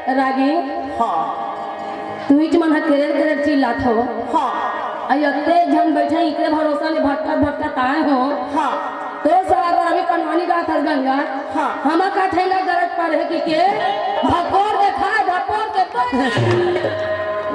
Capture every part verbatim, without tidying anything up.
रागी, हाँ। तुहीच मन ह केरेर केरेर चिल्लात हो। हाँ। अई अतेक झन बइठे, इकरे भरोसा ले भटकत भटकत आए हो। हाँ। तोर सगा बर अभी पनवानी गात हस गंगा। हाँ। हमर का ठेंगा गरज पड़े हे कि के? भकोर के खाए, भकोर के तो।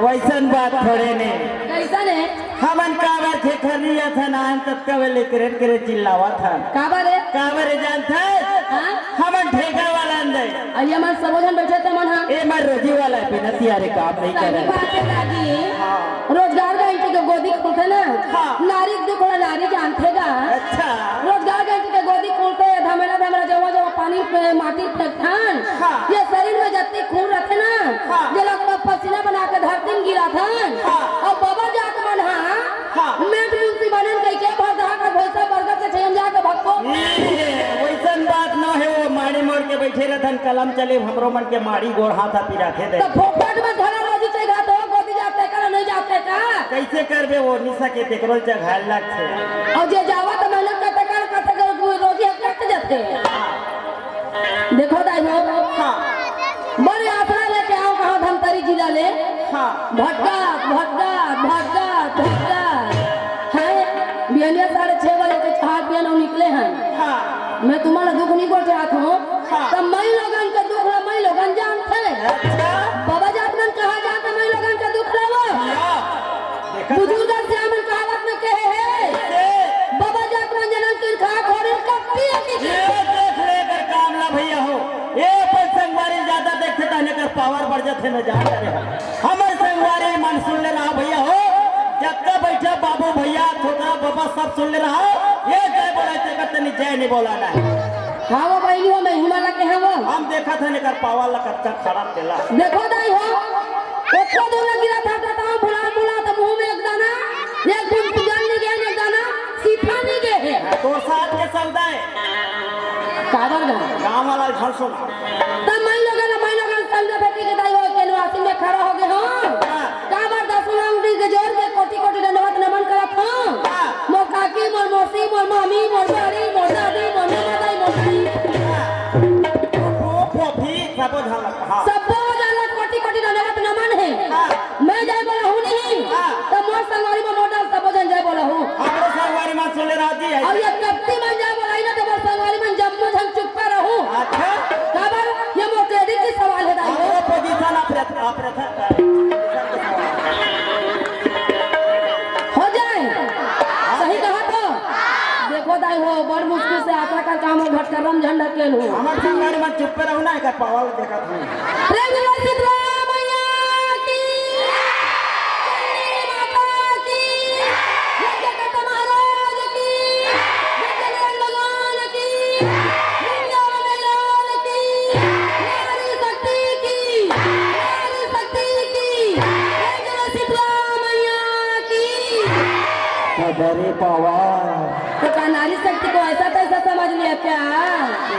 वइसन बात थोड़े ने। कइसन हे? हमन काबर खेखरनी अथन आन ततका बेले केरेर केरेर चिल्लावत हन। काबर हे? काबर हे जानथस? हाँ? हमन ठेका वाला अंदर। अइया मन सबो झन बइठे ते मन हा। ए मन रोजी वाला हे, बिना तियारे काम नहीं सही करे। बात हे दादी। हाँ। रोजगार गारंटी के गोदी खुलथे ना। हाँ। नारी के दुख ला नारी जानथे गा। अच्छा। रोजगार गारंटी के गोदी खुलथे, धमेला धमेला जवा जवा पानी पे माटी फेंकथन। हाँ। ये शरीर में जत्ती खून रथे ना, हाँ। जेला प-, पसीना बना के धरती में गिराथन। हाँ। अउ बबा जात मन हा, हाँ। मेट मुंशी बनेन कहिके भरदहा का भैंसा बरगद के छैया म जाके भक्को। ए, वइसन बात न हे, वो माड़ी मोड़ के बइठे रथन, कलम चले, हमरो मन के माड़ी गोड़ हाथ आ पिराथे दे। त फोकट में घरा रोजी चघात हो, गोदी जात हे का, नहीं जात हे का? कइसे करबे, वो निशा के तेकरो ल चघाए ल लागथे। अउ जे जावत मेहनत करथे का, करथे का, रोजी ह कट जथे। देखो दाई हो, हाँ। बड़े आसरा लेके आव कहाँ धमतरी जिला ले। हाँ। भटकत, भटकत, भटकत, भटकत। हैं? बिहनिया साढ़े छह बजे के चाह पियन अउ निकले हन। हाँ। मैं तुम्हारा दुख नहीं बोल चाहत हूँ। हाँ। त मई लोगन के दुख ला मई लोगन जानथे। अच्छा। बबा जात मन कहाँ जानथे मई लोगन के दुख ला वो? हाँ। देखा बुजुर्ग सियान मन कहावत में कहे हे, से बबा जात मन जनम किन खा खोरिन कत्ती अति। ये देख ले एकर काम ला भइया हो। ए अपन संगवारी ज्यादा देखथे त एकर पावर बढ़ जाथे, मैं जान डरे हंव। हमर संगवारी मन सुन ले रहा भइया हो, जतका बइठे बाबू भइया, छोकरा बबा सब सुन ले रहा। ये जय बोला तेकर तनी जय नहीं बोला ना। हाँ वो बहिनी हो, मैं हिमाला के हाँ वो। हम देखत हन एकर पावर ला कतका खड़ा तेला। देखो दाई हो, ओतको दूर गिरा था, बताओ, बुला, बुला, त मुंह में एक दाना, एक बूंद जल नहीं गए, एक दाना सीफा नहीं गए हे। तोर साथ के सौदा हे। काबर गा? गांव वाला झन सुना। त मई लोगन, मई लोगन समझा था कि दाई हो के निवासी में खड़ा हो गए हो। हाँ। काबर दसवां अंगड़ी के जोर के कोटि कोटि दंडवत नमन करत हो। हाँ। मोर काकी, मोर मौसी, मोर मामी, मोर बड़ी, मोर दादी, मोर ननद दाई, मोर दाई। हाँ। ओ, ओ, भी सबो झन ला, हाँ। सब्बो झन ला कोटि कोटि दंडवत नमन हे। हाँ। मैं जय बोलहूँ नहीं, हाँ। त मोर संगवारी मन मोर डाल सबो झन जय बोलहू। हमरो संगवारी मन सुन ले राजी हे। अउ ये कत्ती मन जय बोलही ना, त मोर संगवारी मन जम्मो झन चुप्पा रहू। अच्छा। काबर? ये मोर credit के सवाल हे दाई हो। हमरो position आप रख, आप रख। हो जाए। सही कहा तो। देखो दाई हो, बड़ मुश्किल से आसरा कर काम हो, भटकरम झन ढकेल हो। हमर संगवारी मन चुप्पे रहू ना, एकर पावर देखत हूँ। प्रेम से बोल शीतला मैया की, चंडी माता की, यज्ञकर्ता महाराज की, यज्ञनारायण भगवान की, वृंदावन लाल की, नारी शक्ति की, नारी शक्ति की, प्रेम से बोल शीतला मैया की। अरे पावर। तो का नारी शक्ति को ऐसा तैसा समझ लिया क्या?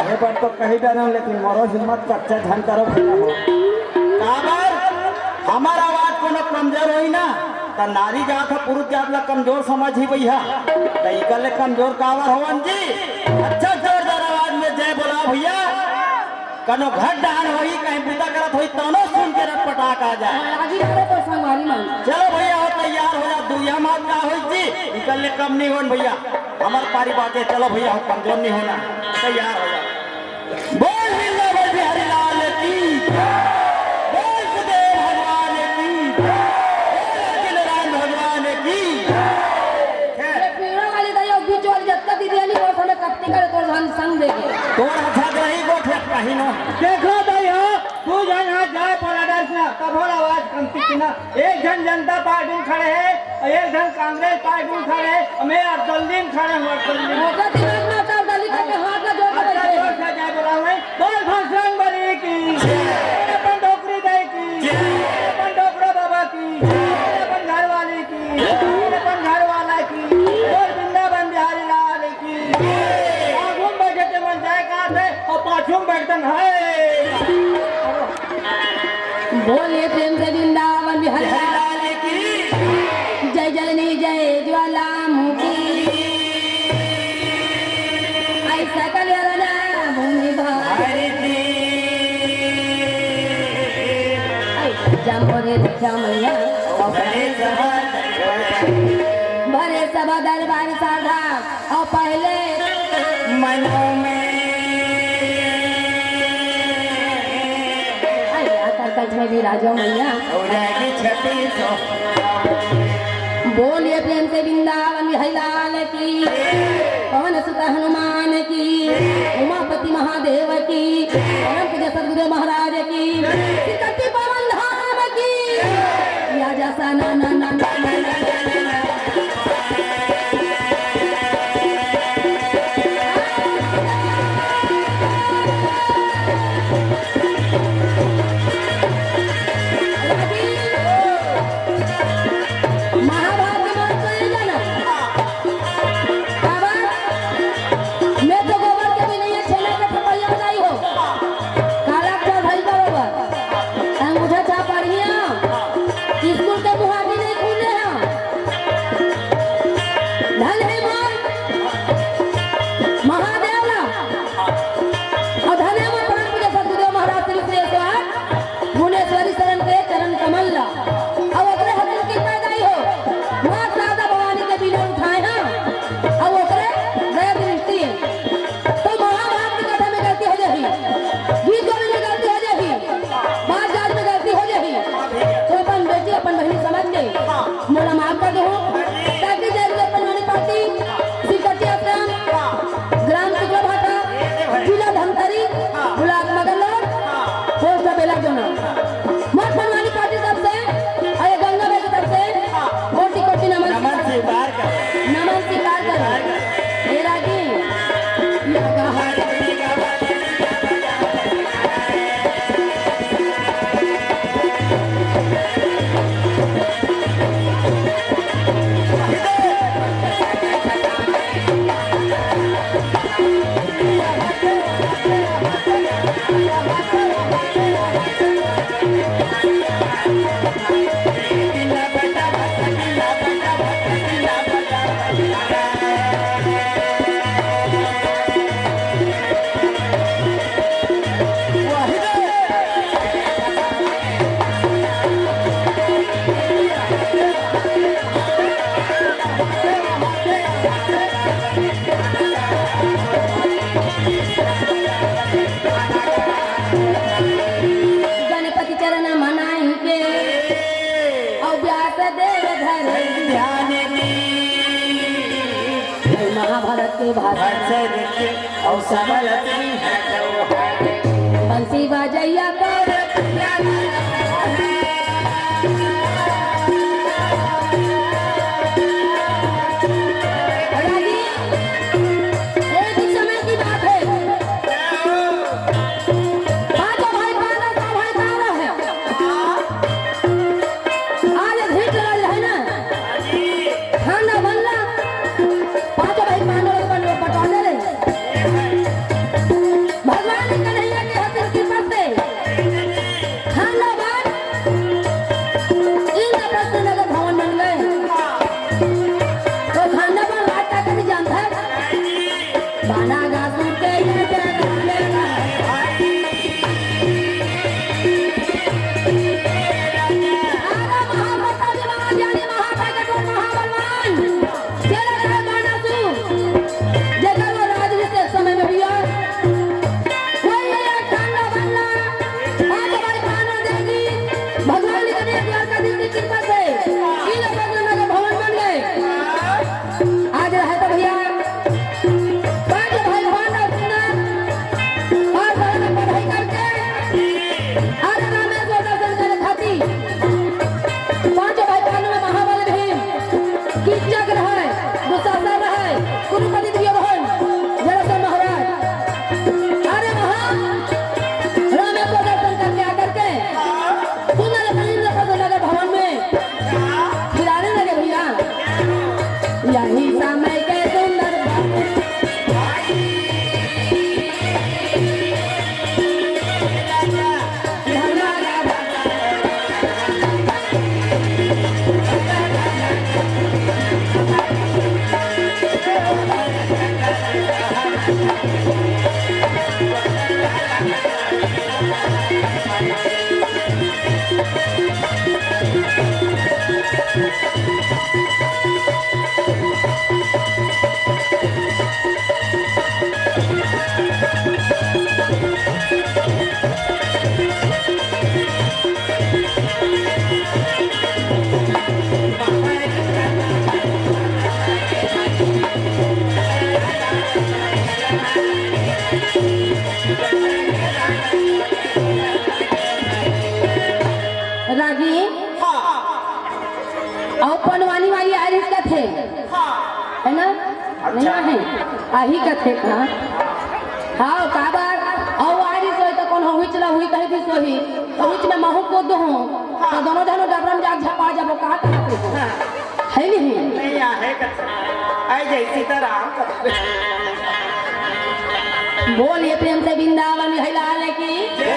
ये बात तो कही डरन, लेकिन मोरो हिम्मत कच्चा झन करो भइया हो। काबर? हमर आवाज कोनो कमजोर होई ना, त नारी जात ह पुरुष जात ला कमजोर समझही भइया। त इकर ले कमजोर काबर होवन जी? अच्छा जोरदार आवाज में जय बोला भइया। कनो घर डहन होही, कहीं बूता करत होही, तनो सुन के रटपटाक आ जाए। हाँ, आगी डाले तो संगवारी मन। चलो भइया हो, तैयार हो जा, दुरिहा मात का होई जी, इकर ले कम नहीं होन भइया। हमर पारी बाटे, चलो भइया हो, कमजोर नहीं होना, तैयार हो जा। बोल वृंदावन बिहारी लाल की, बोल सुखदेव भगवान की, बोल अखिल राम भगवान की। ये पीड़ा वाली दाई अउ बीच वाली जतका दीदी आली, वो समय कत्ती करे तोर हम संग देके। तोर झगड़ा ही गोठ कहीं ना। देखो दाई हो, तू जान हाथ जाए पड़ा डर ना, तब होला आवाज कम थी ना। एक झन जनता पार्टी में खड़े हे अउ एक झन कांग्रेस पार्टी में खड़े हे, अउ मैं अरदल्ली में खड़े हूँ, अरदल्ली में। ओकर दिमाग में अरदल्ली करके हाथ ला जोड़ के अच्छा, बैठे। जोर से जय बोला हूँ मैं। बोल भगवान बली की। जय। अपन डोकरी दाई की। जय। अपन डोकरा बाबा की। जय। अपन घर वाली की। जय। अपन घर वाला की। बोल वृंदावन बिहारी लाल की। जय। आगू में बैठे के मन जाए कहाँ थे अउ पाछू में बैठते हैं। बोलिए प्रेम से वृंदावन बिहारी लाल की। जय जलनी जय ज्वालामुखी। ऐसा कल्याण भूमि भारती। जम भरे रक्षा मैया। भरे सभा दरबार। भरे सभा दरबार साधा। अउ पहले मनों में। अरे, आकर कंठ में विराजो मैया। और आगे छपे सो। बोलिए प्रेम से वृंदावन बिहारी लाल की, पवन सुत हनुमान की, उमापति महादेव की, परम पूज्य सदगुरु महाराज की, श्री कत्ती पवन धाम की। या जा सा ना ना ना ना ना ना ना ना। महाभारत के महत्व ये जाना। बाबा, मैं तो गोबर के भी नहीं है, छेना के थपैया बनाई हो। काला अक्षर भाई बरोबर। अंगूठा छाप पढ़िया। स्कूल के मुहाजी नहीं खुले हैं। धन है माँ महादेव ला। और धन है माँ परम पूज्य सदगुरुदेव महाराज श्री श्री भुवनेश्वरी शरण के चरण कमल ला। अउ ओकरे हथिन कृपा दाई हो। माँ शारदा भवानी के बीना उठाए हैं। अउ ओकरे दया दृष्टि है। तो महाभारत की कथा में गलती हो जाही, गीत गोविंद में गलती हो जाही, बात जात में गलती हो जाही, तो अपन बेटी अपन बहिनी समझ के मोला माफ कर दो। ताकि जय गुरु अपन वाली पार्टी, श्री कटिया आश्रम, ग्राम शुक्ला भाटा, जिला धमतरी, ब्लॉक मगरलोड, पोस्ट बेला दोना। मठ मनवानी पार्टी तरफ से और ये गंगा भाई की तरफ से कोटि कोटि नमन। नमन स्वीकार कर। नमन स्वीकार कर। स्वीकार कर। हे रागी। गणपति चरण मनाई के, अउ व्यास देव धरे ध्यान दी। महाभारत के भाषा। अउ सबल सिंह चौहान। बंसी बजैया कर। रागी, एक ही समय की बात है। पांचों भाई पांडव, सौ भाई कौरव है। आज धृतराज है ना, खाना बनला, पांचों भाई पांडव बन बटोरे रहे। भगवान कन्हैया के हथिन कृपा से खाना बन इंद्रप्रस्थ नगर भवन बन गए। तो खाना बन राज का कभी जानता है? बानागासुर के ये जय जय जय। अरे महाप्रतापी महाज्ञानी महाप्रगट महाबलवान, चला जाए बानासुर, जेकर वो राज जिस समय में हुआ, वही ये खाना बनना, आज हमारे खाना देगी, भगवान के द्वारकाधीश की कृपा से, इन भगवान का भवन बन गए। आज रहे तो भैया, पांच भाई पांडव सुंदर और सारा में पढ़ाई करके, आज रामेश्वर दर्शन करे खाती। पांच भाई पांडव में महाबल भीम, कीचक रहे, दुशासन रहे, कुरुपति दुर्योधन, जरासंध महाराज। अरे वहां रामेश्वर दर्शन करके आकर के सुंदर इंद्रप्रस्थ नगर भवन में खिलाने लगे भैया। यही समय के सुंदर बाबू। रागी। हाँ। अउ पनवानी वाली आरिस कथे। हाँ। है ना? अच्छा। नहीं है? आही कथे, हाँ। हाँ, काबर? अउ आरिस होई त कोन हो, हुई चला हुई कहे भी सोही। तो बीच में महू कूद हूँ। हाँ। तो दोनों जनो डबरम जाग झपा जाबो, का कहते हो? हाँ। है नहीं? नहीं, आहे कथे। आई जय सीताराम कथे। बोलिए प्रेम से वृंदावन बिहारी लाल की। जय।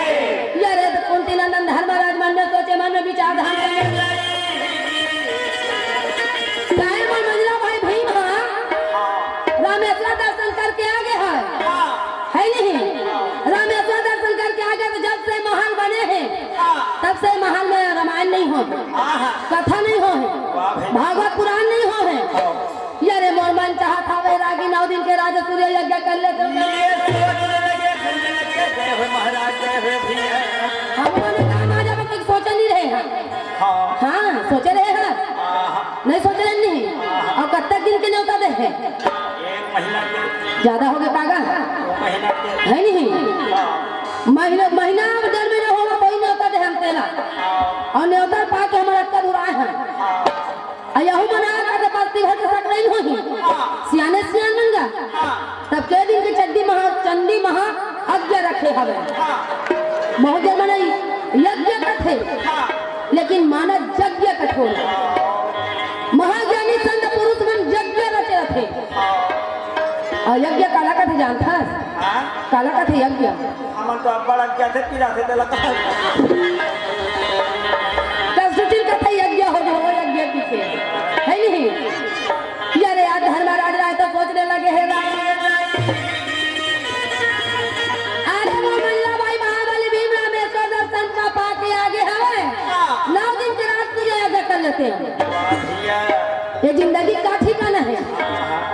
ये रे तो कुंती नंदन धर्मराज मन में सोचे, मन में विचार धाम करे। काहे मन मंझला भाई भीम हा? रामेश्वर दर्शन करके आ गए है। है नहीं? रामेश्वर दर्शन करके आ गए तो जब से महल बने हैं, तब से महल में रामायण नहीं हो, कथा नहीं हो है, भागवत पुराण नहीं हो है। ये रे मोर मन चाहत हवे रागी नौ दिन के राजसूय यज्ञ कर ले तो। ये सोच ले लगे, सुन ले लगे, जय हो महाराज, जय हो भैया। हम लोगों ने काम आ जाबो, कुछ सोचे नहीं रहे हैं। हाँ। हाँ, सोचे रहे हैं। हाँ। नहीं सोचे रहे नहीं। हाँ। अउ कतक दिन के न्योता दे है? एक महीना के। ज्यादा हो गए पागल? दो महीना के। है नहीं? हाँ। महीना, महीना में डेढ़ महीना होगा, कोई न्योता दे हम तेला। हाँ। अउ न्योता पा के हमारा अक्का दुराए हैं। हाँ। आ यहू मना कर दे, बस्ती भर के सकरैन होही। हाँ। सियाने सियान नंगा। हाँ। तब के दिन के चंडी महा, चंडी महा आज्ञा रखे हवे। हाँ। महोदय मनई यज्ञ कथे। हाँ। लेकिन मानव यज्ञ कठोर। महाज्ञानी संत पुरुष मन यज्ञ रचे रथे। हाँ। अउ यज्ञ काला कथे जानथस? हाँ। काला कथे यज्ञ? हमन तो अब्बड़ अज्ञा थे, पीला थे, तेला कहा। कस सुचिन कथे यज्ञ हो जाओ, यज्ञ पीछे। है नहीं? यारे, आज धर्मराज राय तो सोचने लगे हे राय। अरे वो मल्ला भाई महाबली भीम रामेश्वर दर्शन का पाके आगे हवे। हाँ। नौ दिन के रात पूजा यज्ञ कर लेते हैं। वाह भैया। ये जिंदगी का ठिकाना है,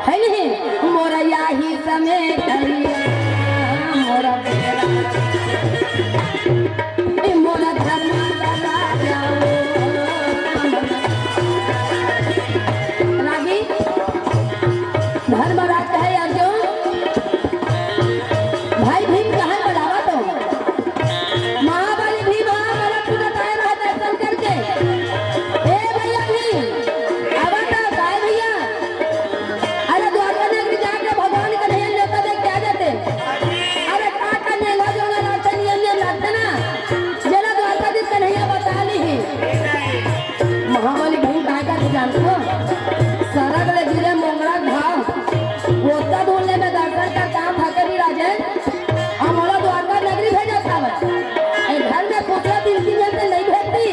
है नहीं? मोरा याही समय करिया, मोरा बेरा, ए मोरा धर्मा राजा। रागी, धर्मराज कहे अर्जुन, भाई भीम कहाँ बुलावा तो? महाबली भीम हा, गलत तू बताए रहा दर्शन करके। ए भैया भीम, आवा तो, काय भैया? अरे द्वारका नगरी जाके भगवान कन्हैया न्योता दे के आ जाते। अरे का का नेंगा जोंगा लागथे, नियम नियम लागथे ना। जेला द्वारकाधीश कन्हैया बता ली ही। महाबली भीम काय का जानथो? सरग ले गिरे मोंगरा घाव। ओतका दूर ले मैं दर्शन करता हूँ, थके भी राजे। अउ मोला द्वारका नगरी भेजत हवय। ए घर में पुतला बिनती में से नहीं भेजती।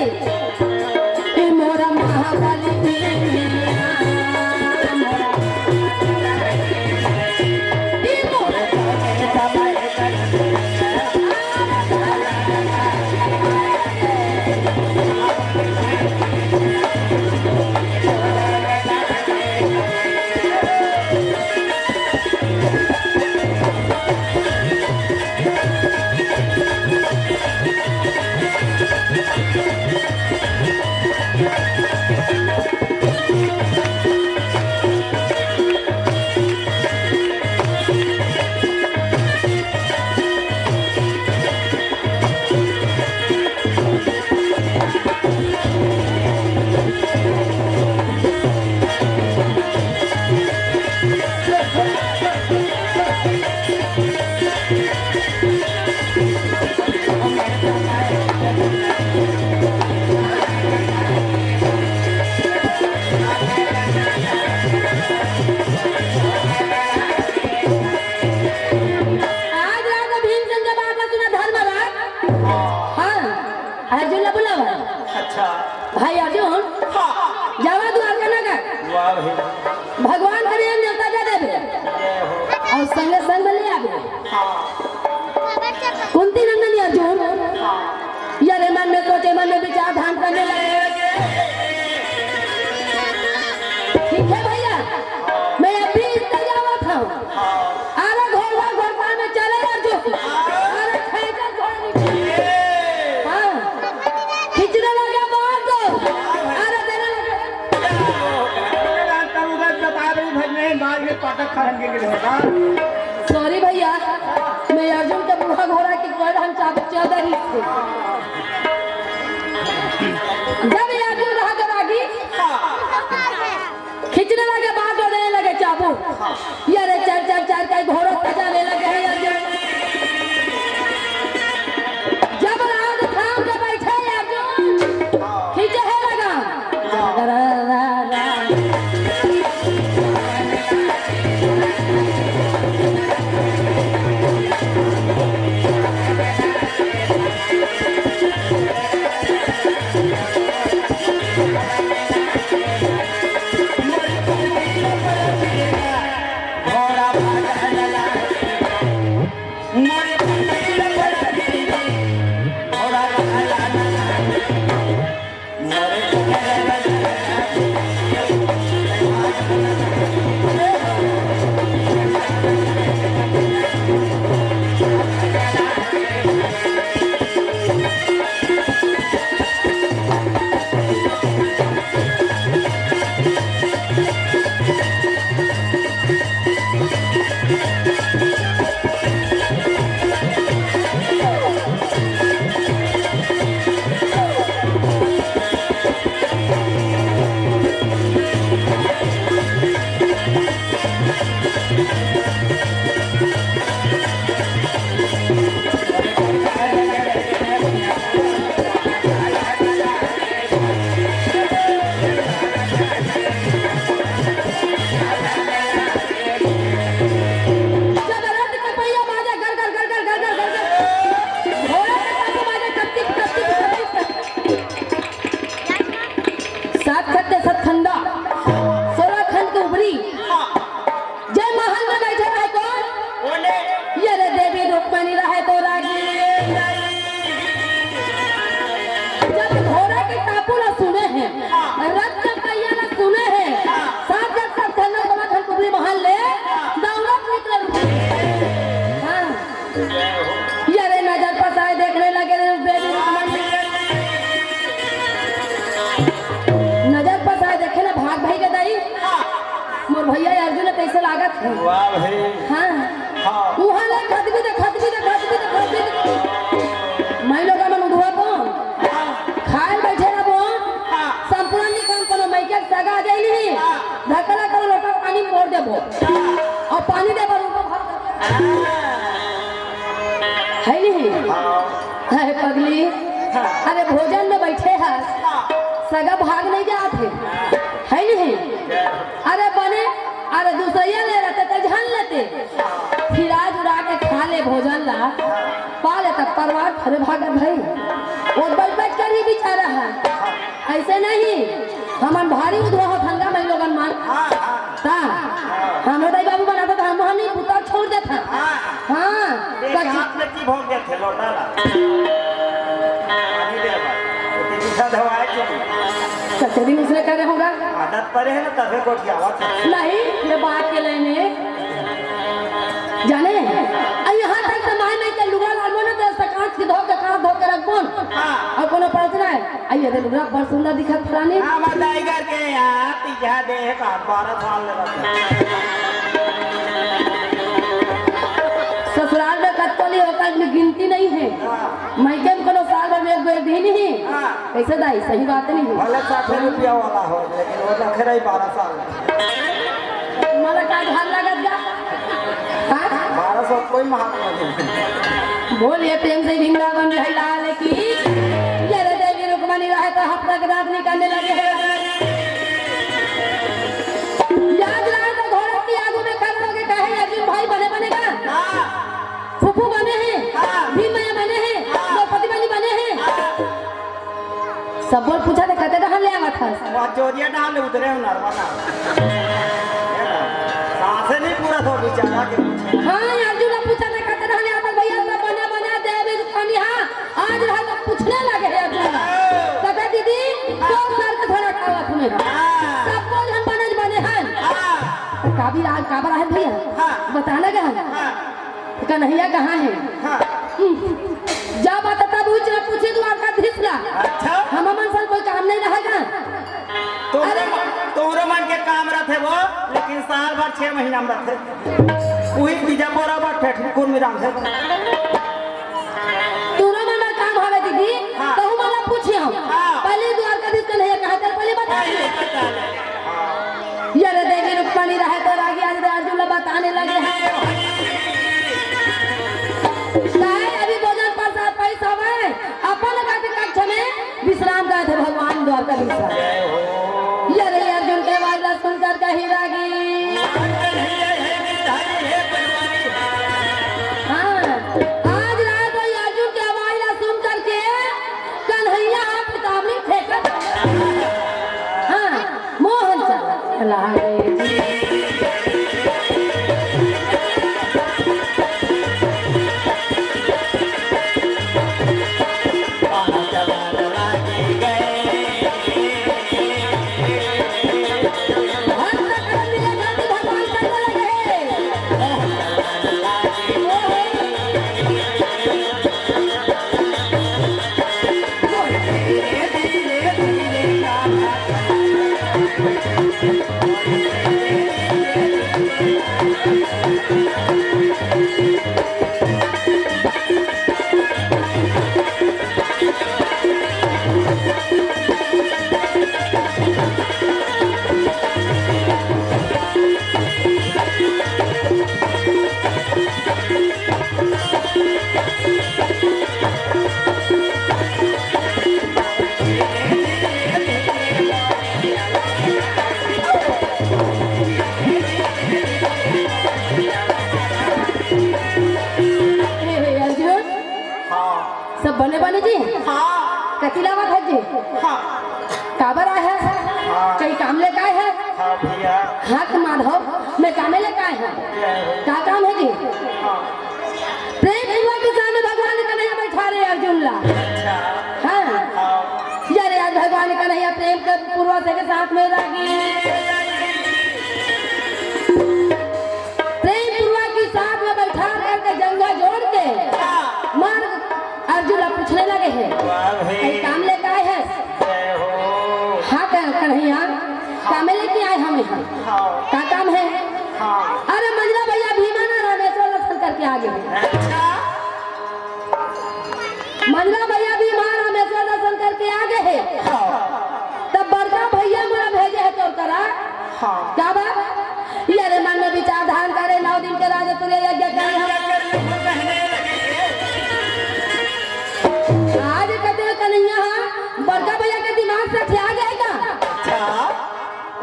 कि मोरा महाबली बिनती, मोरा, कि मोरा आज रात भीमसेन के बात सुना धर्मराज। हाँ, अर्जुन ला बुलावा। अच्छा। भाई अर्जुन, हाँ। जावा द्वारका नगर। वाह भाई। भगवान करे नेवता दे देबे। जय हो। अउ संगे संग में ले आबे। हाँ। कुंती नंदन अर्जुन। हाँ। यारे मन में सोचे, मन में विचार धान करने लगे। ठीक है भैया, मैं अभी इतना जावत हूँ। अरे घोड़वा घोड़वा में चले अर्जुन। अरे खींचल घोड़ी। हाँ। खींचने लगे मार दो। अरे देने लगे। सॉरी भैया, मैं अर्जुन के बूढ़ा घोड़ा के कोई हम चादर चादर ही थे। जब ये अर्जुन रहा के बागी, खींचने लगे बाँट और देने लगे चाबुक। ये रे चर चर चर कई घोड़ों सजाने लगे हैं अर्जुन। जब राउंड थाम के बैठे अर्जुन, खींचे है लगा। जब रथ कपैया बाजे गर गर गर गर गर गर गर, घोड़े के टापू बाजे टप टिप टप टिप टप टिप। सात खत के सतखंदा, सोलह खंड के उबरी। जय महल में बैठे रहे कौन? बोले। ये रे देवी रुक्मणी रहे तो रागी। जब घोड़ा के टापू ला सुने हैं, हाँ। रथ के पहिया ला सुने हैं, हाँ। सात जग सब धन दौलत हम कुबरी महल ले, हाँ। दौलत निकले रुपये। हाँ। ये रे नजर पसाए देखने लगे रे बेबी रुक्मणी। नजर पसाए देखे ना भाग भाई के दाई। हाँ। मोर भैया अर्जुन कैसे लागत है? वाह भाई। हाँ। हाँ। उहाँ ले खतबी दे, खतबी दे, खतबी दे, खतबी दे। मैं लोग मन उधवा तो हाँ। खाए बैठे रहबो। हाँ। संपूर्ण निकाम कोनो मइके सगा जाई नहीं। हाँ। धकला करो लोटा पानी मोड़ देबो। हाँ। अउ पानी देबो लोटा भर। हाँ। है नहीं? हाँ। है पगली। हाँ। अरे भोजन में बैठे हस। हाँ। सगा भाग नहीं जात है। है नहीं? अरे बने, अरे दूसरिया ले रहते तो झन लेते। फिर आज उड़ा के खा ले भोजन ला, पा ले तब परवार घरे भागत भाई। वो बैठ बैठ कर ही बेचारा है। ऐसे नहीं, हमन भारी उधवा हो ठंडा में लोगन मान। हाँ, हाँ। ता, हमरो दाई बाबू बनाता था, हम नहीं पुता छोड़ देता। हाँ। हाँ, एक सच। हाथ में की भोग देते लोटा ला। पानी दे भाई। तो तीन साल हवा है कि नहीं? कते दिन उसने करे होगा? आदत पड़े है ना, तबे गोठियावत है। नहीं, ये बात के लेने। जाने? आ यहाँ तक तो माय नहीं के लुगा लाल बोने तो सकांत की धो के, कांत धो के रख बोन। हाँ। अउ कोनो प्रार्थना है? आइए, दे लुगा बड़ सुंदर दिखत फलानी। हाँ, मैं दाई घर के यहाँ तीजा दे का बारह साल ले रहते। ससुराल में कतको नहीं होता, इतनी गिनती नहीं है। हाँ। मइके में कोनो साल भर में एक बेर दिन ही। हाँ। कैसे दाई, सही बात नहीं है? भले साठ रुपया वाला हो, लेकिन वो रखे रही बारह साल। मला का घर लगत गा? हाँ? बारह सौ कोई महात्मा नहीं। बोलिए प्रेम से वृंदावन बिहारी लाल की। ये रे देवी रुक्मणी रहे तो हफ्ता के रात निकालने लगे हैं। याद रहे तो घोड़े की आगू में खड़े होके कहे, "अर्जुन भाई बने, बने का? हाँ। फूफू बने हैं, हाँ। भीम मैया बने हैं, हाँ। द्रौपदी बनी बने हैं।" हाँ। सब बोल पूछा थे, कते डहान ले आवत हस? वहाँ जोरिया डहान ले उतरे हो नरवा ना। सासे नहीं पूरा था बेचारा के पूछे। हाँ, अर्जुन ने पूछा थे, कते डहान ले आवत भैया, सब बने, बने, देवी रुक्मणी, हाँ। आज रहा तो पूछने लगे है अर्जुन। कते दीदी, तो सर के थोड़ा खावा तुम्हें। हाँ। सब बोल हम बने, बने हैं। हाँ। तो काबिल आज काबर है भैया? हाँ। बताना क्या है? हाँ। कन्हैया कहाँ है? हाँ। जा बात तब उच न पूछे द्वारकाधीश ला। अच्छा। हम मन सन कोई काम नहीं रहेगा। तोहरे अरे। मन, तोहरे मन के काम रहते वो, लेकिन साल भर छह महीना में रहते। वही तीजा बोरा बर ठेठ कुर्मी रांधे। तोहरे मन का काम हवे दीदी, हाँ। कहूँ मला पूछे हम। हाँ। पहले द्वारका ये रे देवी रुक्मणी रहे तो रागी आज रे अर्जुन ला बताने लगे हैं। काहे अभी भोजन प्रसाद पैसा हवय, अपन कक्ष में विश्राम करत हे भगवान द्वारकाधीश। ये रे अर्जुन के आवाज ला सुनकर कही रागी। हाँ, आज रात वो अर्जुन के आवाज ला सुन करके कन्हैया आप किताब में फेंकत। हाँ, मोहन चला। हे, हे, अर्जुन, हाँ। सब बने बने जी? हाँ। कति लावत हे जी? हाँ। काबर आए हे? हाँ। कई काम ले काय हे? हाँ भैया। हाँ तो माधव, मैं कामे ले काय हे? जय हो। का काम हे जी? हाँ। प्रेम पूर्वक के सामने भगवान कन्हैया बैठा रहे अर्जुन ला। अच्छा। हाँ। हाँ। यारे आज भगवान कन्हैया प्रेम के पूर्वक के साथ में रागी। प्रेम पूर्वक की साथ में बैठा करके जंघा जोड़ के मार्ग अर्जुन ला पूछने लगे हे। वाह भाई। "कई काम ले काय हे?" जय हो। हाँ कह-, कन्हैया, कामे लेके आए हम यहाँ। हाँ। का काम हे? हाँ। अरे मंझला भैया भीमा ना रामेश्वर दर्शन करके आ गे हे। अच्छा। मंझला भैया भीमा रामेश्वर दर्शन करके आ गे हे। हाँ। तब बड़का भैया मोला भेजे हे तोर करा। हाँ। का बात? ये रे मन में विचार धारण करे, नौ दिन के राजसूय यज्ञ करे हम। आज कते कन्हैया हा, बड़का भैया के दिमाग से ठिया गए का? अच्छा।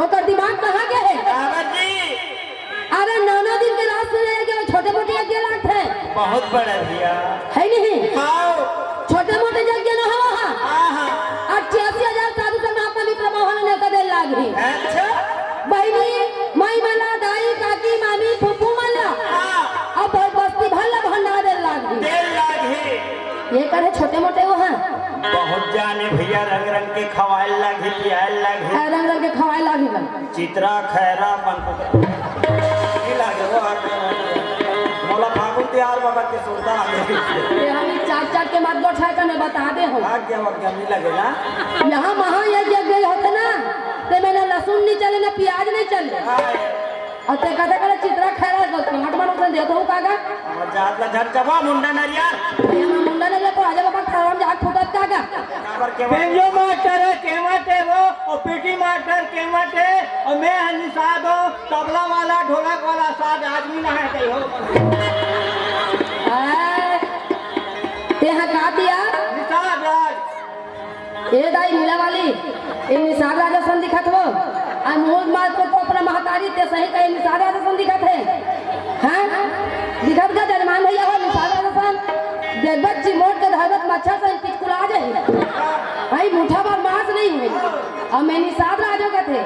ओकर दिमाग कहाँ गए हे? बाबा जी। अरे नौ नौ दिन के राजसूय यज्ञ में छोटे मोटे यज्ञ लागथे। बहुत बड़े भैया। हे नहीं? हाँ। छोटे मोटे यज्ञ न हो हा। हाँ, हाँ। अठासी हजार साधु संत महात्मा विप्र मोहन ने कदे लागही। अच्छा। बहिनी, माई मन ला, दाई, काकी, मामी, फूफू मन ला। हाँ। अब बस्ती भर ला भंडार दे लागही। दे लागही। ये करे छोटे मोटे वो हाँ। बहुत जाने भैया, रंग रंग के खवाए लागही, पियाए लागही। हाँ, रंग रंग के खवाए लागही बन। चित्रा, खैरा, पान पतरा। नहीं लागे वो, मोला फागुन तिहार बखत के सुरता आ गे। ये हमी चाट चाट के मत गोठा का, मैं बता दे हूँ। आज्ञा वाज्ञा नहीं लगे ना। यहाँ महायज्ञ गए होते ना, ते में ना लहसुन नहीं चले, ना प्याज नहीं चले। हाय। अउ ते कथे कथे चित्रा खैरा, तो टमाटर मन उठन देत हो कागा? हमर जात ला झट चबा, मुंडा नरिया। ये हमर मुंडा नरिया तो आजा बाबा, खराब जात फुटत कागा? काबर के पेंजो मास्टर हे, केमा ते वो, अउ पीटी मास्टर केमा ते, अउ मैं हनी साध हो, तबला वाला, ढोलक वाला साध आदमी ना हे, कही हो। आय, ते हा का दिया? निषाद राज। ए दाई नीला वाली, ए निषाद राजा सन दिखत हो। आ मुंह मार को, को अपना महतारी ते सही कहे निषाद राजा सन दिखत हे। हाँ? दिखत का जजमान भैया हो निषाद राजा सन। देखबत चिमोट के धरबत मच्छर सन पिचकुला जाही। भाई मुठा भर मांस नहीं हुई। अब मैं निषाद राजो का थे।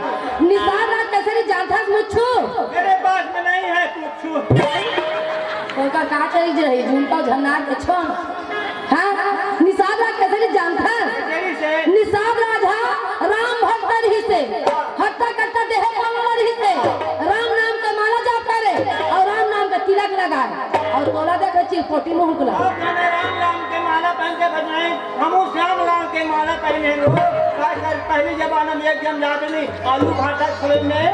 निषाद राज कैसे नहीं जानता मुच्छू? मेरे पास में नहीं है कुछ। ओकर का चीज रही? झुमका झन्नार के छोन। हाँ, निषाद राज कैसे नहीं जानता? तेरी से। निषाद राज हा राम भक्त रही से, हट्टा कट्टा देह पावल रही से, राम नाम के माला जाप करे अउ राम नाम के तिलक लगाए अउ तोला देखे चिरपोटी मुंह कुला। अब मैंने राम नाम के माला पहन के बजाए, हमू श्याम राम के माला पहने रहो। का कर, पहली जमाना में एक जन जाते नहीं, आलू भाटा खोले में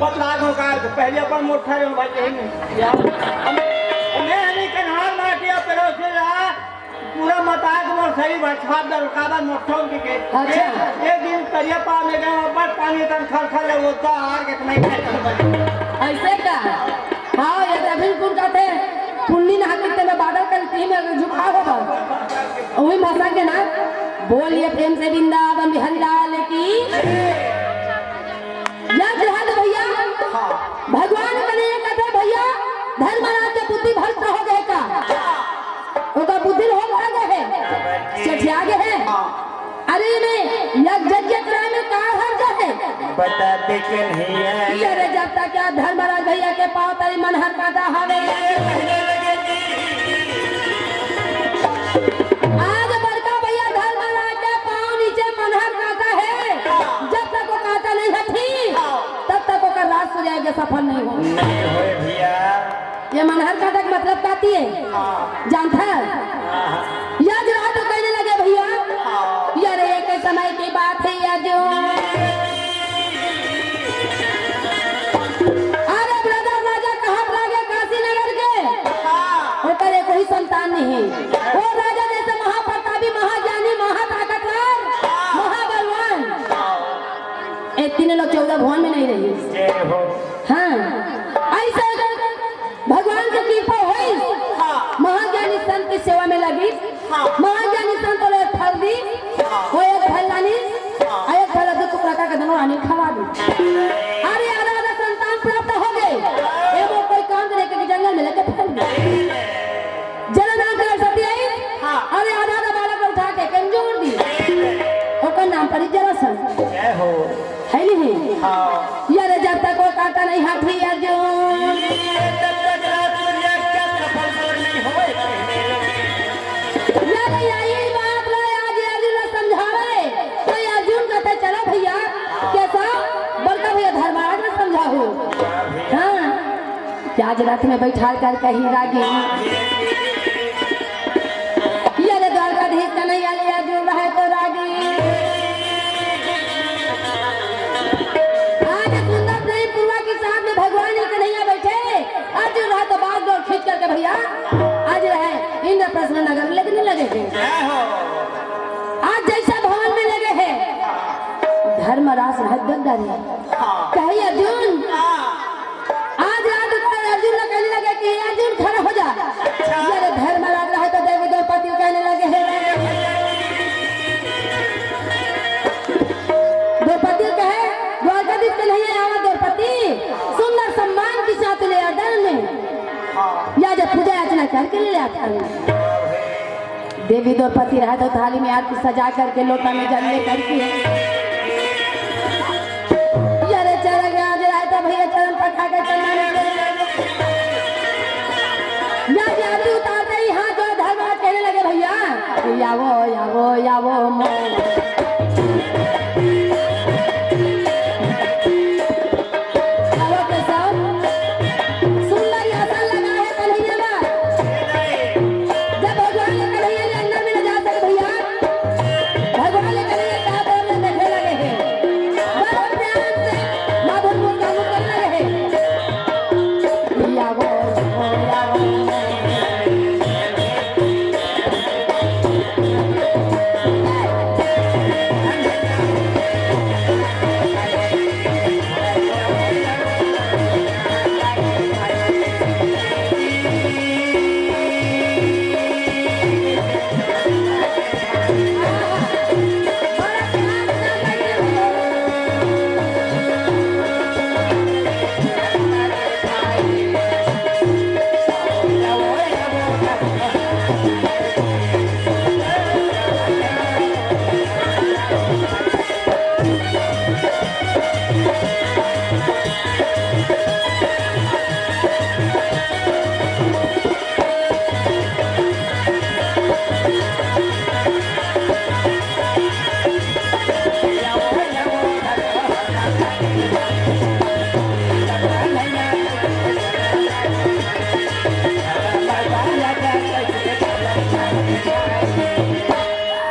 बतला दो का, पहले अपन मोटा रहो भाई, यही नहीं। या, हम, मैं नहीं कन्हार माटिया परोसे रहा, पूरा मताक मोर सही भाई, खाद दल, खाद दल, मोटो के के। अच्छा। एक, एक दिन तरिया पार में गए, ऊपर पानी तन खल खल है, वो तो हार के नहीं खाए। ऐसे का? हाँ, ये तो अभी कुल कहते हैं, पुन्नी नहा के तेरे बादल कर तीन में झुका हो बस। वही भाषा के ना, बोलिए प्रेम से वृंदावन बिहारी लाल की। या जिहाद भैया, हाँ। भगवान कने ये कहते भैया, धर्मराज के बुद्धि भ्रष्ट हो गए का? ओकर बुद्धि हो गए है, सेठिया गए है। हाँ। अरे ने, यज्ञ यज्ञ कराए में का हर्ज है? बता दे के नहीं है। ये रे, जब तक क्या धर्मराज भैया के पाँव तरी मनहर कांटा हवे। आज बड़का भैया धर्मराज के पाँव नीचे मनहर कांटा है, जब तक वो कांटा नहीं हटी, तब तक ओकर राज सूर्य के सफल नहीं हो। नहीं होए भैया। ये मनहर कांटा के मतलब काती है? हाँ। जानता है? हाँ। यज रात तो कहने लगे भैया, हाँ। यार, एक समय की बात है यार, जो अरे ब्रदर, राजा कहाँ लागे काशी नगर के? हाँ। ओकर एक ही संतान नहीं। वो राजा जैसे महाप्रतापी, महाज्ञानी, महाताकतवर, हाँ। महाबलवान। ये तीन लोग चौदह भुवन में नहीं रही। जय हो। हाँ, ऐसे भगवान के कृपा होई। हाँ। महाज्ञानी संत की सेवा में लगी। हाँ। महाज्ञानी संत वाले एक फल दी, हाँ। वो एक फल लानी, हाँ। और एक फल दो टुकड़ा करके दोनों रानी खवा दी। अरे आधा आधा संतान प्राप्त हो गए। ये वो कोई काम करे के जंगल में लेके फेंक दी। जरा नाम का सती आई। हाँ। अरे आधा आधा बालक उठा के कहीं जोड़ दी। ओकर नाम पड़ी जरासंध। जय हो। है नहीं? हाँ। यार, जब तक वो कांटा नहीं हाथी अर्जुन। ये जब तक रात सूर्य का सफल दूर नहीं होए, कहने लगे। यार, यही बात ला आज अर्जुन ने समझावे। तो अर्जुन कहते, "चलो भैया, कैसा?" बड़का भैया धर्मराज ने समझाओ। हाँ। कि आज रथ में बैठाल कर कहीं रागी, ये रे द्वारकाधीश कन्हैया ले अर्जुन रहे तो रागी। आज सुंदर प्रेम पूर्वा के साथ में भगवान ही कन्हैया बैठे, अर्जुन रहे तो बागडोर खींच करके भैया आज रहे इंद्रप्रस्थ नगर लेकिन लगे थे। आज जैसा भवन में लगे हैं, धर्मराज हद डरे। कहे अर्जुन, आज रात को अर्जुन ने कहने लगे कि "हे अर्जुन, खड़ा हो जा।" अच्छा। ये रे धर्मराज रहे तो देवी द्रौपदी कहने लगे, "हे रे।" द्रौपदी कहे, "द्वारकाधीश कन्हैया आवा द्रौपदी, सुंदर सम्मान के साथ ले आ दल में।" या जब पूजा अर्चना करके ले आता है। देवी द्रौपदी रहे तो थाली में आरती सजा करके लोटा में जल ले करके। यारे चल गया आज रायता भैया चरण पखा के चंदन। या आरती उतारते ही हाथ जोड़ धर्मराज कहने लगे, "भैया, यावो, यावो, यावो मो।" आवो के सब सुंदर आसन लगा है कन्हैया बा। जब भगवान के कन्हैया ले अंदर में ले जा सके भैया, भगवान के कन्हैया का तरफ में बैठे लगे हैं। बड़े प्यार से माधुर मुस्कान करने लगे हैं। या वो, या वो।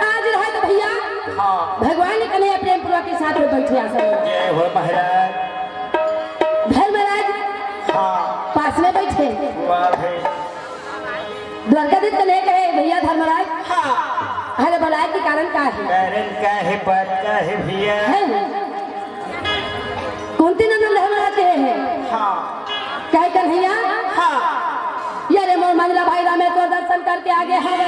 आज रहा तो भैया, हाँ। भगवान के कन्हैया प्रेम पूर्वक के साथ में बैठे आसन में। जय हो महाराज। धर्मराज हाँ। पास में बैठे। वाह भाई। द्वारकाधीश कन्हैया कहे, "भैया धर्मराज।" हाँ। अरे लाए के कारण का हे? कारण का हे, बात का हे भैया? हे? कुंती नंदन धर्मराज कहे हे। हाँ। कहे कन्हैया? हाँ। ये रे मोर मंझला भाई रामेश्वर दर्शन करके आगे हवे।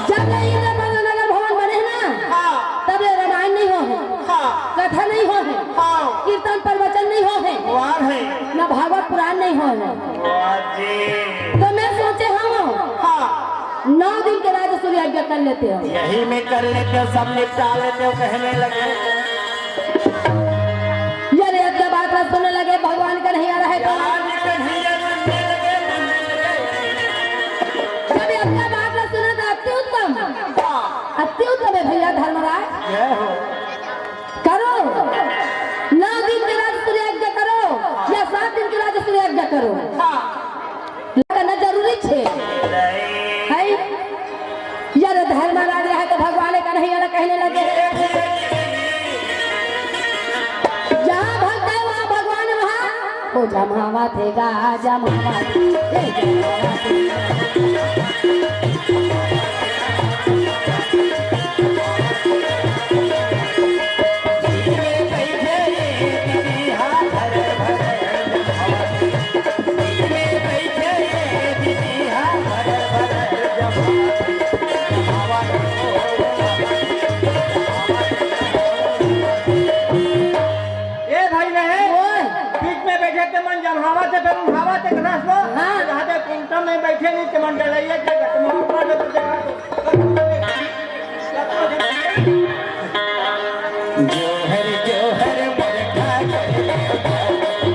जब ले इंद्रप्रस्थ नगर भवन बने हे ना, हाँ। तब ले रामायण नहीं होहे। हाँ। कथा नहीं होहे। हाँ। कीर्तन प्रवचन नहीं होहे। वाह भाई। ना भागवत पुराण नहीं होहे। वाह जी। तो मैं सोचे हूँ, हाँ। नौ दिन के राजसूय यज्ञ कर लेते हो। यही में कर लेते हो, सब निपटा लेते हो, कहने लगे। ये रे यज्ञ बात ला सुनने लगे, भगवान कन्हैया रहे तो। राज कन्हैया सुनने लगे, सुनने लगे। जब यज्ञ बात ला सुना तो अति उत्तम, हाँ। अति उत्तम हे भैया धर्मराज। जय हो। करो, नौ दिन के राजसूय यज्ञ करो या सात दिन के राजसूय यज्ञ करो। हाँ। करना जरूरी छे। है? यार धर्मराज रहे तो भगवान कन्हैया ला कहने लगे, जहाँ भक्त है वहाँ भगवान वहाँ। ओ जमावा थे गा जमावा थे। ए भाई रहे, ओए। बीच में बैठे ते मन जम्हावा ते, फिर उठावा ते, कथा सुनो। हाँ। जहाँ ते कुंटा में बैठे नहीं, ते मन डलैया के, ते मन ऊपर से देखा तो। जोहर जोहर मोर ठाकुर।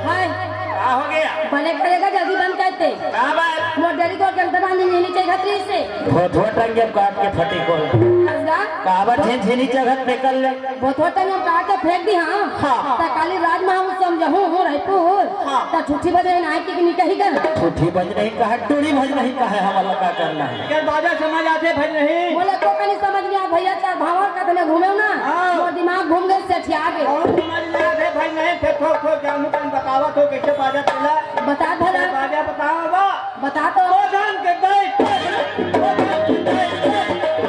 हाय। का हो गया? बने करेगा, जल्दी बंद करते। का बात? मोर डरी को गलत बांधी नहीं चाहिए खतरी से। भोथवा टंगे काट के फटी को। असगा? काबर झिनझिनी जगत में कर ले। भोथवा टंगे काट के फेंक दी, हाँ। हाँ। त काली राज में हम समझहूँ, हूँ, रायपुर। हाँ। त ठूठी बजे नाई की निकही कर। ठूठी बज नहीं कहा, टूरी बज नहीं कहा, हमारा का करना है? अगर बाजा समझ आथे भज नहीं। बोले तो कहीं समझ में आ भैया, चार भावर का तने घूमे ना। हाँ। वो दिमाग घूम गए, सेठिया गए। और समझ में आथे भज नहीं, फिर थोड़ थोड़ जानू कहीं बतावत हो, कैसे बाजा चला। बता भला। बाजा बताओ बा। बता तो। गोधन के दई, गोधन के दई,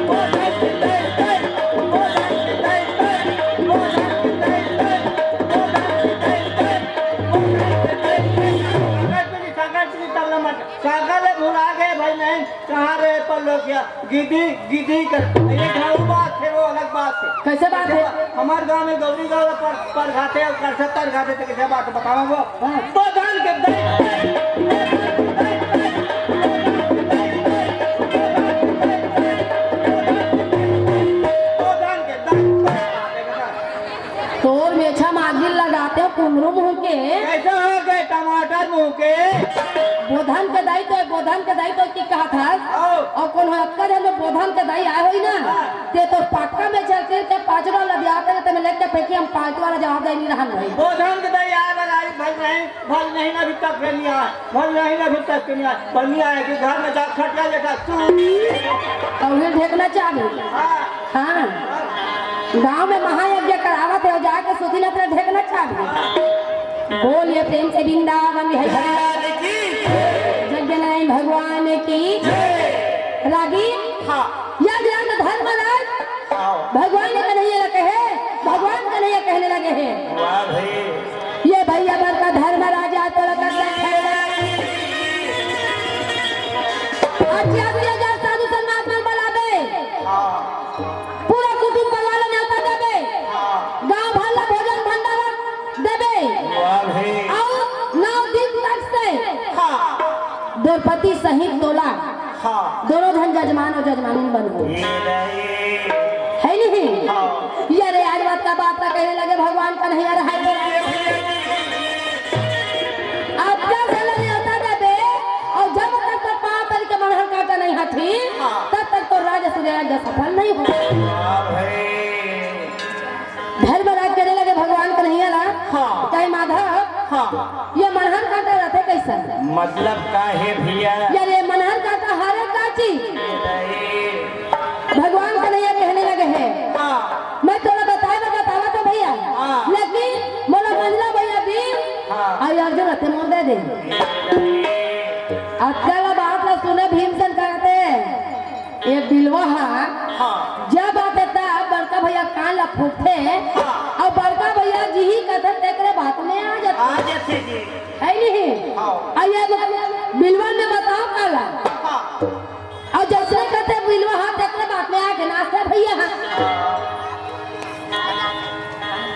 गोधन के दई, गोधन के दई, गोधन के दई, गोधन के दई। संगत जी, संगत जी, तब नमन। काका ले भुला गए भाई, नहीं, कहाँ रहे पर लोग क्या? गिदी, गिदी कर। ये घर बात है, वो अलग बात है। कैसे बात है? हमारे गांव में गौरी गांव पर, पर खाते और कर सत्तर खाते थे, कैसे बात बताओ वो? हाँ। गोधन के दई। तोर मेछा मागिल लगाते हो कुमरू मुंह के। कैसे हो गए टमाटर मुंह के? बोधन के दाई तो, बोधन के दाई तो की कहा था? आओ। और कौन हो अक्कर है जो बोधन के दाई आए होई ना? हाँ। ते तो पक्का में चल के, के पाँच रुपया लदिया के ते में लेके फेंकी, हम पार्टी वाला जवाब दे नहीं रहा नहीं। बोधन के दाई आए वाला आई भाई नहीं, भाई नहीं ना अभी तक नहीं आया। भल नहीं ना फिर तक के नहीं आए, पर नहीं आए कि घर में जाके खटिया लेटा तू। और ये ढेकना चाबी। हाँ। हाँ। गांव में महायज्ञ करावत है, जाके सुधी न तेरा ढेकना चाबी। बोलिए प्रेम से वृंदावन बिहारी लाल की। जगन्नाथ भगवान की। रागी। हाँ। या ग्रंथ धर्मराज। हाँ। भगवान कन्हैया कहे, भगवान कन्हैया कहने लगे हैं। वाह भाई। ये भैया बर का धर्मराज आज तोला कर दे। आज आज ये हजार साधु संत महात्मा बलाबे। हाँ। पूरा कुटुंब परिवार ला न्योता देबे। हाँ। गांव भर ला भोजन भंडारा देबे। वाह भाई। और नौ दिन तक से हाँ। द्रौपदी सहित तोला हाँ। दोनों झन जजमान और जजमानी बन हो। ये नहीं। है नहीं? हाँ। ये रे आज बात का बात का कहने लगे भगवान कन्हैया रहा है। आपका साला न्योता देबे और जब तक तो पाँव तरी के मनहर काटा नहीं हाथी, हाँ। तब तक तो राजसूय यज्ञ सफल नहीं हो। वाह भाई। धर्मराज कहने लगे, ये मनहर कांटा रथे कइसन? मतलब का हे भइया? यार, ये मनहर कांटा हरे का चीज? भगवान कन्हैया कहने लगे हे, हाँ। मैं तोला बताए बर बतावत हों भइया, हाँ। लेकिन मोला मंझला भइया भीम, हाँ। अउ अर्जुन रथे मोर दे दे। अतका ला बात ला सुने भीमसेन कहथे, ये बिलवा ह हाँ। जब आथे तब बड़का भइया कान ला फूंकथे, हाँ। अउ बड़का भइया जिही कथे तेकरे बात में आ जाथे। आ जाथे जी। हे नहीं? हाँ। अउ ये बिलवा में बताओ काला। हाँ। अउ जइसने कथे बिलवा ह तेकरे बात में आके नाचथे भइया ह।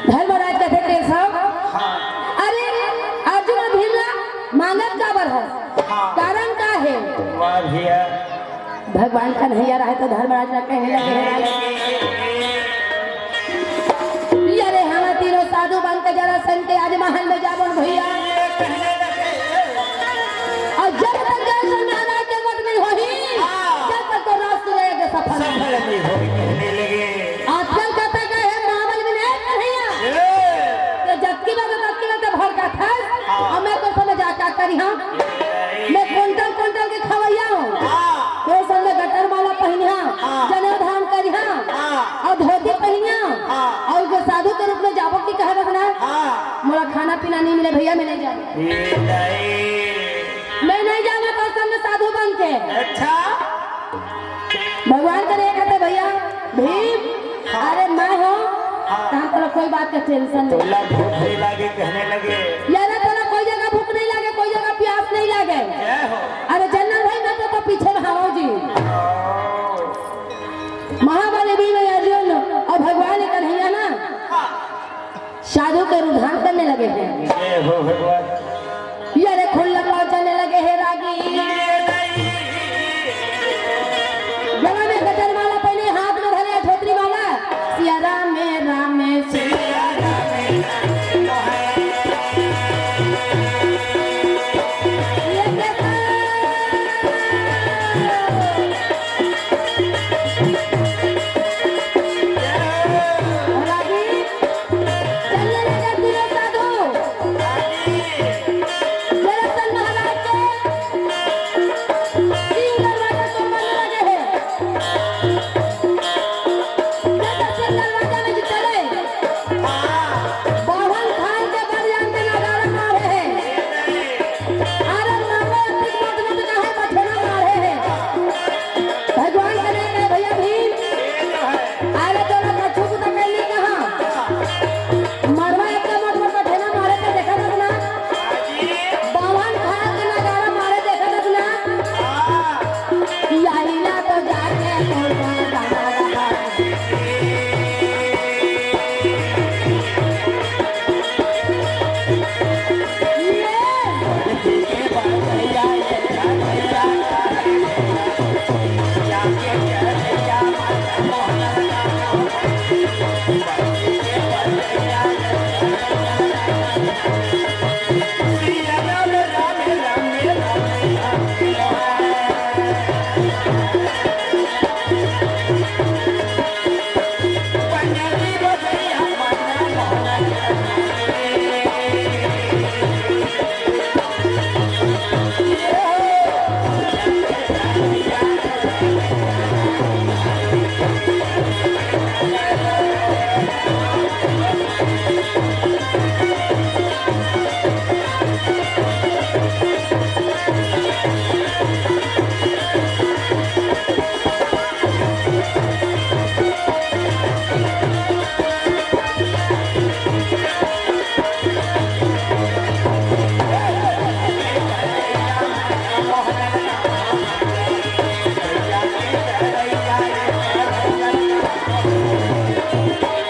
धर्मराज कथे केशव, हाँ। अरे अर्जुन अउ भीम ला मांगत काबर हस? हाँ। कारण का हे? वाह भइया। भगवान कन्हैया रहे तो धर्मराज ला कहे लगे हे राज। अरे हम तीनों साधु बन के जरासंध के आज महल में जाबो न भइया। अउ जब तक जरासंध महाराज के वध नहीं होही, हाँ। जब तक तो राज सुरंग के सफल नहीं। सफल नहीं होही कहने लगे। आजकल कथा का हे मावल में नहीं कन्हैया। ए। तो जबकि बात, जबकि बात भड़काथस, हाँ। अउ मैं तो समझ आ का करिहौं। मैं कुंटल कुंटल के खवइया हौं। हाँ। तो संग गटर माला पहिनिहा, हाँ। जनेऊ धारण करिहा, हाँ। अउ धोती पहिनिहा, हाँ। अउ जो साधु के रूप में जाबो कि कहे रखना, हाँ। मोला खाना पीना नहीं मिले भइया, मैं नहीं जावँव। ए दाई। मैं नहीं जावँव तो संग साधु बन के। अच्छा। भगवान करे कहथे भइया, भीम, हाँ। अरे मैं हौं, हाँ। तहां तोला कोई बात के tension नहीं। तोला भूख नहीं लागे कहने लगे। यार तोला कोई जगह भूख नहीं लागे, कोई जगह प्यास नहीं लागे। जय हो। अरे जन्नत भाई मैं तो, तो पीछे में हवँव जी। ओ। महाबली भीम अर्जुन अउ भगवान कन्हैया ना हाँ। साधु के रूप धारण करने लगे हे। जय हो भगवान। ये रे खुल्ला पाँव चलने लगे हे रागी। गला में गजर माला पहिने, हाथ में धरे धोतरी माला। सिया राम में, राम में, सिया राम में, राम में। ये देखो। रागी। चलिए लगे तीनों साधु। जरासंध महाराज के तीन दरवाजा तोड़वाने लगे हे। जब दक्षिण दरवाजा में चले, बाभन खान के बड़ जान के नगाड़ा मारे हे। अरे मारे अतिक मत मत काहे बठेना मारे हे। भगवान करे के भइया भीम। अरे तोला कछु बुता कइली कहाँ? मरवा एक मत मत बठेना मारे के देखा था ना। बाभन खान के नगाड़ा मारे देखा था ना। कि आईना तो जाके तोर बना बना।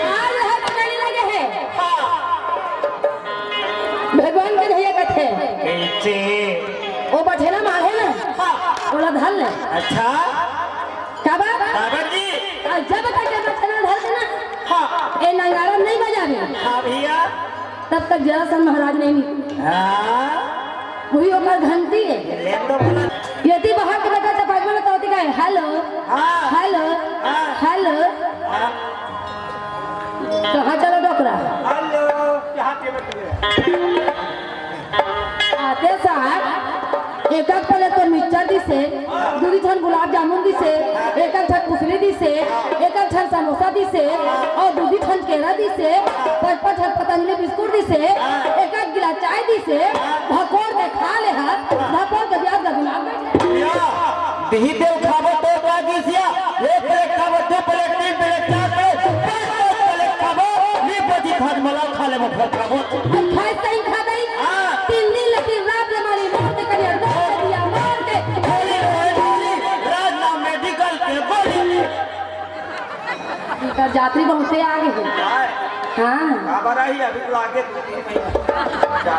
आज है तो कहने लगे है। भगवान के भैया कथे। कैसे? वो बठेला मारे ना। हाँ। ओला धर ले। अच्छा। काबर? काबर जी? आ, जब तक ये बठेला धर के ना, हाँ। ये नगाड़ा नहीं बजावे। हाँ भैया। तब तक जरासंध महाराज नहीं। हाँ। वही ओकर घंटी है। ले तो बोला। यदि बाहर के बेटा चपाक में तो होती का है, "हेलो, हाँ। हेलो, हाँ। हेलो।" हाँ। कहाँ चलो डोकरा? हेलो, यहाँ के बच्चे। तब पहले तो मिक्सचर दिसे, दू दू ठन गुलाब जामुन दिसे, एक एक ठन कुसरी दिसे, एक एक ठन समोसा दिसे, अउ दू दू ठन केरा दिसे, पाँच पाँच ठन पतंजलि बिस्कुट दिसे, एक एक गिलास चाय दिसे, भकोर के खा ले हस, भकोर के ब्याज का दिमाग में। या, दिही तेल खाबो तो का दिसिया, एक प्लेट खाबो, दो प्लेट, तीन प्लेट, चार प्लेट, पाँच पाँच प्लेट खाबो, नी पची खात मला खा ले, मैं फिर खाबो। अउ खाए सही खा गई। हाँ। तीन दिन ले, तीन रात ले मारी मार के करिया दो दिया मार के। गोली रे गोली, राजना मेडिकल के गोली। इनका जात्री बहुते आगे हे। हाँ। हाँ। काबर आही, अभी तो आगे दो तीन महीना।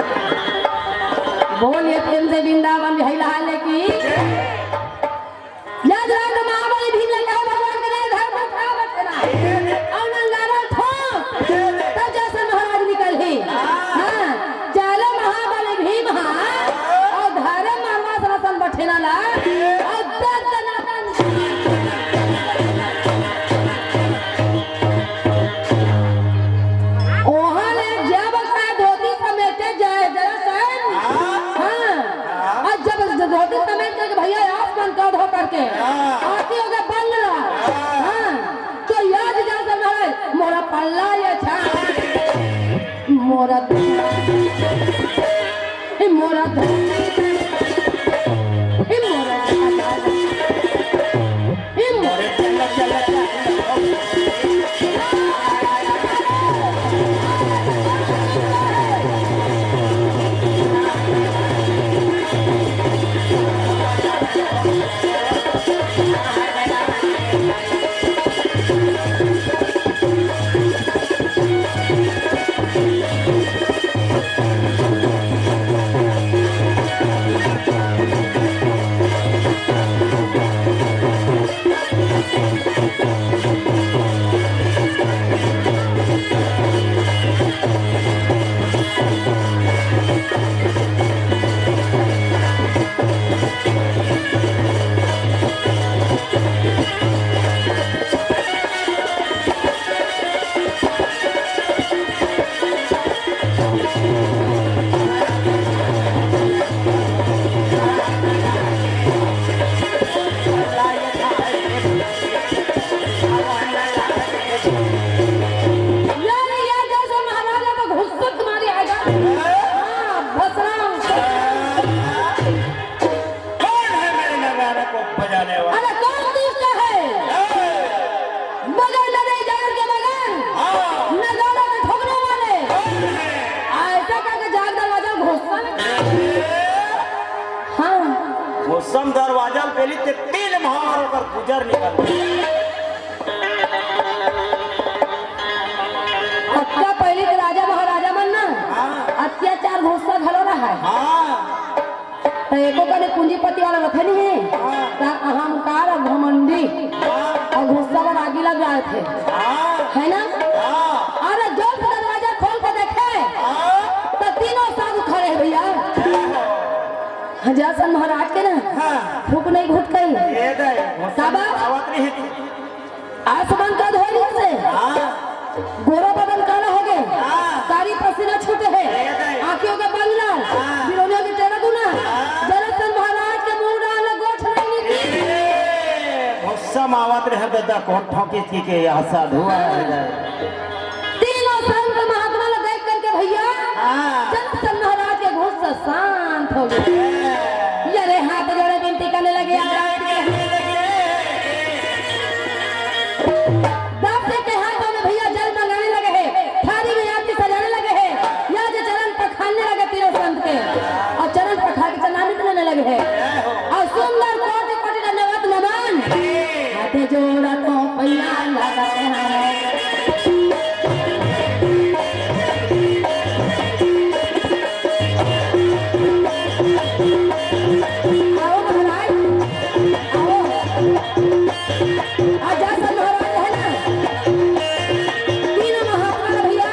बोलिए प्रेम से वृंदावन भैला हाले की। या जरा तो महाबली भीम लंका भगवान के नए धर्म उठा बचना। अउ नंगारा ठोक। तब जैसे महाराज निकल ही। हाँ, चलो महाबली भीम हाँ। अउ धारे मारवा सनातन बठेना ला। अउ दस दनादन। ओहाँ ले जब का धोती समेटे जाए जरा सैन। हाँ। अउ जब धोती समेट करके भैया आसमान का धो करके। हाँ। आती होगा बंगला। हाँ। हाँ। तो याद जा सब है, मोरा पल्ला ये छा। मोरा, ए मोरा, ए मोरा, ए मोरा, चल, चल, चल। यार, ये जैसे महाराजा तो घुसत मारी आएगा। हाँ, भसराम। कौन है मेरे नगारा को बजाने वाला? अरे, कौन दुष्ट है? बगैर लड़े जान के बगैर हाँ। नगारा के ठोकने वाले। कौन है? ऐसा करके जाग दरवाजा घुसता। हाँ। घुसम दरवाजा पहली ते तीन महार ओकर गुजर निकल। अतका पहिली के राजा महाराजा मन ना हाँ। अत्याचार गुस्सा घलो रहय। हाँ। त एको कने पूंजीपति वाला रथे नहीं हे। हाँ। त अहंकार अउ घमंडी हाँ। अउ गुस्सा वाला आगी लग जाथे। हाँ। है ना? हाँ। अरे जो दरवाजा खोल के देखे हाँ। त तीनों साधु खड़े हे भैया। हाँ। जरासंध महाराज के ना हाँ। फूक नहीं घुट कही। ये दे, काबर? आवत नहीं। आसमान का धोरी से हाँ। गोरा बदन काला हो गए, हाँ। कारी पसीना छूटे है, ये दे। आँखियों के बंगला, हाँ। बिलोनियों के टेढ़ा गुना, हाँ। जरासंध महाराज के मुंह डाल गोठ नहीं निकली। ए, गुस्सा मावत रहे दादा, कौन ठोंकी थी के यहाँ साधु आया है। तीनों संत महात्मा ला देख करके भैया, हाँ। जरासंध महाराज के गुस्सा शांत हो गया। ये रे हाथ जोड़े विनती करने लगे, "आप दास के हाथों में भैया जल मंगाने लगे हैं, थारी में आरती सजाने लगे हैं।" या जो चरण पखारने लगे तीनों संत के, अउ चरण पखार के चरणामृत लेने लगे हैं, अउ सुंदर कोटि कोटि दंडवत नमन। हाथे जोड़ा तो पैया लगा। आओ महाराज, आओ। आज जरासंध महाराज है ना, तीनों महात्मा भैया,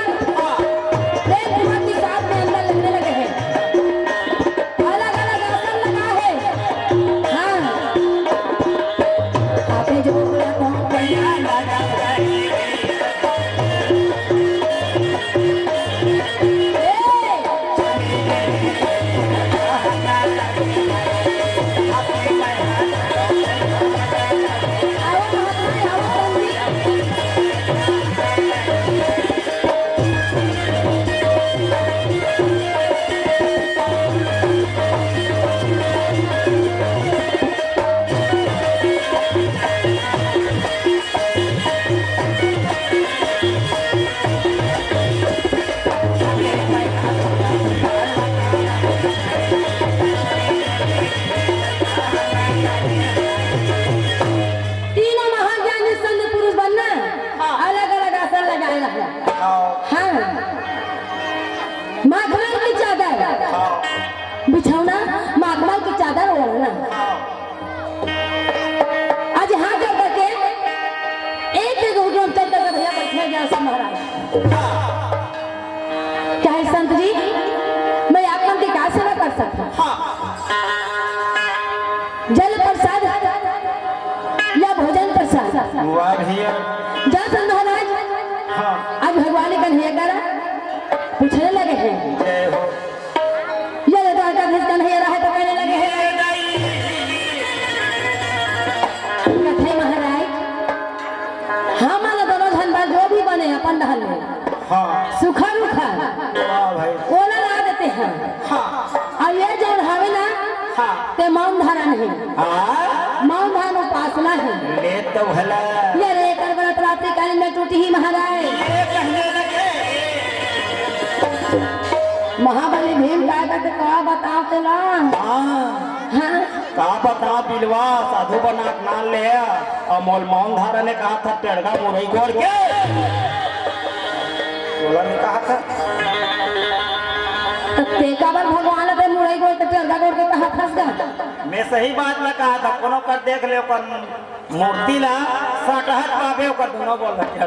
प्रेम विभक्ति साथ में अंदर लगने लगे हैं। अलग-अलग आसन लगा है। हाँ। हाथे जोड़ रखो, पैया लगा है। ए! आज हाथ जोड़ करके एक एक घुटना चल करके भैया बैठे गया सब महाराज। क्या है संत जी, मैं आप मन की का सेवा कर सकता हूँ? जल प्रसाद या भोजन प्रसाद? वाह भैया। जल संत महाराज हाँ। आज भगवान कन्हैया करा पूछने लगे हैं। जय हो। ये ले द्वारकाधीश कन्हैया रहा तो कहने लगे हैं। कथे महाराज, हम दोनों झन बर जो भी बने अपन डहर ले हाँ। सुखा रुखा वाह भाई। ओला ला देते हैं। हाँ। अउ ये जउन हवे ना, हाँ। ते मौन धारण हे। हाँ। मौन धारण उपासना हे। ले तो भला। ये रे एकर व्रत रात्रि काल में टूटही महाराज। ये कहने लगे। महाबली भीम का कहते का बताओ तेला। हाँ। हाँ। का बताओ बिलवा, साधु बना के नाम ले। अउ मोल मौन धारण ने कहा था टेड़गा मुरई गोड़ के। बोला नहीं कहा था। त ते काबर भगवान ते मुरई गोड़ के टेड़गा गोड़ के कहा फंस गा? मैं सही बात ला कहा था, कोनो कर देख ले ओकर मूर्ति ला सटहत पाबे ओकर दोनों बोल रखे।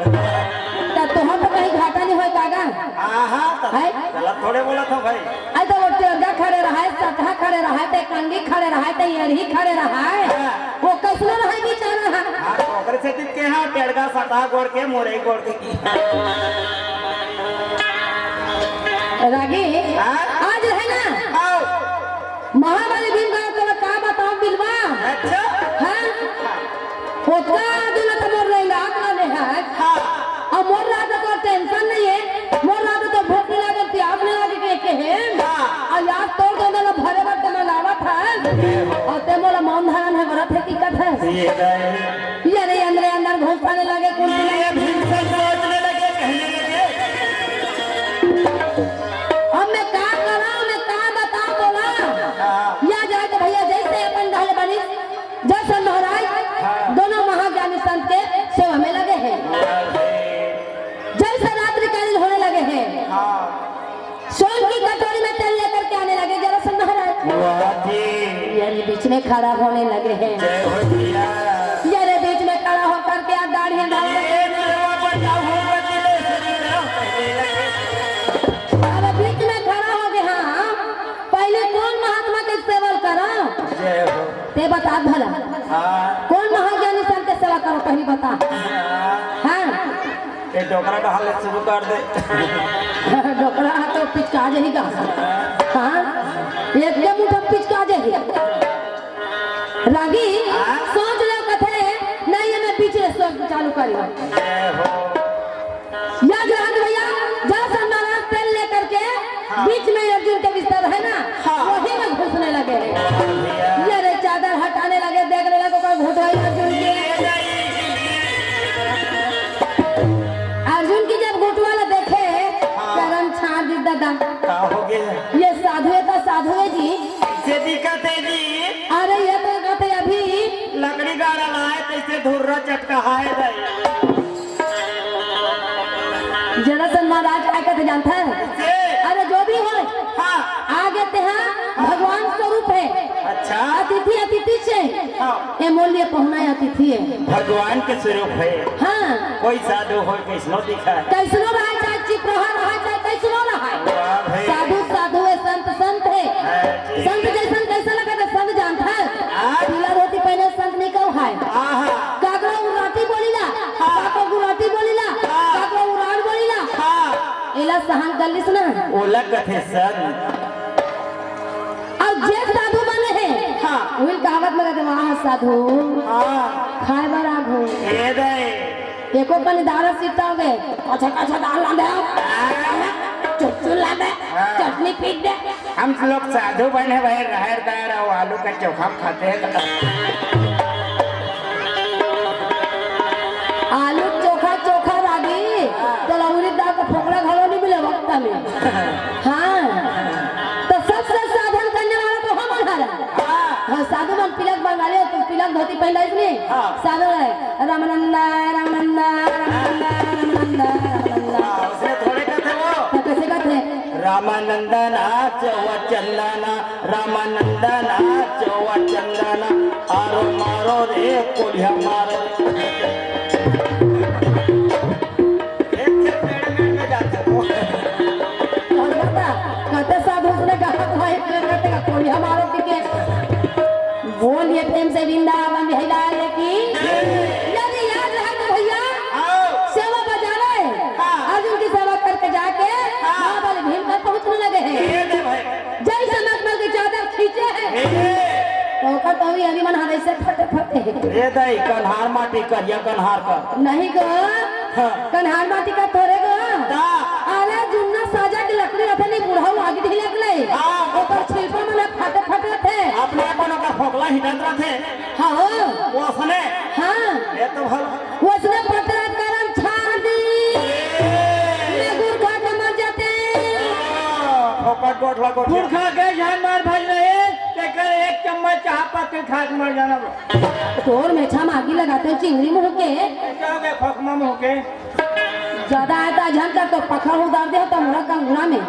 त तोहर तो कहीं घाटा नहीं होय कागा? हाँ हाँ, त हैं? गलत थोड़े बोला था भाई। अरे तो वो टेड़गा खड़े रहा है, सटहा खड़े रहा है, ते कंगी खड़े रहा है, ते एड़ही खड़े रहा है। हाँ। वो कैसनो रहा है बेचारा? हाँ, तो ओकरे से के हाँ टेड़गा सटहा गोड़ के मुरई गोड़ के की। रागी, हाँ? आज है ना? आओ। महाबली भीम का तोला का बताओ बिलवा? अच्छा। हाँ? ओतका दिन त मोर लइंगा आत वाले है। हाँ। अउ मोर रात तो टेंशन नहीं है, मोर रात तो भूख नहीं लागे, प्यास नहीं लागे के, के है। हाँ। अउ आज तोर दोनों ला भरे बर ते मंगावत है। अउ ते मोला मौन धारण है, व्रत है, की कथा है। ये नहीं। ये रे अंदर अंदर घुसने लगे, कुल ये भीमसेन सोचने लगे, कहने लगे। अब मैं का करा, मैं का बता बोला? हाँ। या जाए तो भैया जैसे अपन ढल बनी, जैसे महाराज हाँ। दोनों महाज्ञानी संत के सेवा में लगे हैं। वाह जी। जैसे रात्रिकालीन होने लगे हैं। हाँ। सोन की कटोरी में तेल लेकर के आने लगे जरासंध महाराज। वाह जी। ये रे बीच में खड़ा होने लगे हैं। जय हो भैया। ये रे बीच में खड़ा होकर के आप दाढ़ी डाल ये मेरे बाबा का हो बदले शरीर। अब बीच में खड़ा हो गए, हाँ, पहले कौन महात्मा के सेवा करा? जय हो। ते बता भला। हाँ। कौन महाज्ञानी संत के सेवा करो, पहली बता। हाँ। हाँ। ये डोकरा डहाले शुरू कर दे। डोकरा तो पिचका जाही का। हाँ। एक दे मुठा पिचका जाही। रागी, हाँ? सोच लो कथे, नहीं ये मैं बीच में सोच चालू करी। जय हो। याद रहा भैया, जरासंध महाराज तेल लेकर के हाँ। बीच में अर्जुन के बिस्तर है ना, हाँ। वही में घुसने लगे। भैया। ये रे चादर हटाने लगे, देखने लगे कोई घुटवाई अर्जुन के। अर्जुन की जब घुटवा ला देखे, हाँ। करम छाड़ दी दादा। का हो गया? ये साधु है तो साधु है जी। से दिक्कत है जी। अरे ये तो कहते अभी लकड़ी गाड़ा लाए, तैसे धुर्रा चटका हाय दे। जरासंध महाराज काय कथे जानता है? से? अरे जो भी हो, हाँ। आगे ते हाँ भगवान स्वरूप है। अच्छा। अतिथि अतिथि से। हाँ। ये मोल लिए पहुना है, अतिथि है। भगवान के स्वरूप है। हाँ। कोई साधु हो, कैसनो दिखा है। कैसनो रहा, चाहे चिपरहा रहा, चाहे कैसनो रहा। वाह भाई। साधु साधु है, संत संत है। हाँ जी। संत जैसन कैसा लगा था, संत जानता है? हाँ। पीला धोती पहने संत नहीं कहू है। आहा। काकरो उराटी बोलीला, हाँ। काकरो गुराटी बोलीला, हाँ। काकरो उराड़ बोलीला। हाँ। एला सहन कर लिस ना। ओला कथे संत। अउ जे साधु बने हे, हाँ। उहिल कहावत में कहते, "वाह साधु, हाँ। खाए बर आघो।" ए दे। एको कनी दारा सीता हो गए, कछा कछा दाल लांदे, चुरचुर लांदे, हाँ। चटनी पीट दे। हम लोग साधु बने भाई, राहर दार अउ आलू का चोखा खाते हैं। आलू चोखा, चोखा रागी, हाँ। तो उरीद दाल का फोकला घलो नहीं मिले वक्त में। हाँ, तो सबसे साधन करने वाला तो हम हमारा। हाँ। हाँ, साधु मन पिलक बंगाली हो, तुम पिलक धोती पहन रहे इसलिए। हाँ। साधु है, रामानंदा, रामानंदा, रामानंदा, रामानंदा, रामानंदा। हाँ, उसने थोड़े कहते वो। तो कैसे कहते हैं? रामानंदन आचो चंदन, रामानंदन आचो चंदन, आरो मारो रे कोलिया मारो। एक से पेड़ में, में जाता हो। और बता, कहते साधु उसने कहा था, एक ने कहते का कोलिया मारो कि के? बोलिए प्रेम से वृंदावन बिहारी लाल की। यदि याद रहे तो भैया, आओ। सेवा बजावे। हाँ। अर्जुन की सेवा करके जाके हाँ। महाबली भीम पर पहुंचने लगे हैं। ये दे भाई। जय समझ बल की चादर खींचे हैं। ये। तो ओकर तो अभी हरी मन हरे से फटे फटे हैं। ये दे कन्हार माटी करिया कन्हार का। नहीं गो। हाँ। कन्हार माटी का तोरे गो। का? अरे जुन्ना साजा के लकड़ी रथे नहीं बुढ़ऊ आगे ढिलक ले। हाँ। ओकर छिलका मन फटे फटे थे। अपने अपन ओकर फोकला हिटत रथे। हाँ। वो सुने। हाँ। ये तो भल। वो सुने पतरा करम छाड़ दी। ये। मैं गुरखा के मर जाते। हाँ, फोकट गोठला गोठिया। गुरखा के जान मार भाई नहीं, तेकर एक चम्मच चाह पत्ती खा के मर जाना वो। तोर में छा मागी लगाते हो चिंगरी मुंह के। कैसे हो गए फकमा मुंह के? ज्यादा है तो अझन कर तो पखा उतार दे हो तो मोरा कंगुरा में।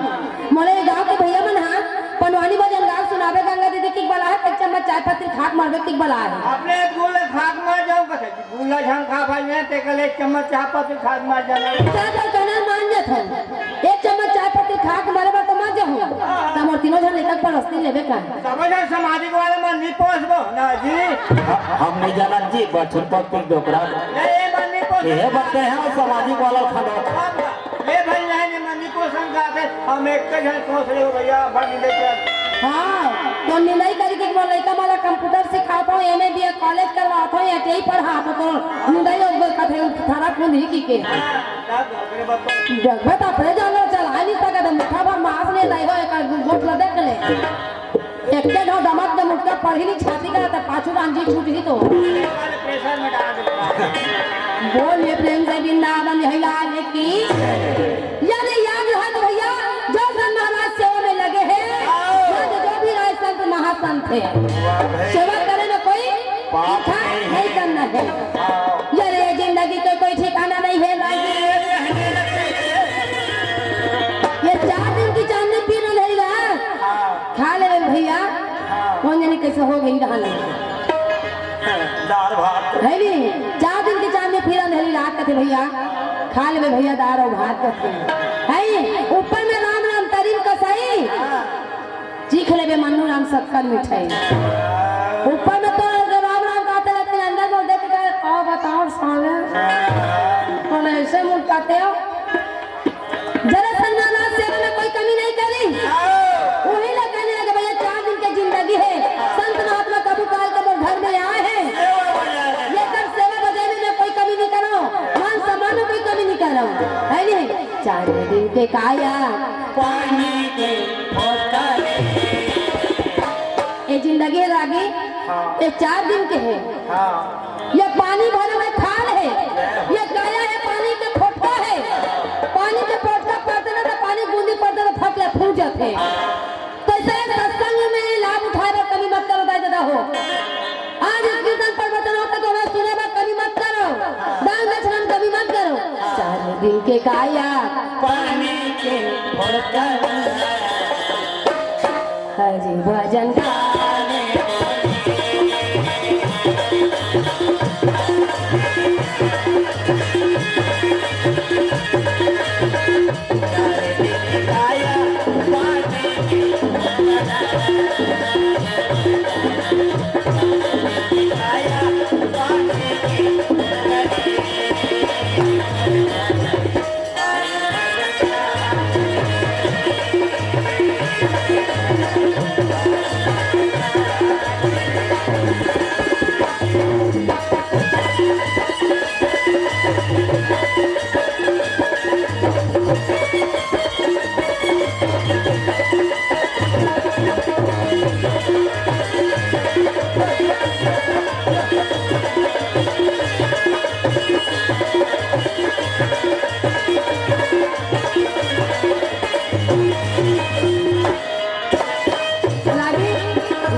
मोले ये गांव के भैया मन हा, पनवानी भजन गाँव सुनावे गंगा दीदी की बला है, एक चम्मच चाय पत्ती खाक मारवे की बला है। अपने गुल खाक मार जाऊं कथे, गुल झन खा भाई मैं, तेकल एक चम्मच चाय पत्ती खाक मार जाना। चाय तो कहना मान जात है, एक चम्मच चाय पत्ती खाक मारे बर तो मर जाऊं। तब और तीनों झन लेकर परस्ती लेवे का। तब झन सामाजिक वाले मन नहीं पहुंचबो ना जी। हम नहीं जानत जी, बचपन पर कुछ डोकरा। नहीं, ये मन नहीं पहुंच। ये बात है, सामाजिक वाला खंडो। ये भाई नहीं, नहीं, मन नहीं पहुंच संग आते। हम एक के झन पहुंच रहे हो भैया, भाग ले चल। हाँ, तो निंदाई करी के मोर लइका माला कंप्यूटर सिखात हो, एमए बीए कॉलेज करवात हो, या कई पढ़ात हो, तो निंदाई लोग कथे थारा खून ही की के। हाँ, तब अपने बात। जगह तो अपने जानो चला नहीं सकत, मुठा भर मांस नहीं लाई हो, एक गोट ला देख ले। एक के घाव दमाद के मुटका पढ़ी नहीं छाती का, तो पाछू रांझी छूट ही तो। प्रेशर में डाल दे। बोलिए प्रेम से वृंदावन है लाल की। यानी याद है तो भैया, जो संत महाराज सेवा में लगे हैं, आज जो भी राय संत महासंत है, वाह भाई। सेवा करे में कोई पाप इच्छा नहीं। नहीं करना है। हाँ। यार, ये जिंदगी का कोई ठिकाना नहीं है भाई। ये चार दिन की चांदनी पीना नहीं रहा। हाँ। खा ले भैया। हाँ। कौन जाने कैसे हो गई रहन। दाल भात। है नी? चार दिन की चांदनी पीना नहीं रहा कहते भैया। खा ले भैया दाल और भात कहते हैं। है नी? ऊपर में राम राम तरी में कसाई। हाँ। चीख लेबे मन्नू राम शक्कर मिठाई। ऊपर में तो राम राम कहते, लेकिन अंदर में देख के कहे, "का बताओ साले?" तो ऐसे मुंह कहते हो। जरा सन्नानाथ सेवा में कोई कमी नहीं करी। वही लोग कहने लगे, "भैया, चार दिन की जिंदगी है, संत महात्मा कभू काल के मोर घर में आए हैं, ये कर सेवा बजाने में कोई कमी नहीं करो, मान सम्मान में कोई कमी नहीं करो।" है नहीं? चार दिन के काया पानी के होता है। ये जिंदगी है रागी, हाँ। ये चार दिन के है। हाँ। ये पानी भरे में खाल है, ये काया है पानी के फोटका है। पानी के फोटका पड़ते ना तो पानी बूंदी पड़ते तो फट ले फूट जाते। तो ऐसे सत्संग में लाभ उठाए बर कमी मत करो दाई ददा हो। आज इस कीर्तन प्रवचन होता तो मैं सुने बर कमी मत करो, दान दक्षिणा में कमी मत करो। चार दिन के काया पानी के होता। हरि भजन गाने लागे,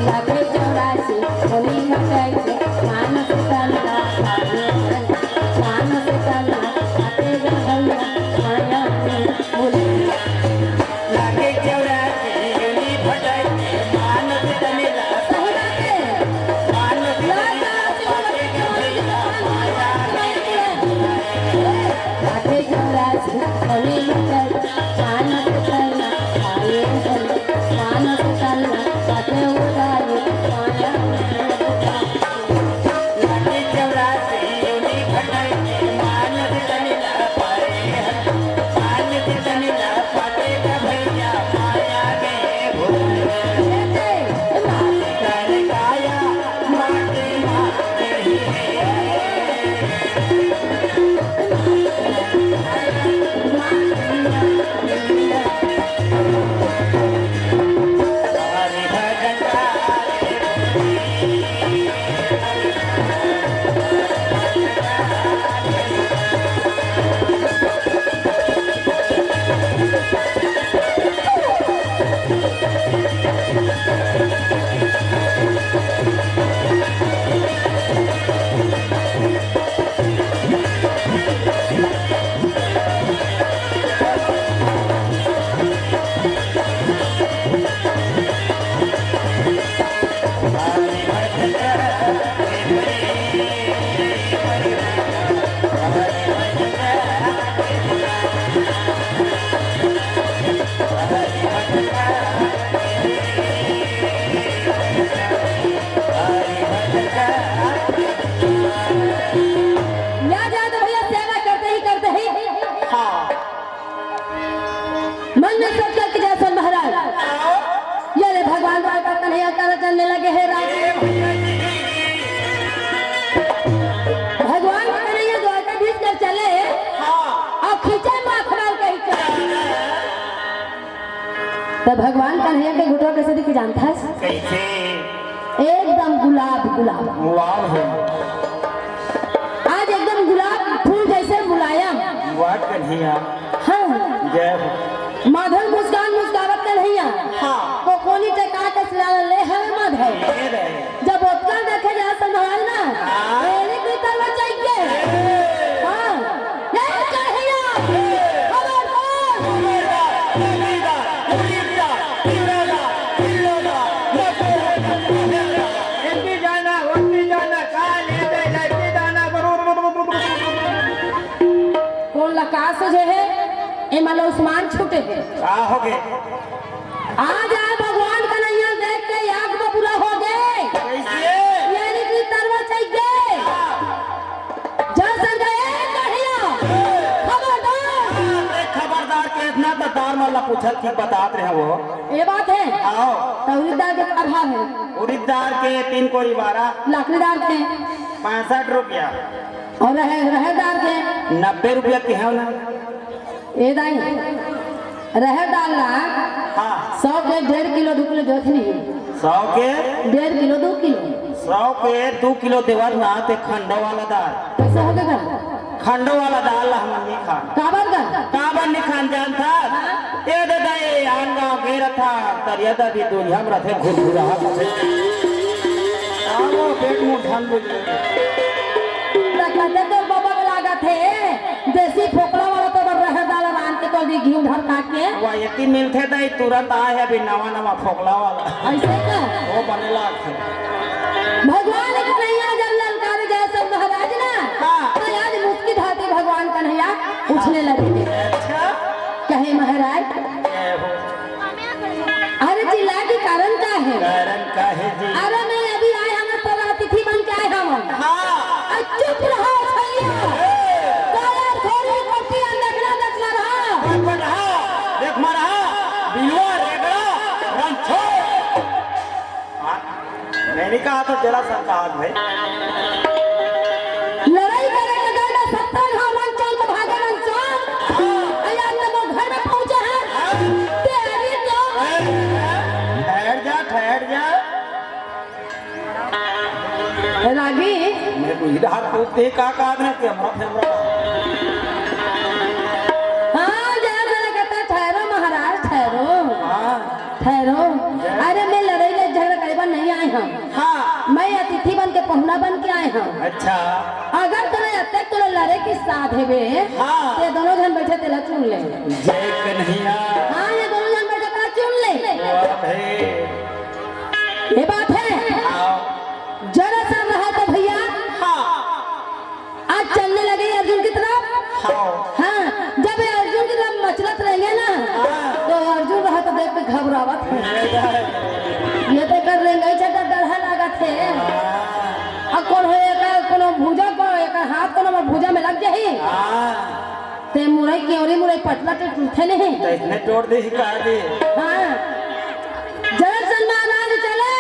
लागे चौरासी, होली मचाई से, मानस तन, मानस तन, आते गा भैया, माया में बोले। लागे या जाए तो भैया, सेवा करते ही करते ही हाँ। मन में सोच करके जैसन महाराज, ये ले भगवान द्वारका कन्हैया का चलने लगे हे राज। भगवान कन्हैया द्वारकाधीश कर चले हाँ। और खींचे माथ डाल के ही चले। तो भगवान कन्हैया के घुटवा कैसे दिखे जानता है? कैसे? एकदम गुलाब गुलाब। गुलाब है। आज एकदम गुलाब फूल जैसे मुलायम। वाह कन्हैया। हाँ। जय हो। माधव मुस्कान मुस्कावत कन्हैया। हाँ। कोकोनी टेका के सिला ले हवे माधव। ये रे। जब ओतका देखे जा संभाल ना, हाँ। मेरी भी तरवा चाहिए। हाँ। ये कन्हैया। खबरदार। खबरदार। खबरदार। उड़ी जा, उड़ी जा, उड़ी जा। एती जाना, ओती जाना, का ले दे, लेती जाना। कौन ला का सोझे हे? ए माला उस्मान छूटे हे। का हो गे? आज आए भगवान कन्हैया देख के आग बबूला हो गे। कैसे? यानी कि तरवा चढ़ गे। जय शंकर, ए कन्हैया, खबरदार। ए, खबरदार के इतना तो दार मन ला पूछल की बतात रहे वो। ये बात है। आओ। तो उड़ीद दार के का भाव है? उड़ीद दार के तीन कोरी बारह। लाखड़ी दार के? पैंसठ रुपया। और रहे, रहर दार के? नब्बे रुपया के है ना। ए दाई, रहर दाल ला हाँ। सौ के डेढ़ किलो, दू किलो देवत नहीं। सौ के? डेढ़ किलो, दू किलो। सौ के दू किलो देवत ना ते खंडो वाला दाल। कैसे हो गया? खंडो वाला दाल ला हम नहीं खान। काबर का? काबर नहीं खान जानता? हाँ। ए दे दाई, आन गाँव गे रथा, तरिया दा भी दुनिया में रथे घुरघुरा। आओ, पेट मुंह ठंड हो जाए। त कहते तोर बाबा के लागत हे, देसी फोकला वाला तो बर रहर दाल रांध के तो दी घी धर काट के। वाह, एती मिलथे दाई, तुरंत आए हे अभी नवा नवा फोकला वाला। ऐसे का? वो बने लागथे। भगवान कन्हैया जब ललकार गए सब महाराज ना, हाँ। तो आज मुस्की धाती भगवान कन्हैया पूछने लगे। अच्छा। कहे महाराज, जय हो। अरे चिल्लाए के कारण का है? कारण का है जी? अरे मैं अभी आए हूँ, तो अतिथि बन के आए हूँ। हाँ। अरे चुप रहो भैया। ए। काला थोड़ी करती है, देखना, देखना रहा। देखना रहा, देखना रहा। बिलवा रेगड़ा रणछोड़। हाँ, मैं नहीं कहा तो जरा सा कहा भाई। लड़ाई करे के डर में सत्तर घाव रणचंद भागे रणचंद। अरे आज तक वो घर में पहुंचे हैं। तेरी तो। ठहर जा, ठहर जा। रागी। मैं कोई इधर पूछते का कहा था, कैमरा, कैमरा। हाँ, जय जय कहता, ठहरो महाराज, ठहरो। हाँ। ठहरो। अरे, मैं लड़ाई ले झगड़ा करे बर नहीं आए हूँ। हाँ। मैं अतिथि बन के, पहुना बन के आए हूँ। अच्छा। अगर तोला अतेक तोला लड़े के साथ हेबे, हाँ। ते दोनों झन बैठे तेला चुन ले। जय कन्हैया। हाँ, ये दोनों झन बैठे तेला चुन ले। वाह भाई। ये बात है। हाँ। जरा सा रहा तो भैया। हाँ। आज चलने लगे अर्जुन की तरफ। हाँ। हाँ, जब ये अर्जुन की तरफ मचलत रहेंगे ना, हाँ। तो अर्जुन रहा तो देख के घबरावत है। पूजा में लग जाही। हाँ। ते मुरई, केवरी मुरई पतला तो टूटे नहीं। तो इसने तोड़ दी, कहा दी। हाँ। जरासंध महाराज चले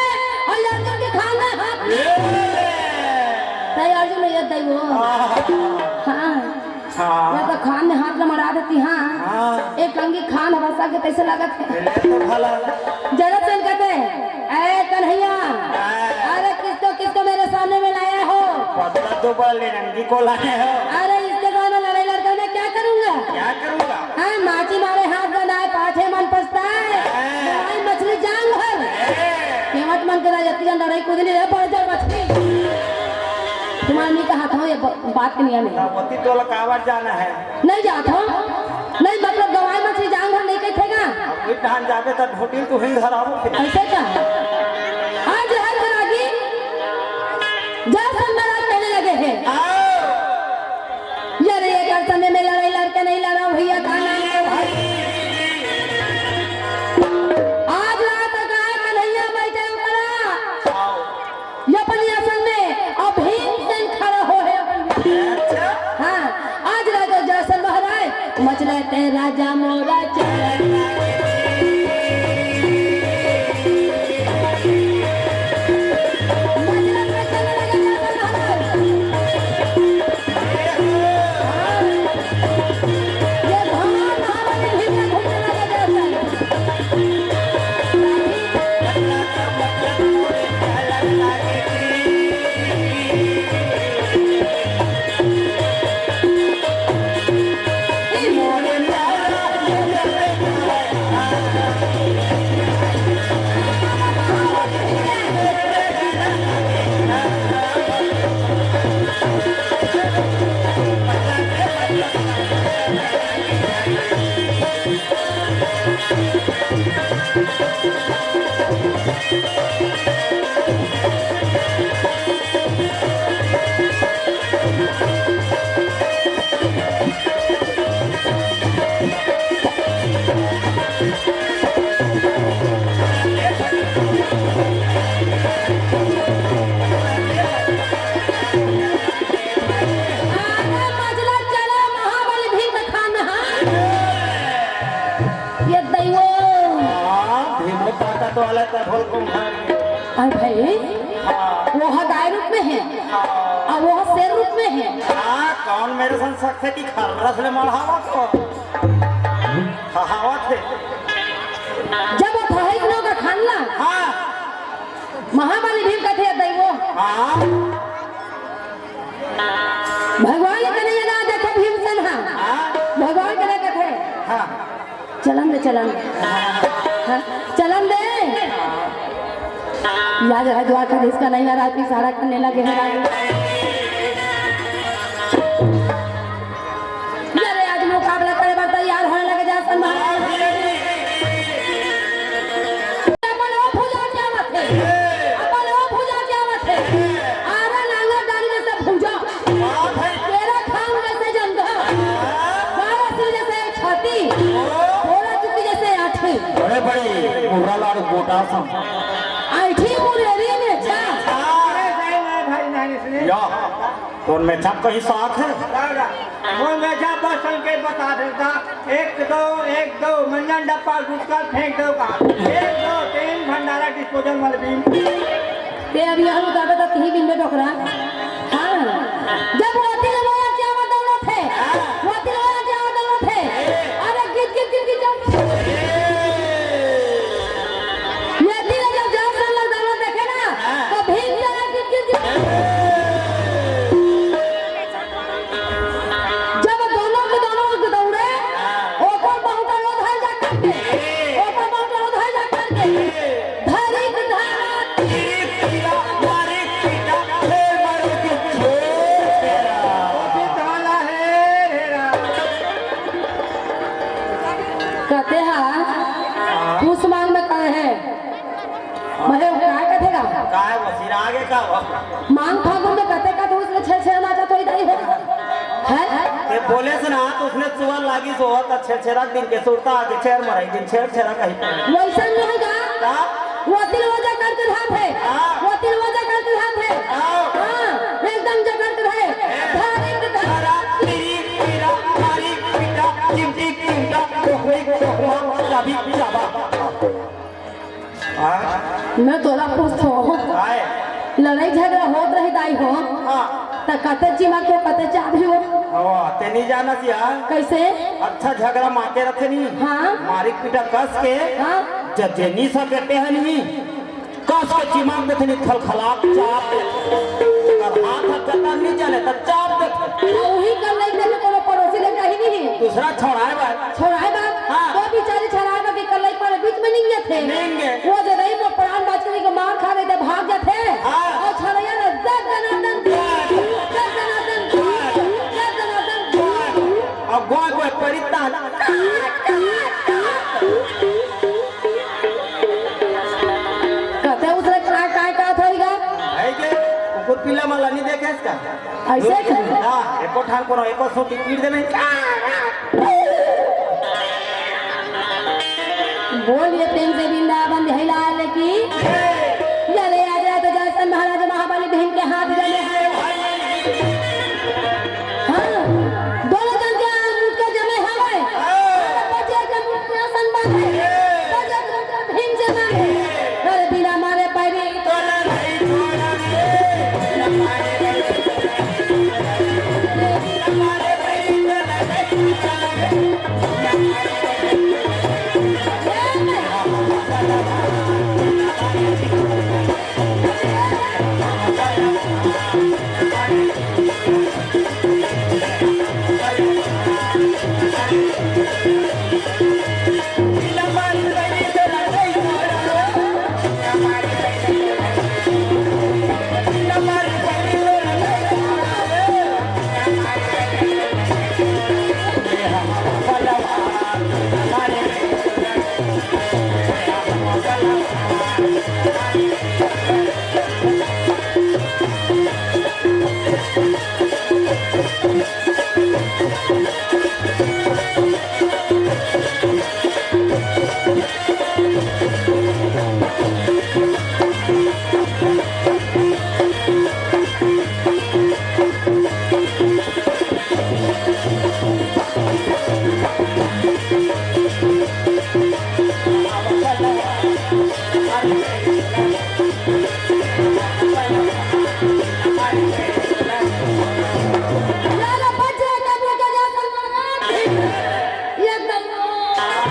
अउ अर्जुन के खान में हाथ। ये ले। तय अर्जुन ये दई वो। हाँ। हाँ। हाँ। या तो खान में हाथ ल मरा देती, हाँ। हाँ। एक अंगी खान हवसा के तइसे लागत हे। ले तो भला। जरासंध कहते, "ए कन्हैया, हाँ। अरे किसको, किसको मेरे सामने में लाया हो?" पतला तो बड़े नंगी को लाए हो। अरे इसके सामने लड़ाई लड़कर मैं क्या करूंगा? क्या करूंगा? हाँ, माची मारे हाथ गंधाए, पाछे मन पछताए। हाँ। गवाई मछली जांग भर। ए। केवट मन के राजा, जब लड़ाई कूद नहीं रहे, बढ़ जाओ मछली। तुम्हारा नहीं कहा था ये ब-, बात के नहीं आने। ना, वती तोला काबर जाना है? नहीं जात हो। नहीं, मतलब, गवाई मछली जांग भर नहीं कथे गा। अब कोई टहन जाबे त ढोटी तू हिंग धराबो फिर। अइसे का? आज हर रागी जरासंध महाराज कहने लगे हे। आओ। यार, ये कर समय में लड़ाई लड़के नहीं लड़ा भैया, का नाम है भाई? आज रात का कन्हैया बैठे ऊपरा। आओ। ये अपन आसन में अब भीमसेन खड़ा हो हे अपन। अच्छा। हाँ, आज राजा जरासंध महाराज मचले ते राजा मोरा चले। मचले ते चले राजा जरासंध महाराज। ये धान हमारे भीतर घुटना लगा जाता है। अरे मजला चला महाबली भीम खान, हाँ। ये दैवो। हाँ, भीम ताकत वाला त ढोल कुम्हार। अरे भाई, हाँ। वो ह गाय रूप में है, हाँ। और वो ह शेर रूप में है। हाँ, कौन मेरे संग सकथे कि खर्रस ले मढ़ावा को? हहावत हे। जब वो थहई लोग खान ला, हाँ। महाबली भीम कथे दैवो। हाँ। भगवान के नहीं ना देखे भीमसेन, हाँ। हाँ। भगवान के नहीं देखे। हाँ। चलन दे, चलन। हाँ, चलन दे। याद है द्वारकाधीश का नैया रात की सारा करने लगे हैं रानी। अरे आज मुकाबला करे बर तैयार होने लगे जरासंध महाराज। अपन ओ भुजा के आवत हे, अपन ओ भुजा के आवत हे। आरा नांगर डाली जैसे भुजा, तेरा खाऊ जैसे जंघा, बारह सिर जैसे छाती, बोरा चुकी जैसे आठी। बड़े बड़े मुर्रा लाड़ गोटा सम। आठी मुरेरी में जा। अरे नहीं, नहीं भाई, नहीं, इसने या। कौन में छप कहीं साथ है? दादा, वो में जा बस संकेत बता देता। एक दो, एक दो, मंजन डब्बा गुटखा फेंक दो का। एक दो तीन, भंडारा डिस्पोजल वाले बीम। ते अभी हम उतारे तो कहीं बिन में डोकरा। हाँ, जब वो दिल वो क्या वो दौलत है, वो दिल वो क्या वो दौलत है। अरे गिट गिट गिट गिट जब ये दिल जब जब से लोग दौलत देखे ना, तो भीम जरा गिट गिट गिट। जब दोनों के दोनों दौड़े, ओकर बहुटा लोग है जा करके, ओकर बहुटा लोग है जा करके, धरिक धारा। कते हा, पूस मांग में कहे है। महे काय कथे गा? काय वो सिरा आगे का वो? मांग फागुन में कते का दूसरे छेर छेर नाचा तो इधर ही हो। हैं? ये बोले से ना तो उसने सुअर लागी सो त छेर छेरा दिन के सुरता आगे छेर मराई दिन छेर छेरा कही। वैसा नहीं होगा। का? वो दिल वो जगत के धाम है। हाँ। वो दिल वो जगत के धाम है। हाँ। हाँ, एकदम जगत है। धार्मिक धाम। अभी जाबा। हाँ? मैं तोला पूछथों। आय। लड़ाई झगड़ा होत रही दाई हो। हाँ। त कते चिमकथो, कते चाबथो? हाँ, ते नहीं जानस या। कैसे? अच्छा झगड़ा माते रथे नहीं। हाँ। मारी पीटा कस के। हाँ। जब जे नहीं सकेते है नहीं। कस के चिमक देथे नहीं, खलखलात चाप देथे। अउ हाथ ह जता नहीं चले, त चाप देथे। अउ उही कर लइका में कोनो पड़ोसी ले कही नहीं। दूसरा छोड़ाए बात। छोड़ाए बात? हाँ। वो बेचारी छोड़ाए बात के कलई पर बीच में निंगे थे। निंगे। वो जो नहीं, वो प्राण बाज के मार खा रहे थे, भाग जाते। हाँ। अउ छोड़ैया ना, जय जनार्दन, जय जनार्दन, जय जनार्दन। अब गोय गोय परिता। कते उसने काय काय का थोड़ी गा? है के? कुकुर पीला माला नहीं देखे इसका? ऐसे ही? ना, एको ठान कोनो, एको सूती पीट देवे। बोलिए प्रेम से वृंदावन बिहारी लाल की। जय। जय रे, आज रात जरासंध महाराज महाबली भीम के हाथ जले हैं। हाँ, दोनों जन के मुंह के जमे हवे। हाँ। बचे के मुंह के आसन बांधे। बचे के मुंह के भीम से मांगे। अरे बिना मारे पैरी।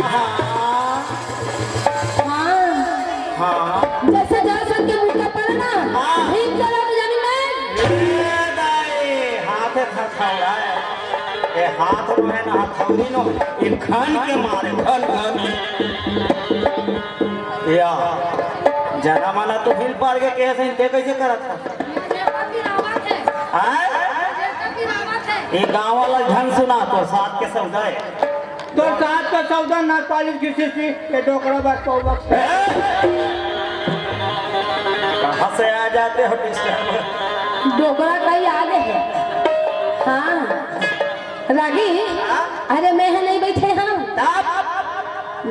हाँ। हाँ। जैसे जरासंध के मुंह का पड़ा ना, हाँ। भीम चला तो जमीन में। ए दाई, हाथ थरथराए। ए हाथ नो है ना, हथौड़ी नो, इन खन के मारे, खन, खन। या, जना मना तो हिल पार के कहे सही, ते कैसे करत था? आय? ये गांव वाला ढंग सुना तो साथ के सौदा है। तो साथ का सौदा ना पालिस किसी से, ये डोकरा बात को बस। कहाँ से आ जाते हो डिस्टर्ब? डोकरा कहीं आगे है। हाँ। रागी, हाँ? अरे मैं है नहीं बैठे हम। तब?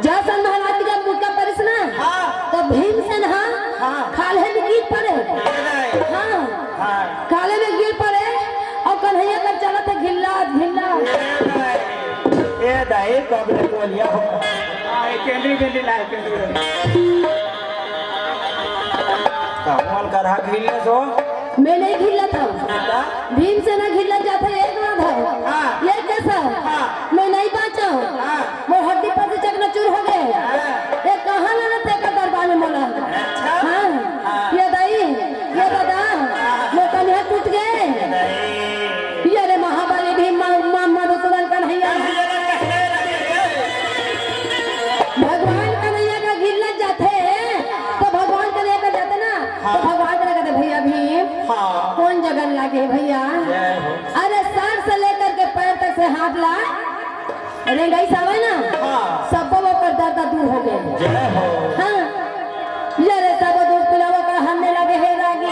जरासंध महाराज के जब मुक्का परिस ना, हाँ। तो भीमसेन, हाँ, हाँ। खाल्हे में गिर पड़े। गिर गए। हाँ। हाँ। खाल्हे में गिर पड़े अउ कन्हैया कर चलत है घिल्ला, घिल्ला। ए दाई, ए दाई, कब ले बोलिया हो? हाँ, ये केंद्री, केंद्री लाए, केंद्री। कमल करहा घिल्ला सो? मैं नहीं घिल्ला था। हाँ। भीमसेन घिल्ला जाता है, एक ना था। हाँ। ये कैसा? हाँ। मैं नहीं बांचा। हाँ। मोर हड्डी पसली चकनाचूर हो गए। हाँ। ये कहाँ लाना तेकर दरबार में मोला? अच्छा। हाँ। हाँ। ये दाई, ये दादा, मोर कनिहा टूट गए। दाई। ये रे महाबली भीम मा-, मा-, मधुसूदन कन्हैया। भगवान कन्हैया का घिल्ला जाते, तो भगवान कन्हैया का जाते ना, हाँ। तो भगवान कन्हैया कहते, "भैया भीम, हाँ। कौन जगह लागे भैया?" जय हो। अरे सर से लेकर के पैर तक से हाथ ला, रेंगई सावे ना, हाँ। सब ओकर दर्द दूर हो गए। जय हो। हाँ। ये रे सब दुख पिलावा का हन्ने लगे हे रागी।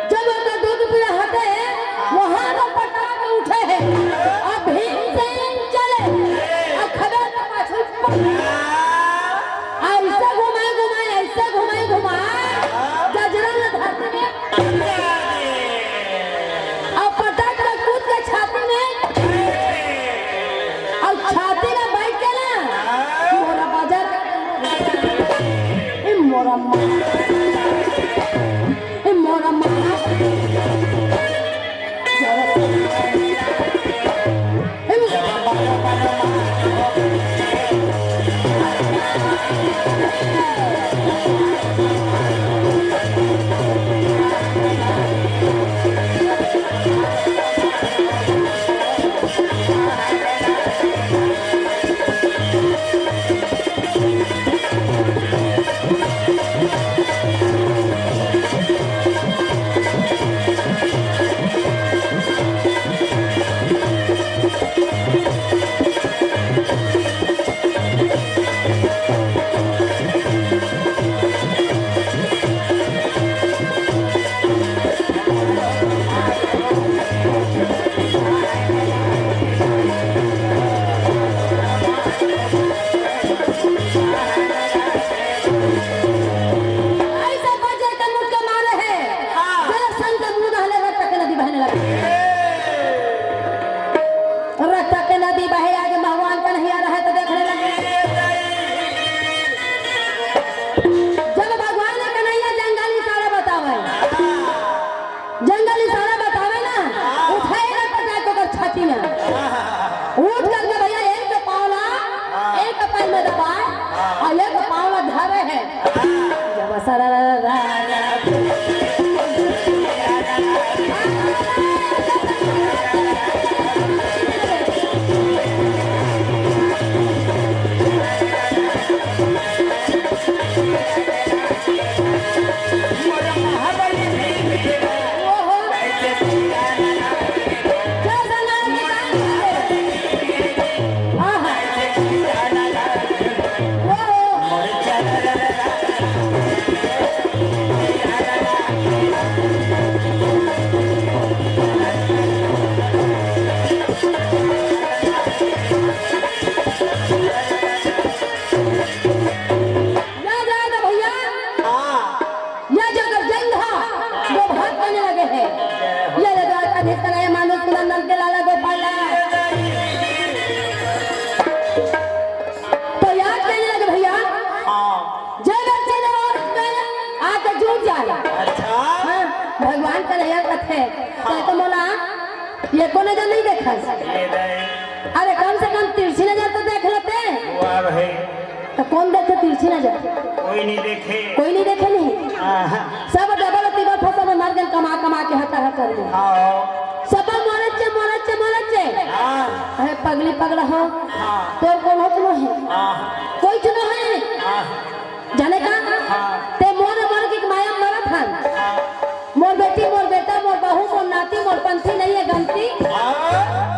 जब ओकर दुख पीड़ा हटे, वहाँ से पटाक उठे हे। अब भीमसेन चले, अब खबर का पाछू पड़े। ऐसे घुमाए, घुमाए, ऐसे घुमाए, घुमाए, जजरा में धरती में। अब पटक के कूद के छाती में। ऐसे बजे के मुठ के मारे हे। हाँ। जल संग के मुंह रहले, रक्त के नदी बहने लगे। रक्त के नदी बहे, आगे भगवान कन्हैया रहे तो देखने लगे। जब भगवान कन्हैया जंगल इशारा बतावे, जंगल इशारा बतावे ना, उठाए ना पटाए तो ओकर छाती में। उठ करके भैया एक के पाँव ला, एक के पैर में दबाए, और एक के पाँव ला धरे है। जब सरा या जाए तो भैया, हाँ। या जो अगर जंग हा, वो भाग करने लगे हैं। ये ले द्वारकाधीश कन्हैया मानो सुनंद नंद के लाला गोपाला। तो याद कहने लगे भैया, हाँ। जय बच्चे ने और इसमें आके जुट जाए। अच्छा। हाँ, भगवान कन्हैया कथे, तो, तो मोला ये को नजर नहीं देखा। ये नहीं। अरे कम से कम तिरछी नजर तो देख लेते। वाह भाई। तो कौन देखे तिरछी नजर? कोई नहीं देखे। कोई नहीं देखे नहीं। आहा। सब डबल तिबल फसल में मर गए, कमा कमा के हतर हतर में। हाँ। सब मरत चे, मरत चे, मरत चे। हाँ। अरे पगली पगला हो। हाँ। तोर कौन हो चुनो है? हाँ। कोई चुनो है? हाँ। जाने का? हाँ। ते मोर, मोर की माया मरत हन। हाँ। मोर बेटी, मोर बेटा, मोर बहू, मोर नाती, मोर पंथी नहीं है गनती। हाँ।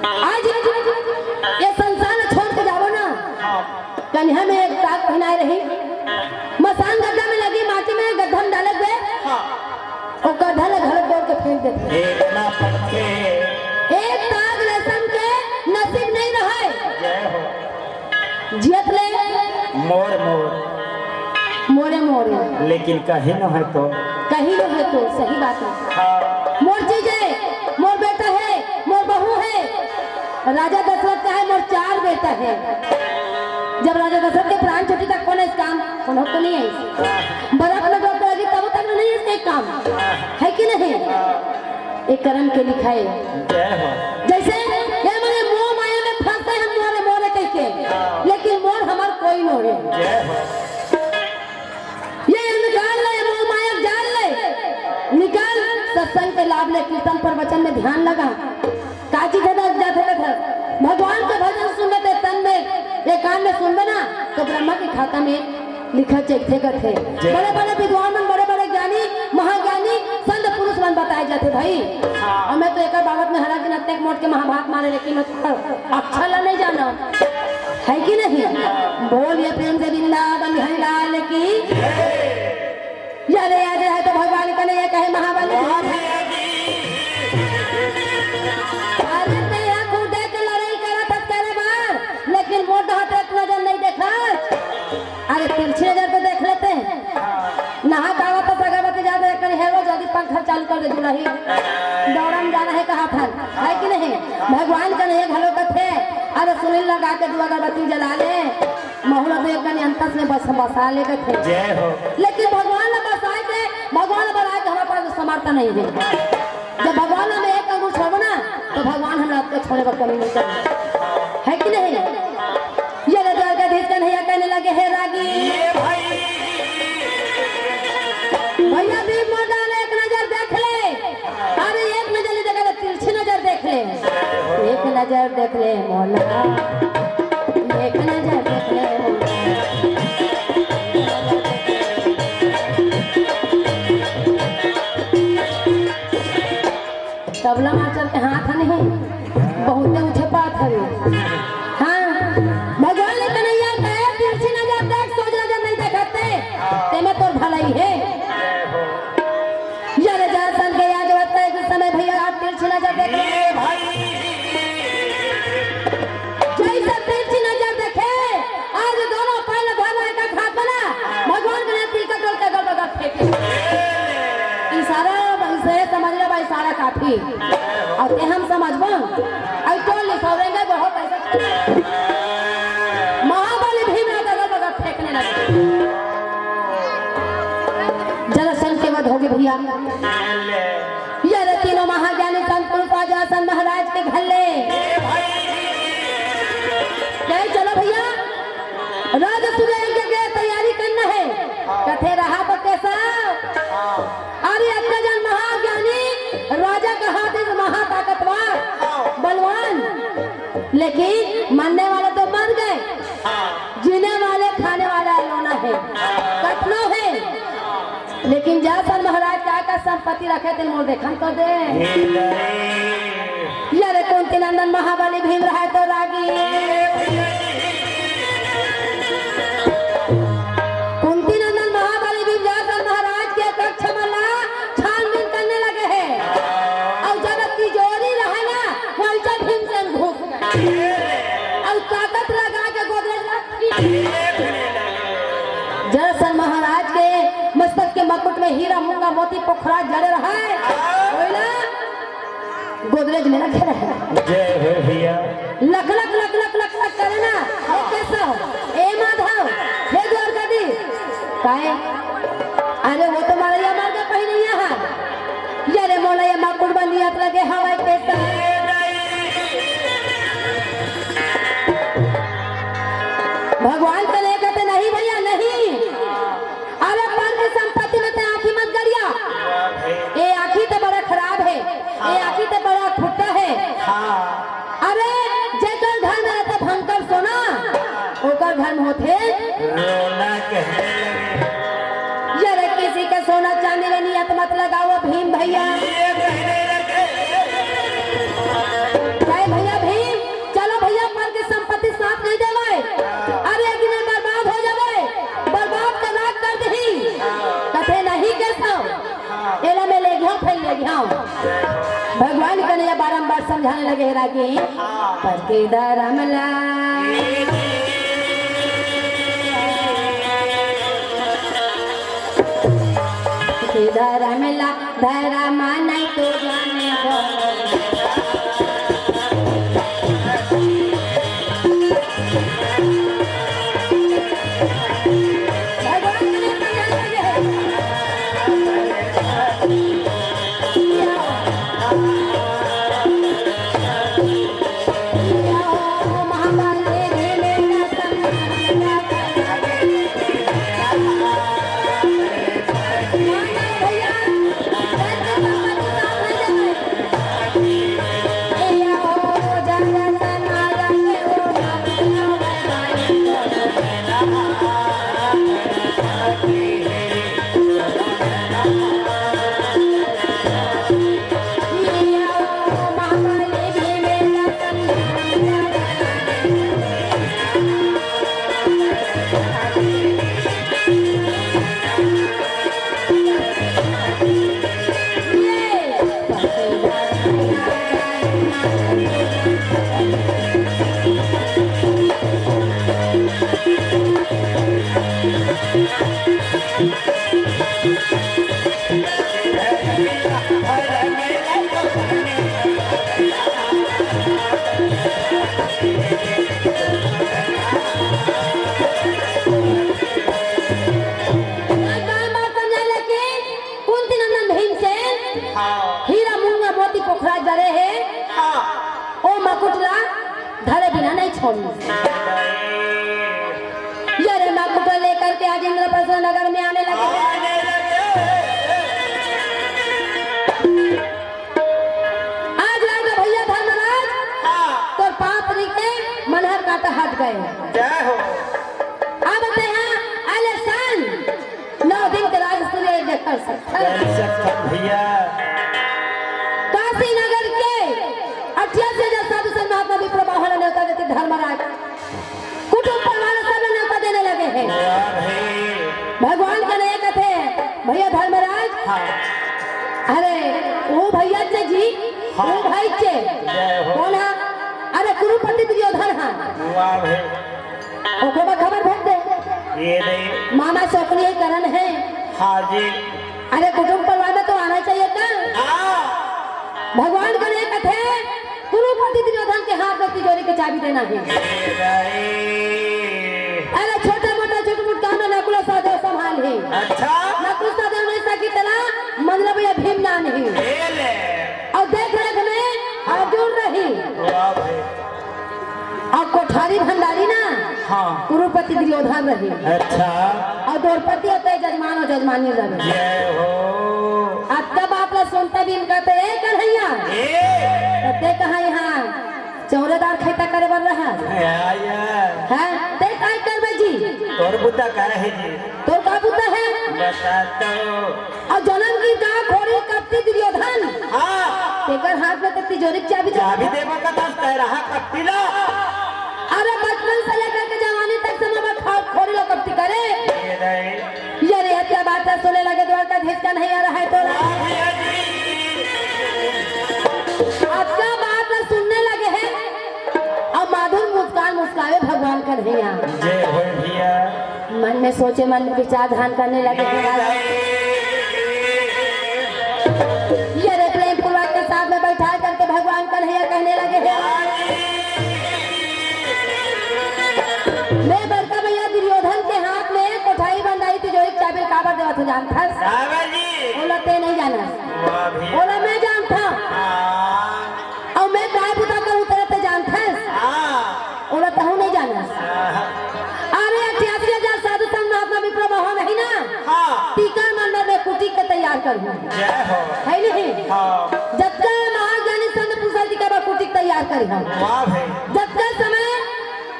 आज ये संसार छोड़ के जावो ना। हाँ। कन्हा में एक ताक पहिनाए रही, मसान गड्ढा में लगी माटी में गड्ढा में डालत बे। हाँ। ओ गड्ढा ले घलत दौड़ के फेंक देते। एक ना पत्ते। एक ताक रेशम के नसीब नहीं रहे। जय हो। जियत ले। मोर, मोर। मोरे, मोरे। लेकिन कहीं न है तो। कहीं न है तो, सही बात है। हाँ। मोर जीजे, मोर बेटा है, मोर बहू है। राजा दशरथ का है, मोर चार बेटा है। जब राजा दशरथ के प्राण छूटी तक कौन है इस काम? कौन हो तो नहीं है इस। बर्फ में डूब लगी तब तक नहीं है इसके काम। है कि नहीं? ये कर्म के लिखाए। जय हो। जैसे ये मने मोह माया में फंसे हम मोरे मोरे कह के, लेकिन मोर हमार कोई नो है। जय हो। ये निकाल ले, मोह माया जान ले, निकाल। सत्संग के लाभ ले, कीर्तन प्रवचन में ध्यान लगा। काची धन जाथे कथा, भगवान के भजन सुनबे ते तन में, ये कान में सुनबे ना, तो ब्रह्मा के खाता में लिखा चेकथे कथे। जय। बड़े बड़े विद्वान मन, बड़े बड़े ज्ञानी, महाज्ञानी, संत पुरुष मन बताए जाथे भाई। हाँ। और मैं तो एक बाबत में हरा के नत्ते मोट के महाभारत मारे, लेकिन मैं तो अक्षर ला नहीं जाना, है कि नहीं? बोलिए प्रेम से वृंदावन बिहारी लाल की। अरे आज है तो भगवान कन्हैया कहे महाबली। अरे ते यहाँ कूदे के लड़ाई करत हस करे बार, लेकिन मोर हाथ एक नजर नहीं देखा। अरे तिरछी नजर तो देख लेते हैं। नहा कावा तो सगरवती जाते एक करी है वो जल्दी पंखा चालू कर दे दुलही। दौड़न जाना है कहा था, है कि नहीं? भगवान कन्हैया घलो कथे, अरे सुनील लगा के दू अगरबत्ती जला ले, महुआ तो एक कनी अंतर में बस बसा ले कथे। जय हो। लेकिन भगवान ला बसाए के, भगवान ला बसाए के हमर पास समर्थ नहीं हे। जब भगवान ला हम एक अंगुल छोड़बो ना, तो भगवान हमला आपके छोड़े बर कमी नहीं करे, है कि नहीं? ये रे द्वारकाधीश कन्हैया कहने लगे, हे रागी, ये भाई। भैया भीम मोर डाहर एक नजर देख ले। अरे एक नजर नहीं देखा तो तिरछी नजर देख ले। एक नजर देख ले मोला, एक नजर देख ले मोला। तबला मास्टर के हाथ ह नहीं, बहुते उठे पात हवे। हाँ, भगवान कन्हैया कहे, तिरछी नजर देख, सोझ नजर नहीं देखते, तेमे तोर भलाई हे। जरा जरासंध के यादवत कहे के समय भैया आप तिरछी नजर देख ले। जैसे तिरछी नजर देखे, आज दोनों पैर धर रहे का खात बना, भगवान के लिए तिलका टोल के अगल बगल फेंके। इशारा से समझ ले भाई, इशारा काफी। और ते हम समझबो, आई टोल ले सौरेंगे बहुत ऐसे। महाबली भीम राजा अगल बगल फेंकने लगे। जरासंध के वध हो गए भैया। ये रे तीनों महाज्ञानी संत पुरुष राजा सन महाराज के घर ले। कहे, चलो भैया, राजा सूर्य यज्ञ के तैयारी करना है। कथे रहा तो कैसा? अरे अतका जन महाज्ञानी राजा कहा थे, महाताकतवर, बलवान, लेकिन मरने वाले तो मर गए, जीने वाले खाने वाला अलोना है, कतनो है। लेकिन जरासंध महाराज का का संपत्ति रखे थे, मोर देखन तो दे। ये रे कुंती नंदन महाबली भीम रहे तो रागी। कुंती नंदन महाबली भीम जरासंध महाराज के कक्ष में ला छानबीन करने लगे हैं। और जब तिजोरी रहे ना, वही जब भीमसेन घुस गए। और ताकत लगा के गोदरेज ला जरासंध महाराज के मस्तक के मकुट में हीरा, मूंगा, मोती, पोखरा जड़े रहा है। कोयला गोदरेज में रखे रहे। जय हो भैया। लक लक लक लक लक लक करे ना। हे केशव, हे माधव, हे द्वारकाधीश। काहे? अरे वो तो मड़इया मार के पहिने यहाँ। ये रे मोला ये मकुट बनियात लगे हवाई केशव। भगवान तो नहीं कहते, नहीं भैया, नहीं। अरे पर की संपत्ति में ते आँखी मत गड़िया। ये आँखी तो बड़ा खराब है, ये आँखी तो बड़ा फुट्टा है। अरे जेकर घर में रहता भंकर सोना, ओकर घर में होथे रोना कहने लगे। ये रे किसी के सोना चांदी में नियत मत लगाओ भीम भैया। ये कहने लगे। जय भैया भीम। चलो भैया, पर के संपत्ति साथ नहीं देवे। अरे एक दिन बर्बाद हो जावे, बर्बाद के राख कर दही। कथे नहीं केशव, एला मैं ले गया, फिर ले गया। भगवान कन्हैया बारंबार समझाने लगे, हे रागी, पर के धरम ला, के धरम ला धरम नहीं तो जाने। ये रे माकुटा लेकर के आज इंद्रप्रस्थ नगर में आने लगे। आने लगे। आज राजा भैया धर्मराज, हाँ। तोर पाप रिके मनहर काटा हट गए। जय हो। अब तेहा आले सन नौ दिन के राज सूर्य यज्ञ कर सकथस। कर सकथन भैया। काशी नगर के अट्ठासी हजार साधु संत महात्मा विप्र बाहुन नेवता देथे धर्मराज। कुटुंब परिवार सब ला नेवता देने लगे हे। वाह भाई। भगवान कन्हैया कथे, भैया धर्मराज, हाँ। अरे, वो भैया चे जी, हाँ। वो भाई चे। जय हो। कौन हा? अरे, कुरुपति दुर्योधन हा। वाह भाई। ओकरे बर खबर भेज दे। ये नहीं। मामा शकुनि हे, करण हे। हाँ जी। अरे, कुटुंब परिवार में तो आना चाहिए था। हाँ। भगवान कन्हैया कथे, कुरुपति दुर्योधन के हाथ में तिजोरी के चाबी देना हे। ए भाई। अरे, छोटे मोटे छुटमुट काम में नकुल सहदेव संभाल हे। अच्छा। नकुल सहदेव नहीं सकी तेला, मतलब ये भीम नाम हे। ए ले। अउ देख रेख में अर्जुन रही। वाह भाई। अउ कोठारी भंडारी ना, हाँ। कुरुपति दुर्योधन रही। अच्छा। अउ द्रौपदी अउ ते जजमान अउ जजमानी रही। जय हो। अतका बात ला सुनते बिन कथे, "ए कन्हैया, ए। त ते कहाँ यहाँ चौरेदार खेता करे बर रहा?" या, या। हैं? ते काय करबे जी? तोर बुता का हे जी? तोर का बुता हे? बता तो। अउ जनम की गाँव खोरी कपटी दुर्योधन। हाँ। तेकर हाथ में तो तिजोरी के चाबी दे। चाबी देबा का दस तय रहा कपटी ला। अरे बचपन से लेकर के जवानी तक से मैं खा-, खोरी लो कपटी करे। ये नहीं। ये रे हत्या बात है, सुने लगे द्वारकाधीश कन्हैया रहा है तोरा। वाह भैया जी। अतका बात ला सुनने लगे हे। अब माधुर मुस्कान मुस्कावे भगवान कन्हैया। जय हो भैया। मन में सोचे, मन में विचार ध्यान करने लगे हे। ये रे प्रेम पूर्वक के साथ में बैठा करके भगवान कन्हैया कहने लगे हे, मैं बड़का भैया दुर्योधन के हाथ में कोठारी भंडारी तिजोरी के चाबी काबर देवत हूँ जानथस? बाबा जी। ओला ते नहीं जानस। वाह भैया। ओला मैं जानता। हाँ। अउ मैं काय बुता करूँ तेला ते जानथस? हाँ। ओला तहूँ नहीं जानस। हाँ। अरे अट्ठासी हजार साधु संत महात्मा विप्र बाहुन नहीं ना? हाँ। तीकर मन बर मैं कुटी के तैयार करहूँ। जय हो। है नहीं? हाँ। जतका महाज्ञानी संत पुरुष हे तीकर बर कुटी के तैयार करहूँ। वाह भाई। जतका समय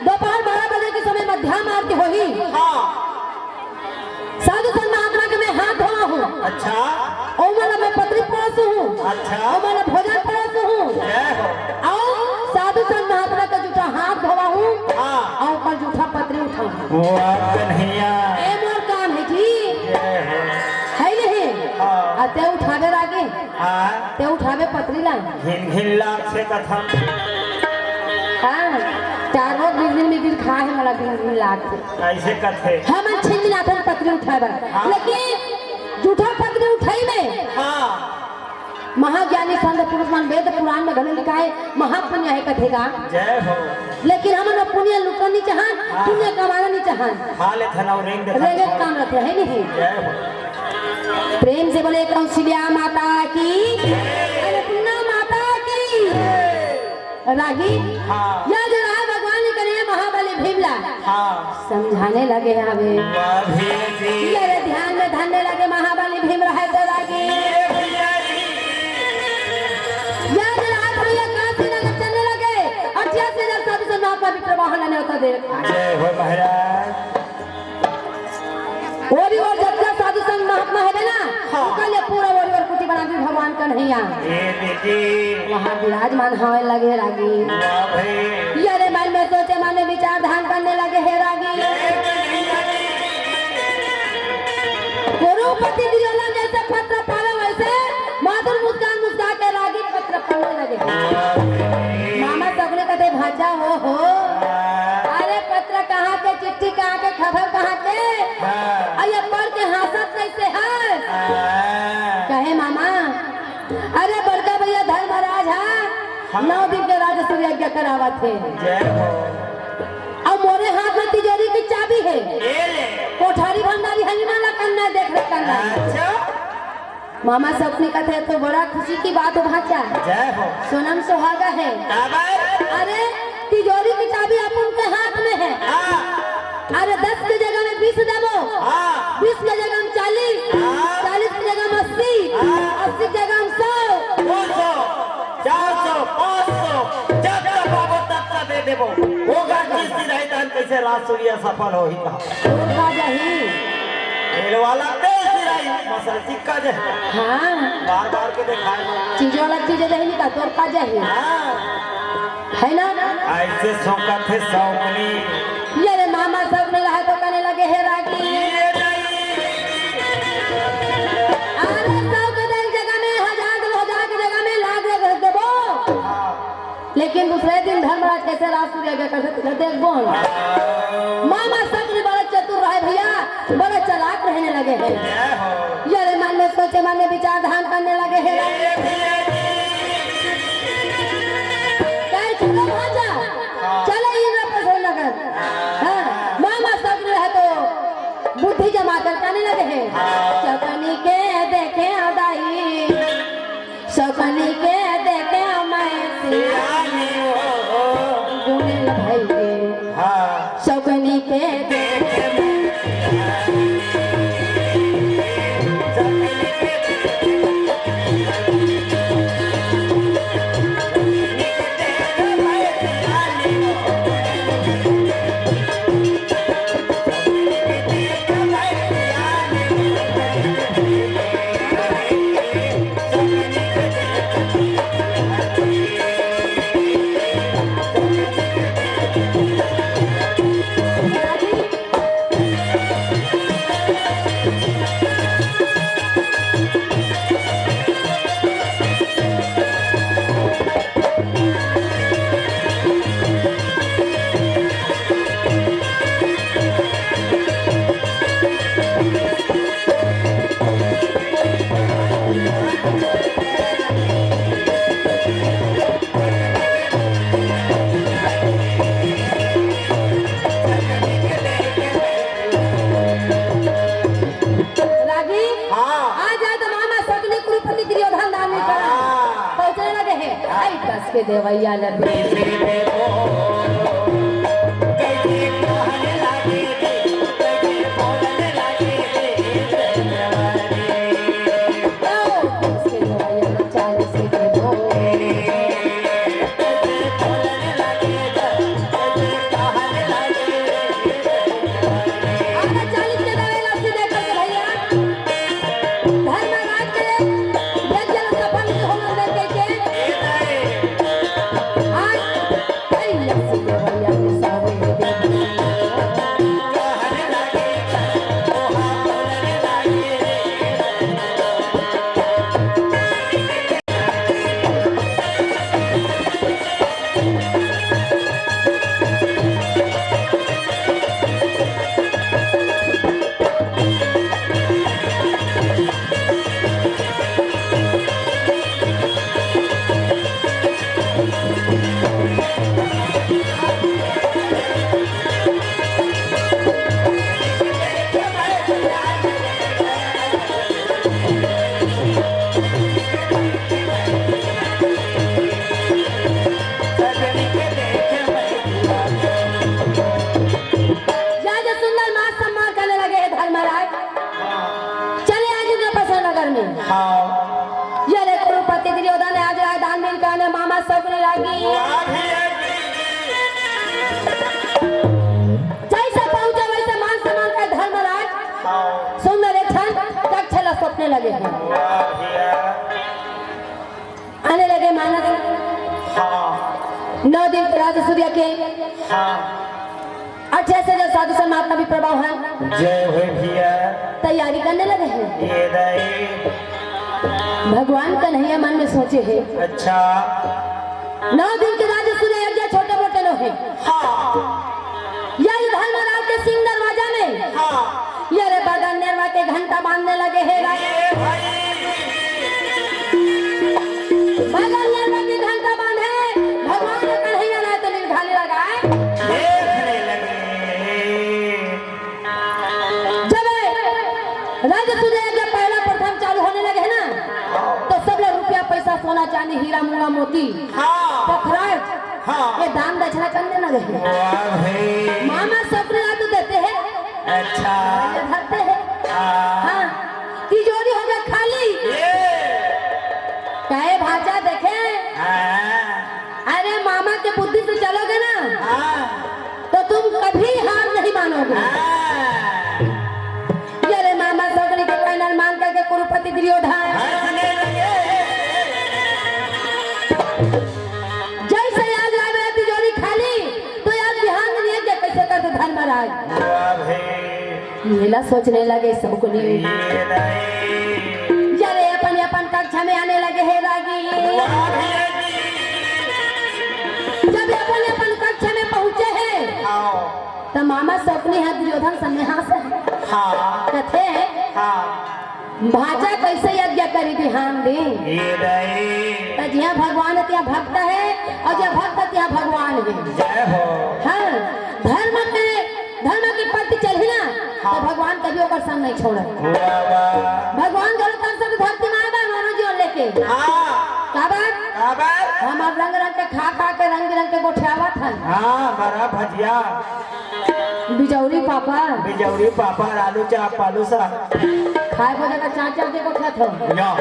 दोपहर बारह बजे के समय मध्याह्न आरती होही। हाँ। साधु संत महात्मा के मैं हाथ धोवा हूँ। अच्छा। ओमन ला मैं पतरी परोसू हूँ। अच्छा। ओमन ला भोजन परोसू हूँ। जय हो। अउ साधु संत महात्मा का जूठा हाथ धोवा हूँ। हाँ। अउ ओकर जूठा पतरी उठावा हूँ। वाह कन्हैया। ए मोर काम हे जी। जय हो। है नहीं? हाँ। अउ ते उठावे रागी। हाँ। ते उठावे पतरी ला। घिन घिन लागथे कथन। हाँ, चार रोज बिजली मिजिल खा हे, मोला घिन घिन लागथे। ऐसे कथे। हमन छिन मिलाथन पतरी उठाए बर। हाँ। लेकिन जूठा पतरी उठाई में हाँ। महाज्ञानी संत पुरुष मन वेद पुराण में घलो लिखाय हे, महापुण्य हे कथे गा। जय हो। लेकिन हमन वो पुण्य लुटना नहीं चाहन, हाँ। पुण्य कमाना नहीं चाहन। खा लेथन अउ रेंग देथन। रेंगे काम रथे, है नहीं? जय हो। प्रेम से बोले कौशल्या माता की, अन्नपूर्णा माता की। रागी, हाँ। या जो रहा भगवान जी कन्हैया महाबली भीम ला हाँ। समझाने लगे हवे। वाह भैया जी। ये रे ध्यान में धरने लगे महाबली भीम रहे तो रागी। ये भैया जी। या जो रहा भैया काशी नगर चलने लगे, अट्ठासी हजार साधु संत महात्मा विप्र बाहुन ला नेवता दे। जय हो महाराज। ओरी ओर जतका साधु संत महात्मा हवे ना, हाँ। ओकर ले पूरा ओरी ओर कुटी बना दी भगवान कन्हैया। ए दीदी। वहाँ विराजमान हवे लगे रागी। वाह भाई। ये रे मन में सोचे, मन में विचार ध्यान करने लगे हे रागी। ए दीदी। कुरुपति दुर्योधन जैसे पत्र पावे वैसे माधुर मुस्कान मुस्का के रागी पत्र पढ़ने लगे। वाह भाई। मामा सगले कथे भाचा हो हो। हाँ। अरे पत्र कहाँ के, चिट्ठी कहाँ के, खबर कहाँ के? हाँ। अउ ये पढ़ के हाँसत कैसे हस? हाँ। कहे मामा, अरे बड़का भैया धर्मराज हा, हाँ। नौ दिन के राजसूय यज्ञ करावत हे। जय हो। अउ मोरे हाथ में तिजोरी की चाबी हे। ये ले। कोठारी भंडारी हनी मन ला करना, देख रेख करना। अच्छा। मामा सपनी कथे तो बड़ा खुशी की बात हो भाचा। जय हो। सोनम सुहागा हे। काबर? अरे तिजोरी की चाबी अपन के हाथ में हे। हाँ। अरे दस के जगह में बीस देबो, हाँ। बीस के जगह में चालीस, हाँ। चालीस के जगह में अस्सी, हाँ। अस्सी के जगह में सौ। दो सौ, चार सौ, पाँच सौ, जब तक पाबो तब तक दे देबो। होगा किस दिन आई तहन कैसे रास सुरिया सफल होही का? होगा जही। तेल वाला तेल सिराई, मसल टिक्का जे। हाँ। बार बार के देखाए। चीज वाला चीज जही नहीं का, तोर का जही। हाँ। है ना? ऐसे सौंकत हे सौंकनी। ये रे मामा सब में रहा तो कहने लगे हे रागी। ये नहीं। अरे सौ के दस जगह में, हजार दो हजार के जगह में लाख लगा देबो। हाँ। लेकिन दूसरे दिन धर्मराज कैसे रास सूर्य के कैसे तुझे देखबो। हाँ। मामा सब में बड़ा चतुर रहे भैया, बड़ा चालाक रहने लगे हैं। जय हो। ये रे मन में सोचे, मन में विचार धान करने लगे हैं। ये भी है जी। कहे, "चलो भांजा, हाँ। चले इंद्रप्रस्थ नगर।" हाँ, मामा सब में है तो बुद्धि जमा कर कहने लगे हैं। हाँ। सपनी के देखे अदाई, सपनी के देखे मैं सियानी हो। गुणेल भाई के। हाँ। सपनी के देखे मैं रागी, हाँ। आ जाए तो मामा सकुनी कुरुपति दुर्योधन दान नहीं करा। हाँ। पहुँचने लगे हैं। हाँ। आई कस के देवैया लगे। ज्यादा सुंदर मान सम्मान करने लगे हैं धर्मराज। चले आज इंद्रप्रस्थ नगर में। हाँ। ये रे कुरुपति दुर्योधन आज राजधान में कहने मामा सकुनी रागी। वाह भैया जी। जैसे पहुंचे वैसे मान सम्मान का धर्मराज। हाँ। सुंदर एक क्षण तक्षला सपने लगे हैं। वाह भैया। आने लगे मानस। हाँ। नौ दिन के राज सूर्य के। हाँ। अच्छे से जो साधु संत महात्मा भी प्रभाव है। जय हो भैया। तैयारी करने लगे हैं। ये दाई। भगवान कन्हैया मन में सोचे है। अच्छा। नौ दिन के राज सूर्य यज्ञ छोटे मोटे नो है। हाँ। यही धर्मराज के सिंह दरवाजा में। हाँ। ये रे बगल नेरवा के घंटा बांधने लगे हे राजा। ए भाई। बगल नेरवा के घंटा बांधे, भगवान कन्हैया ना तो निर्घाली लगाए। देखने लगे। जब राज सूर्य यज्ञ पहला प्रथम चालू होने लगे है ना, तो सब लोग रुपया पैसा, सोना चांदी, हीरा मूंगा मोती, हाँ। पखराज, हाँ। ये दान दक्षिणा करने लगे हैं। वाह भाई। मामा सब लोग तो देते हैं। अच्छा। ये धरते हैं। हाँ। हाँ, तिजोरी हो गया खाली। ये। कहे भांचा देखे। हाँ। अरे मामा के बुद्धि से चलोगे ना, हाँ। तो तुम कभी हार नहीं मानोगे। हाँ। ये रे मामा सगरी के कहना मान करके कुरुपति दुर्योधन। हाँ, सुने लगे। जैसे आज लावे तिजोरी खाली, तो आज बिहान में नहीं है, कैसे करते धर्मराज? वाह भाई। ये ला सोचने लगे सबको नहीं। ये नहीं। जरे अपन अपन कक्षा में आने लगे हे रागी। वाह भैया जी। जब अपन अपन कक्षा में पहुंचे हैं, आओ। तो मामा सपनी हाथ दुर्योधन सन्यास है। हाँ। कथे हैं, हाँ। भांचा कैसे यज्ञ करी बिहान दिन? ये नहीं। तो जिहाँ भगवान है, तिहाँ भक्त है, और जिहाँ भक्त है, तिहाँ भगवान है। जय हो। हाँ, धर्म के, धर्म की पत्ती चढ़ी ना, हाँ। तो भगवान कभी ओकर संग नहीं छोड़े। वाह, वाह। भगवान गरुड़ तन से धरती में आए बा, मानव जीवन लेके। हाँ। का बात? का बात? हम अब रंग रंग के खा खा के, रंग बिरंग के गोठियावत हन। हाँ, बड़ा भजिया। बिजौरी पापड़। बिजौरी पापड़, आलू चाप, आलू साग। खाए बजे का चार चार के गोठियात हो। या।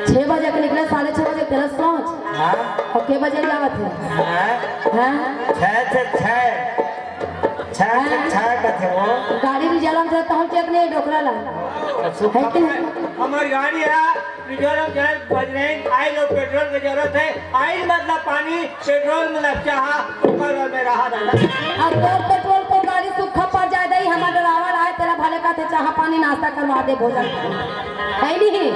छह बजे के निकले, साढ़े छह बजे तेरह सोच। हाँ। और के बजे जावत है? हाँ। हाँ? छह से छह। छह से हाँ। छह का थे वो। गाड़ी भी जलन से तो हम चेक नहीं डोकरा ला। सुख है कि नहीं? हमारी गाड़ी है। पेट्रोल के जरूरत, बजरंग, आयल और पेट्रोल की जरूरत है। आयल मतलब पानी, पेट्रोल मतलब चाह, ऊपर में रहा दादा। अब तोर पेट्रोल तो गाड़ी सूखा पड़ जाए दई, हमार ड्राइवर आए, तेरा भले का थे चाह पानी नाश्ता करवा दे, भोजन। है नहीं?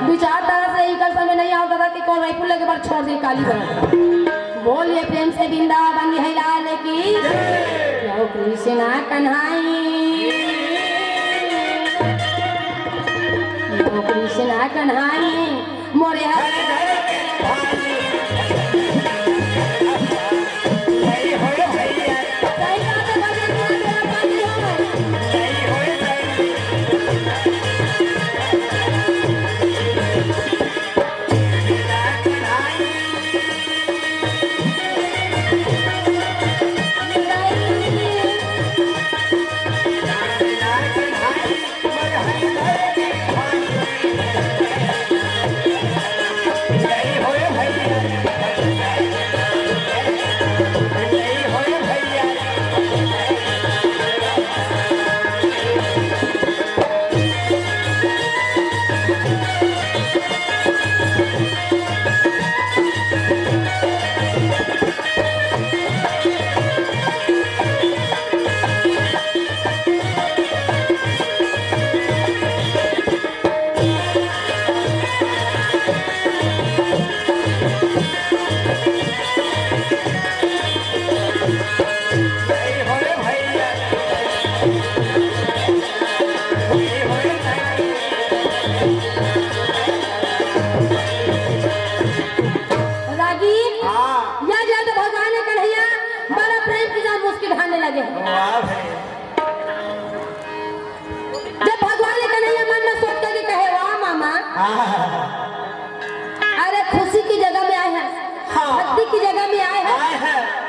विचारधारा से इनकर समय नहीं आओ दादा कि कौन रायपुर लेके बार छोड़ दे काली बार। बोलिए प्रेम से वृंदावन बिहारी लाल की। जय कृष्णा कन्हाई। ओ कृष्णा कन्हाई मोरे हरे। सही बात है, भजन में तेरा पानी हो। रागी, हाँ। या जात भगवान कन्हैया बड़ा प्रेम की जान मुस्की ढालने लगे। वाह भाई। जब भगवान कन्हैया मन में सोच के कहे, "वाह मामा, हाँ। अरे खुशी की जगह में आए हैं, हाँ। भक्ति की जगह में आए हैं।" आए हैं।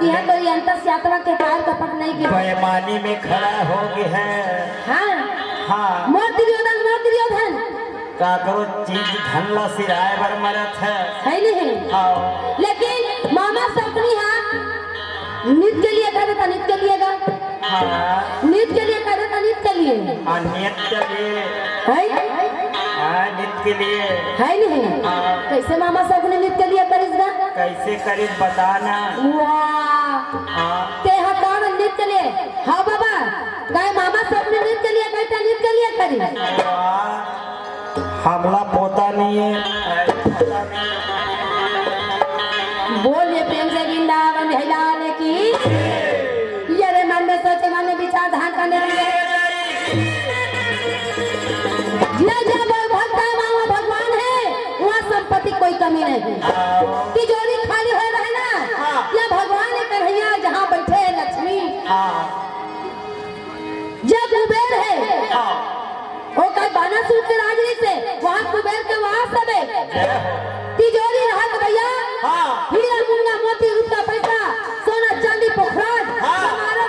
यहाँ कोई अंतस यात्रा के कार कपट नहीं की। बेईमानी में खड़ा हो गए हैं। हाँ। हाँ। मोर दुर्योधन, मोर दुर्योधन। काकरो चीज धन ला सिराए बर मरत है। है नहीं? हाँ। लेकिन मामा सपनी हा नृत्य के लिए करे था, नृत्य के लिए गा। हाँ। नृत्य के लिए करे था, नृत्य के लिए। हाँ, नृत्य के लिए। है? हाँ, नृत्य के लिए। है नहीं? हाँ। कैसे मामा सपनी नृत्य के लिए करिस गा? कैसे करिस बता ना। वाह। हाँ। ते हा काम नृत्य के लिए। हाँ बाबा, गए मामा सपनी नृत्य के लिए, कहता नृत्य के लिए करी। वाह। हमला पोता नहीं है। बोलिए प्रेम से वृंदावन बिहारी लाल की। ये रे मन में सोचे, मन में विचार धान करने लगे। जिया जिया बोल भक्ता मामा भगवान है, वहाँ संपत्ति कोई कमी नहीं। तिजोरी खाली हो रहे ना, हाँ। या भगवान है कन्हैया, जहाँ बैठे हैं लक्ष्मी। हाँ। जब कुबेर है, हाँ। ओ कई बानासुर के राजनी से, वहाँ कुबेर के वास हवे। तिजोरी रहत भैया, हाँ। हीरा मुंगा मोती रूप का पैसा, सोना चांदी पोखराज, हाँ। हमारे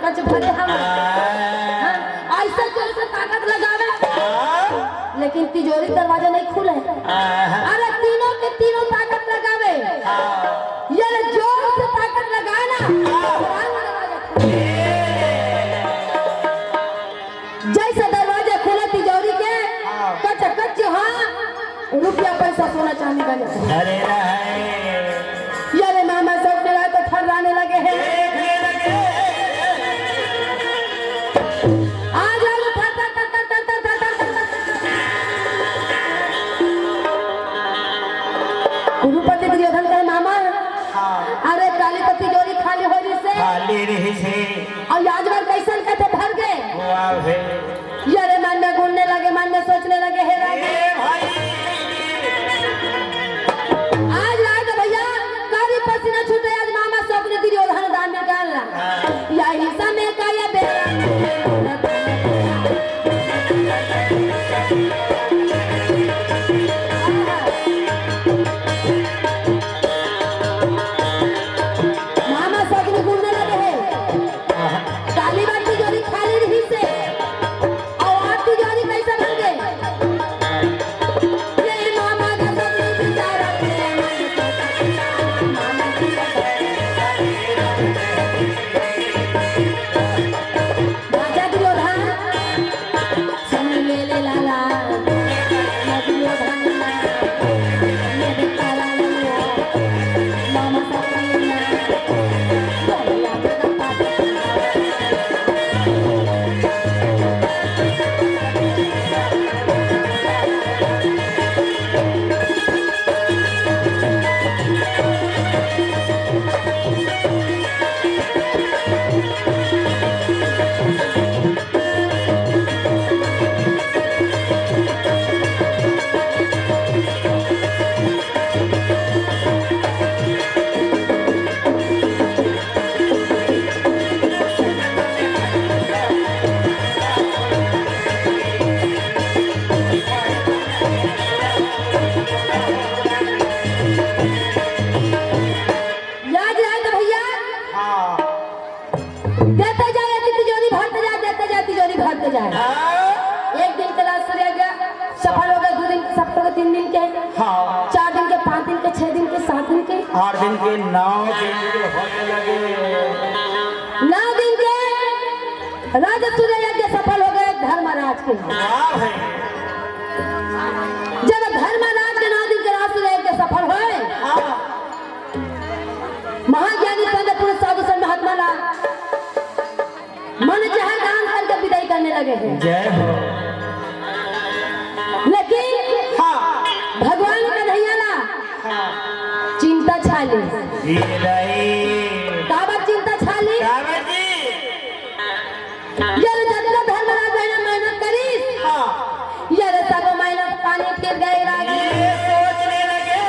कच भरे हम। हाँ, ऐसा जोर से ताकत लगावे, लेकिन तिजोरी दरवाजा नहीं खुले। अरे तीनों के तीनों ताकत लगावे, ये ले जोर से ताकत लगाए ना, दरवाजा खुले। जैसे दरवाजा खुले तिजोरी के, कच कच, हाँ, रुपया पैसा सोना चांदी का नहीं। अरे रहे। ये रे मामा सब के तो थर्राने लगे हैं। आज आज थर थर थर थर थर थर थर थर थर। कुरुपति दुर्योधन कहे, मामा, हाँ। अरे काली तो तिजोरी खाली हो रही से। खाली रही से। अउ आज बार कइसन कथे भर गे? वाह हे। ये रे मन में गुनने लगे, मन में सोचने लगे, हे राम। ए भाई। आज रात भैया कारी पसीना छूटे, आज मामा सपने दुर्योधन दान निकालना। हाँ। यही समय का ये बेरा। मामा सपने गुनने लगे हे। काली बा तिजोरी खाली रहिसे, अउ आज तिजोरी कइसे भर गे? ये मामा का सब बिचारा, राजा दुर्योधन। सुन ले ले लाला, दुर्योधन, ये बेचारा मामा का याद रहे तो भैया, हाँ। देते जाए, तिजोरी भरते जाए, देते जाए, तिजोरी भरते जाए। हाँ। एक दिन के राजसूय यज्ञ सफल हो गए, दो दिन के सफल हो गए, तीन दिन के, हाँ। चार दिन के, पाँच दिन के, छह दिन के, सात दिन के, आठ दिन के, नौ दिन के होने लगे। नौ दिन के राजसूय यज्ञ सफल हो गए धर्मराज के। वाह भाई। जब धर्मराज के नौ दिन के राजसूय यज्ञ सफल होए, हाँ। महाज्ञानी संत पुरुष साधु संत महात्मा ला मन चाहे दान करके विदाई करने लगे हैं। जय हो। लेकिन हाँ। भगवान कन्हैया ला हाँ। चिंता छाली। ये रही। काबर चिंता छाली? काबर जी? ये रे जतना धर्मराज बहिनी मेहनत करिस, हाँ। ये रे सब मेहनत पानी फिर गए राजा। ये सोचने लगे।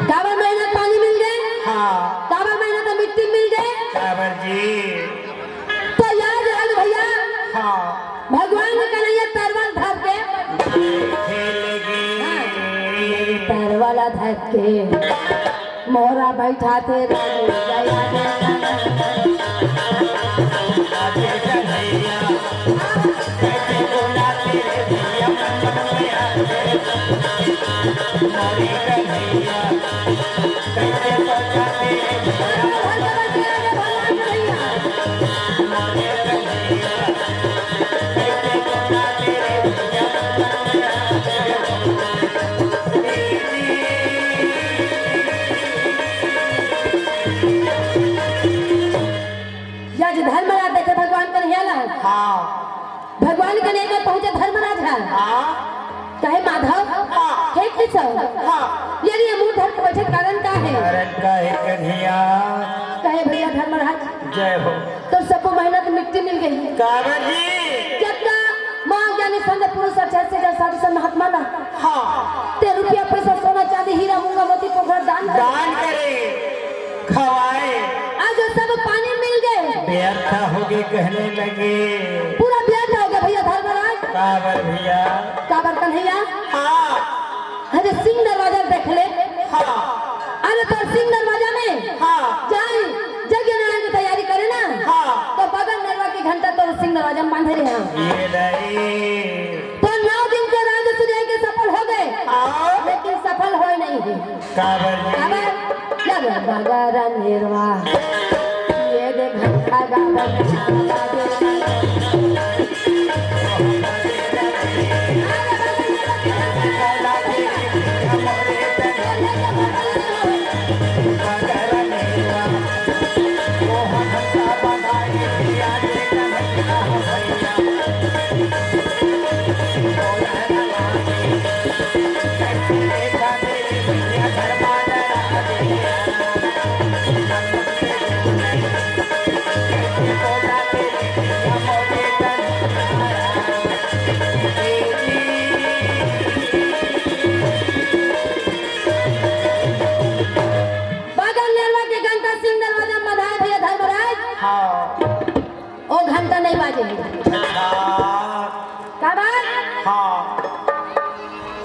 काबर मेहनत पानी मिल गए? हाँ। काबर मेहनत मिट्टी मिल गए? काबर जी। तो याद रख भैया, हाँ। भगवान कन्हैया तरवल धर के, खेल गए। तरवल धर के मोरा बैठा थे राजू जया। आज धर्मराज देखे भगवान कन्हैया ला। हाँ। भगवान कन्हैया के पहुंचे धर्मराज है। हाँ। कहे माधव, हाँ। हे केशव, हाँ। यार ये मुंह धर के बैठे कारण का है? कारण का है कन्हैया? कहे भैया धर्मराज, जय हो। तो सबको मेहनत मिट्टी मिल गई। काबर जी? जब का माँ ज्ञानी संत पुरुष अच्छे से जब साधु संत महात्मा ना, हाँ। ते रुपया पैसा सोना चांदी हीरा मूंगा मोती पोखरा दान कर। दान करे। खवाए। आज वो सब पानी मिल गए। व्यर्थ हो गए कहने लगे। पूरा व्यर्थ हो गया भैया धर्मराज। काबर भैया? काबर कन्हैया? हाँ। अरे सिंह दरवाजा देख ले। हाँ। अरे तो सिंह दरवाजा में हाँ। जहाँ ये नहीं। तो नौ दिन के राज सुने के सफल हो गए, हाँ। लेकिन सफल होए नहीं है। काबर जी? काबर? जब बगर निर्वाह, ये दे घंटा गाबर। बगल नेरवा के घंटा सिंह दरवाजा में बधाए भैया धर्मराज। हाँ। ओ घंटा नहीं बाजे हे। अच्छा। का बात? हाँ।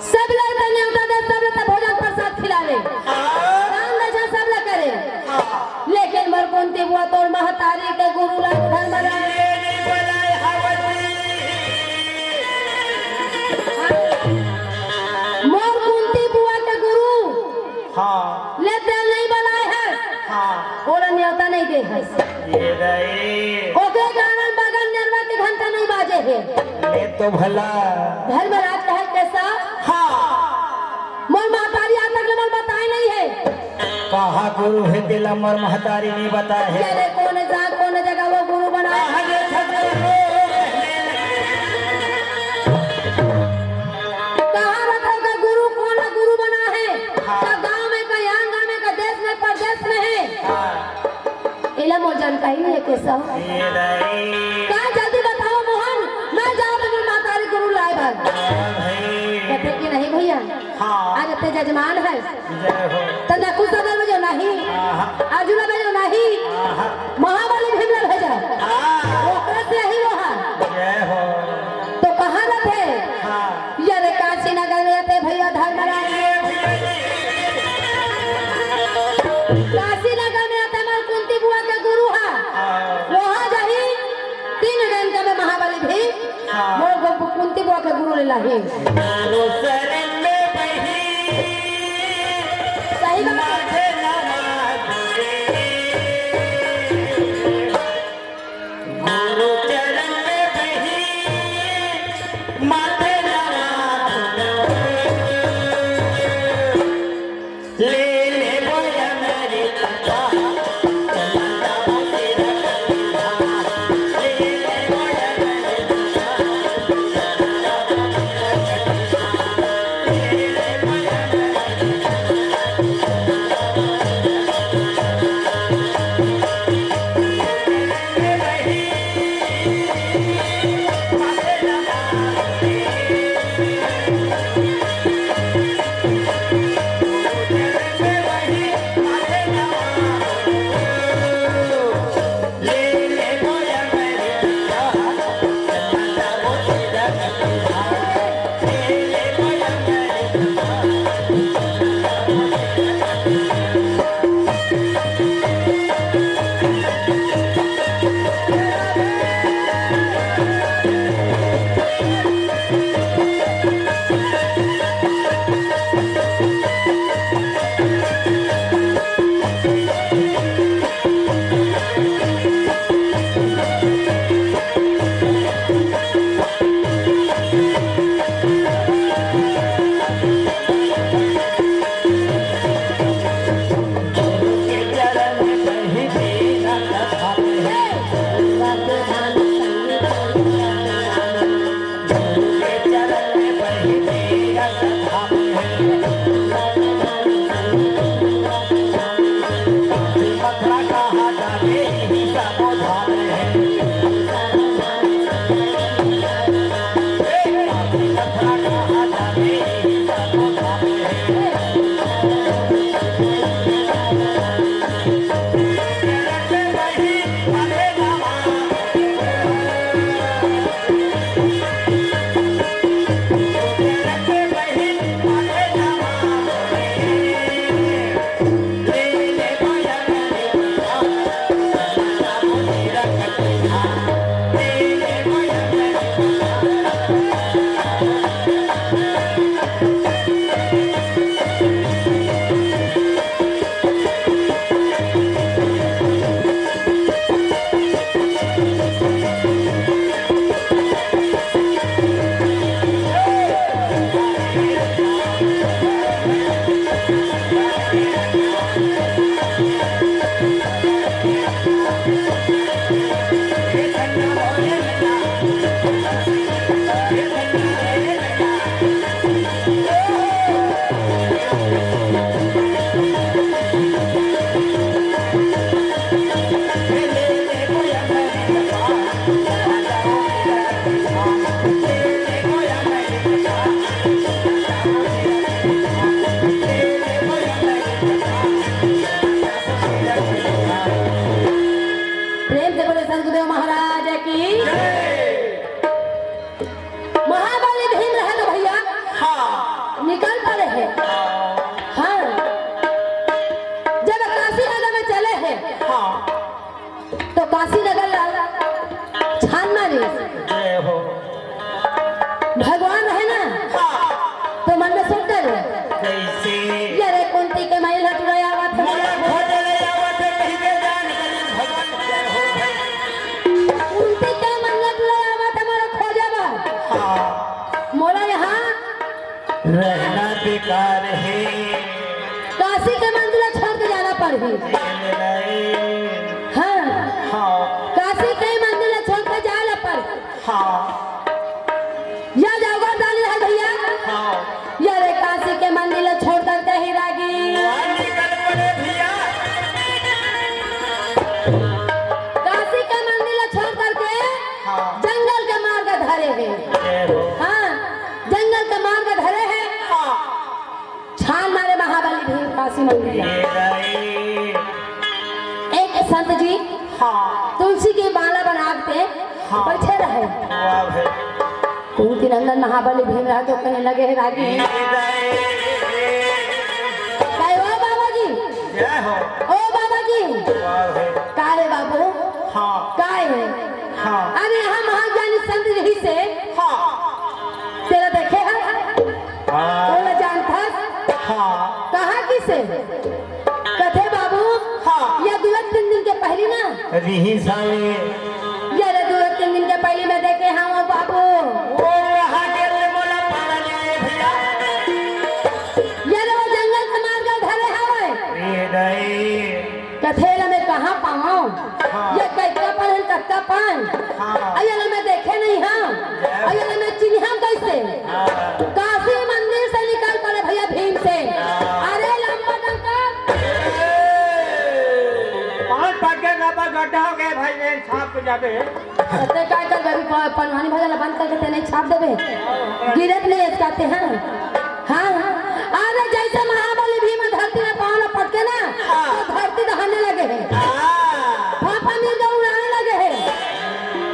सब लोग तो न्योता दे, सब लोग तो भोजन प्रसाद खिलावे। हाँ। दान दक्षिणा सब लोग करे। हाँ। लेकिन मोर कुंती बुआ तोर महतारी के गुरु ला धर्मराज। ये नहीं बोलाए हवती। हाँ। मोर कुंती बुआ के गुरु हाँ। ले तेल नहीं बनाए है। हाँ। ओला न्योता नहीं दे है। ये रही। ओके कारण बगल नेरवा के घंटा नहीं बाजे है। ले तो भला। धर्मराज कहे कैसा? हाँ। मोर महतारी आज तक ले मोर बताए नहीं है। कहा गुरु है तेला मोर महतारी नहीं बताए है। अरे कौन जा, कौन जगह वो गुरु बनाए? कहाँ रे सतगुरु? कहाँ रखा का गुरु, कौन ला गुरु बना है? हाँ। का गांव में, का आंगन में, का देश में, परदेश में है? हाँ। एला मोर जानकारी नहीं है कैसा? ये नहीं। का जल्दी बताओ मोहन, मैं जाओ तो मोर महतारी गुरु लाए बर। हाँ भाई। कहते कि नहीं भैया, हाँ। आज ते जजमान है। जय हो। तो नकुल सदर में जो नहीं, आहा। अर्जुन में जो नहीं, आहा। महाबली भीम ला भेजा। हाँ। ओकरा से यही रहा। जय हो। तो कहाँ रहते? हाँ। ये रे काशी नगर में रहते भैया धर्मराज। काशी नगर में रहते हमारे कुंती बुआ के गुरु हा। हाँ। वहाँ जाही तीन घंटा में महाबली भीम हाँ। मोर गो कुंती बुआ के गुरु ले लाही। गुरु शरण में बही सही बात। माथे नवा गुरे। गुरु चरण में बही माथे नवा गुरे। ले ले बोया मेरी कथा। गुरुदेव महाराज की। महाबली भीम रहे तो भैया हाँ। निकल पड़े हैं। हाँ, जब काशी नगर में चले हैं हाँ। तो काशी नगर ला छान मारे। जय हो। भगवान रहे ना हाँ। तो मन में सोच डरे। कैसे? ये रे कुंती के माई ला टुरा आवत है। मोला खोजे ले आवत है, कहीं के जान करी भगवान। जय हो भाई। कुंती के मन ला टुरा आवत है, मोला खोजे बा। हाँ। मोला यहाँ रहना बेकार है। काशी के मंदिर छोड़ के जाना पड़ही। हाँ। हाँ। काशी के मंदिर छोड़ के जाना पड़ही। हाँ। या जाओगा डाली है भैया। हाँ। या रे काशी के मंदिर छोड़ करके ही रागी। हाँ, निकल पड़े भैया। काशी के मंदिर छोड़ करके हाँ। जंगल के मार्ग धरे हैं। जय हो। हाँ, जंगल के मार्ग धरे हैं। हाँ। छान मारे महाबली भीम काशी मंदिर। ये दाई। एक संत जी हाँ। तुलसी के माला बना के हाँ। बैठे रहे। वाह भाई। कुंती नंदन महाबली भीम रहे तो कहने लगे हैं रागी। ये दाई। कहे, "ओ बाबा जी, जय हो। ओ बाबा जी।" वाह भाई। "का रे बाबू?" हाँ। "का है?" हाँ। "अरे हम महाज्ञानी संत यही से हाँ। तेरा देखे हैं।" हाँ। बोला, "जानथस?" हाँ। "कहाँ किसे?" कथे, "बाबू, हाँ। या दुए तीन दिन के पहली ना।" रिही साले। "या रे दुए तीन दिन के पहली में देखे हाँ वो बाबू।" वो वहाँ के ले बोला पाला ले भैया। "या रे वो जंगल के मार्ग धरे हवे।" ए नहीं। कथे ला मैं कहाँ पाऊँ? हाँ। ये कतका पन है, कतका पन? हाँ। अरे ला मैं देखे नहीं हाँ। जय। अरे ला मैं चिन्हम कैसे? हाँ। काशी मंदिर से निकल पड़े भैया भीम से। हाँ। अरे लंबा डंका। पाँच पग के गड्ढा हो गए भाई, ये छाप के जाबे। ते काय कर बेबी प-, पनवानी भजन बंद करके ते नहीं छाप देबे। गिरत नहीं इसकाते हैं। हाँ, हाँ। अरे जैसे महाबली भीम धरती में पाँव पटके ना, हाँ। तो धरती दहाने लगे है। हाँ। फाफा मिर्गा उड़ाने लगे है।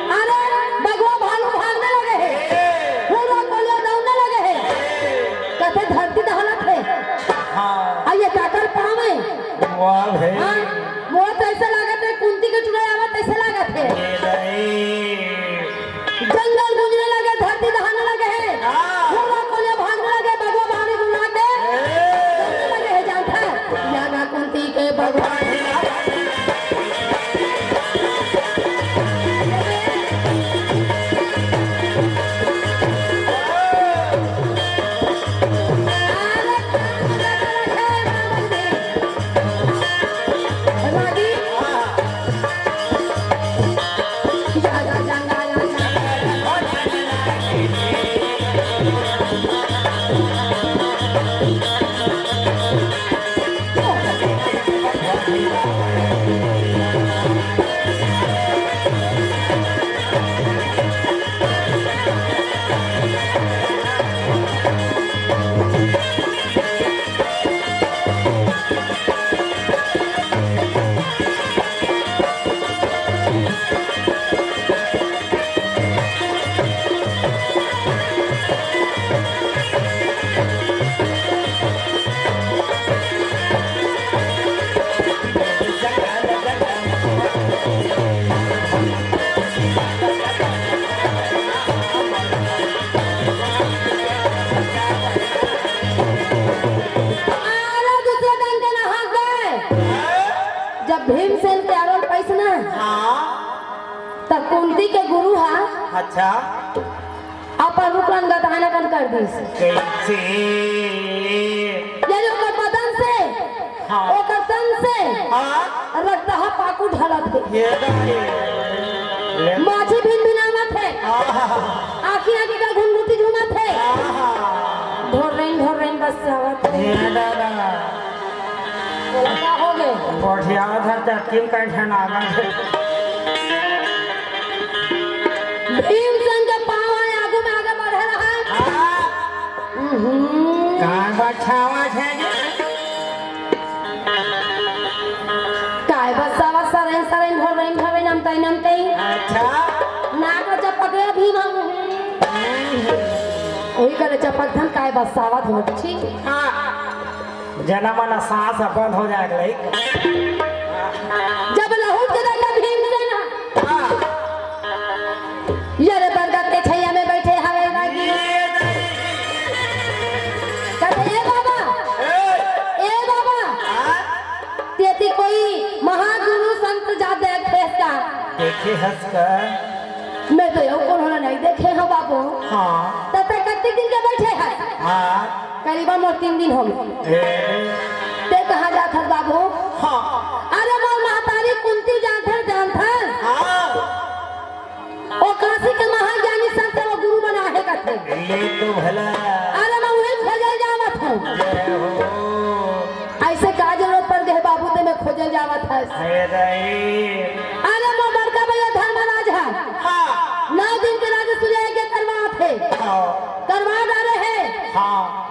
अरे बगवा भालू भागने लगे है। पूरा कोलिया दौड़ने लगे है। कथे धरती दहानत है। हाँ। आ ये काकर पाँव है। वाह भाई। हाँ, मोर तो ऐसा लागत है कुंती के चुड़ैल आवत ऐसा लागत है। ये नहीं। जंगल गूंजने लगे, धरती दहाने लगे है। हाँ। घोड़ा कोलिया भागने लगे, बगवा भारी गुना के ए। भागने लगे है, जानता है? या ना कुंती के भगवान। अरे दूसरे दिन के नहा गए। जब भीमसेन के आरोल पैसना हाँ। त कुंती के गुरु हा अच्छा। अपन रूप रंग गतान अपन कर दिस। कैसे? यानी ओकर बदन से, हाँ। ओकर तन से हाँ। रक्तहा पाकू ढलत हे। ये दाई। ले। माझी भिन भिनावत हे। आहा। आँखी आँखी का घुनघुटी झूमत हे। आहा। ढोर्रेन ढोर्रेन बस आवत हे। ये दादा। बोला, "का हो गे?" गोठियावत हर चक्की में कई ठन आगत हे। भीमसेन के पाँव आए, आगू में आगे बढ़े रहा। हाँ। हम्म। कहाँ बछावा छे जी? काय बसावा सरैन सरैन भर रैन भवे नमतई नमतई। अच्छा। नाक ल चपक रे भीम हम। ओही करे चपक धन काय बसावत हो छी। हाँ। जना मना सांस ह बंद हो जाए लइक। जब लहुट के देखा भीम से ना। हाँ। ये रे बरगद के छैया में बैठे हवे रागी। ये नहीं। कहते, "ए बाबा, ए। ए बाबा, हाँ? तेती कोई महागुरु संत जा देखे का?" देखे हस का? मैं तो यो कोनो ला नहीं देखे हँव बाबू। हाँ। त तैं कतका दिन के बैठे हस? हाँ। करीबन मोर तीन दिन होगे। ए। तैं कहाँ जात हस बाबू? हाँ। अरे मोर महतारी कुंती जानथस, जानथस? हाँ। ओ काशी के महाज्ञानी संत ल गुरु बनाहे कथे। ले तो भला। अरे मैं उही खोजे जावत हँव। जय हो। अइसे का जरूरत पड़ गे बाबू, तैं मैं खोजे जावत हस? हे दाई। अरे मोर बड़का भैया धर्मराज ह। हाँ। नौ दिन के राजसूय यज्ञ करवात हे। हाँ। करवा डारे हे। हाँ।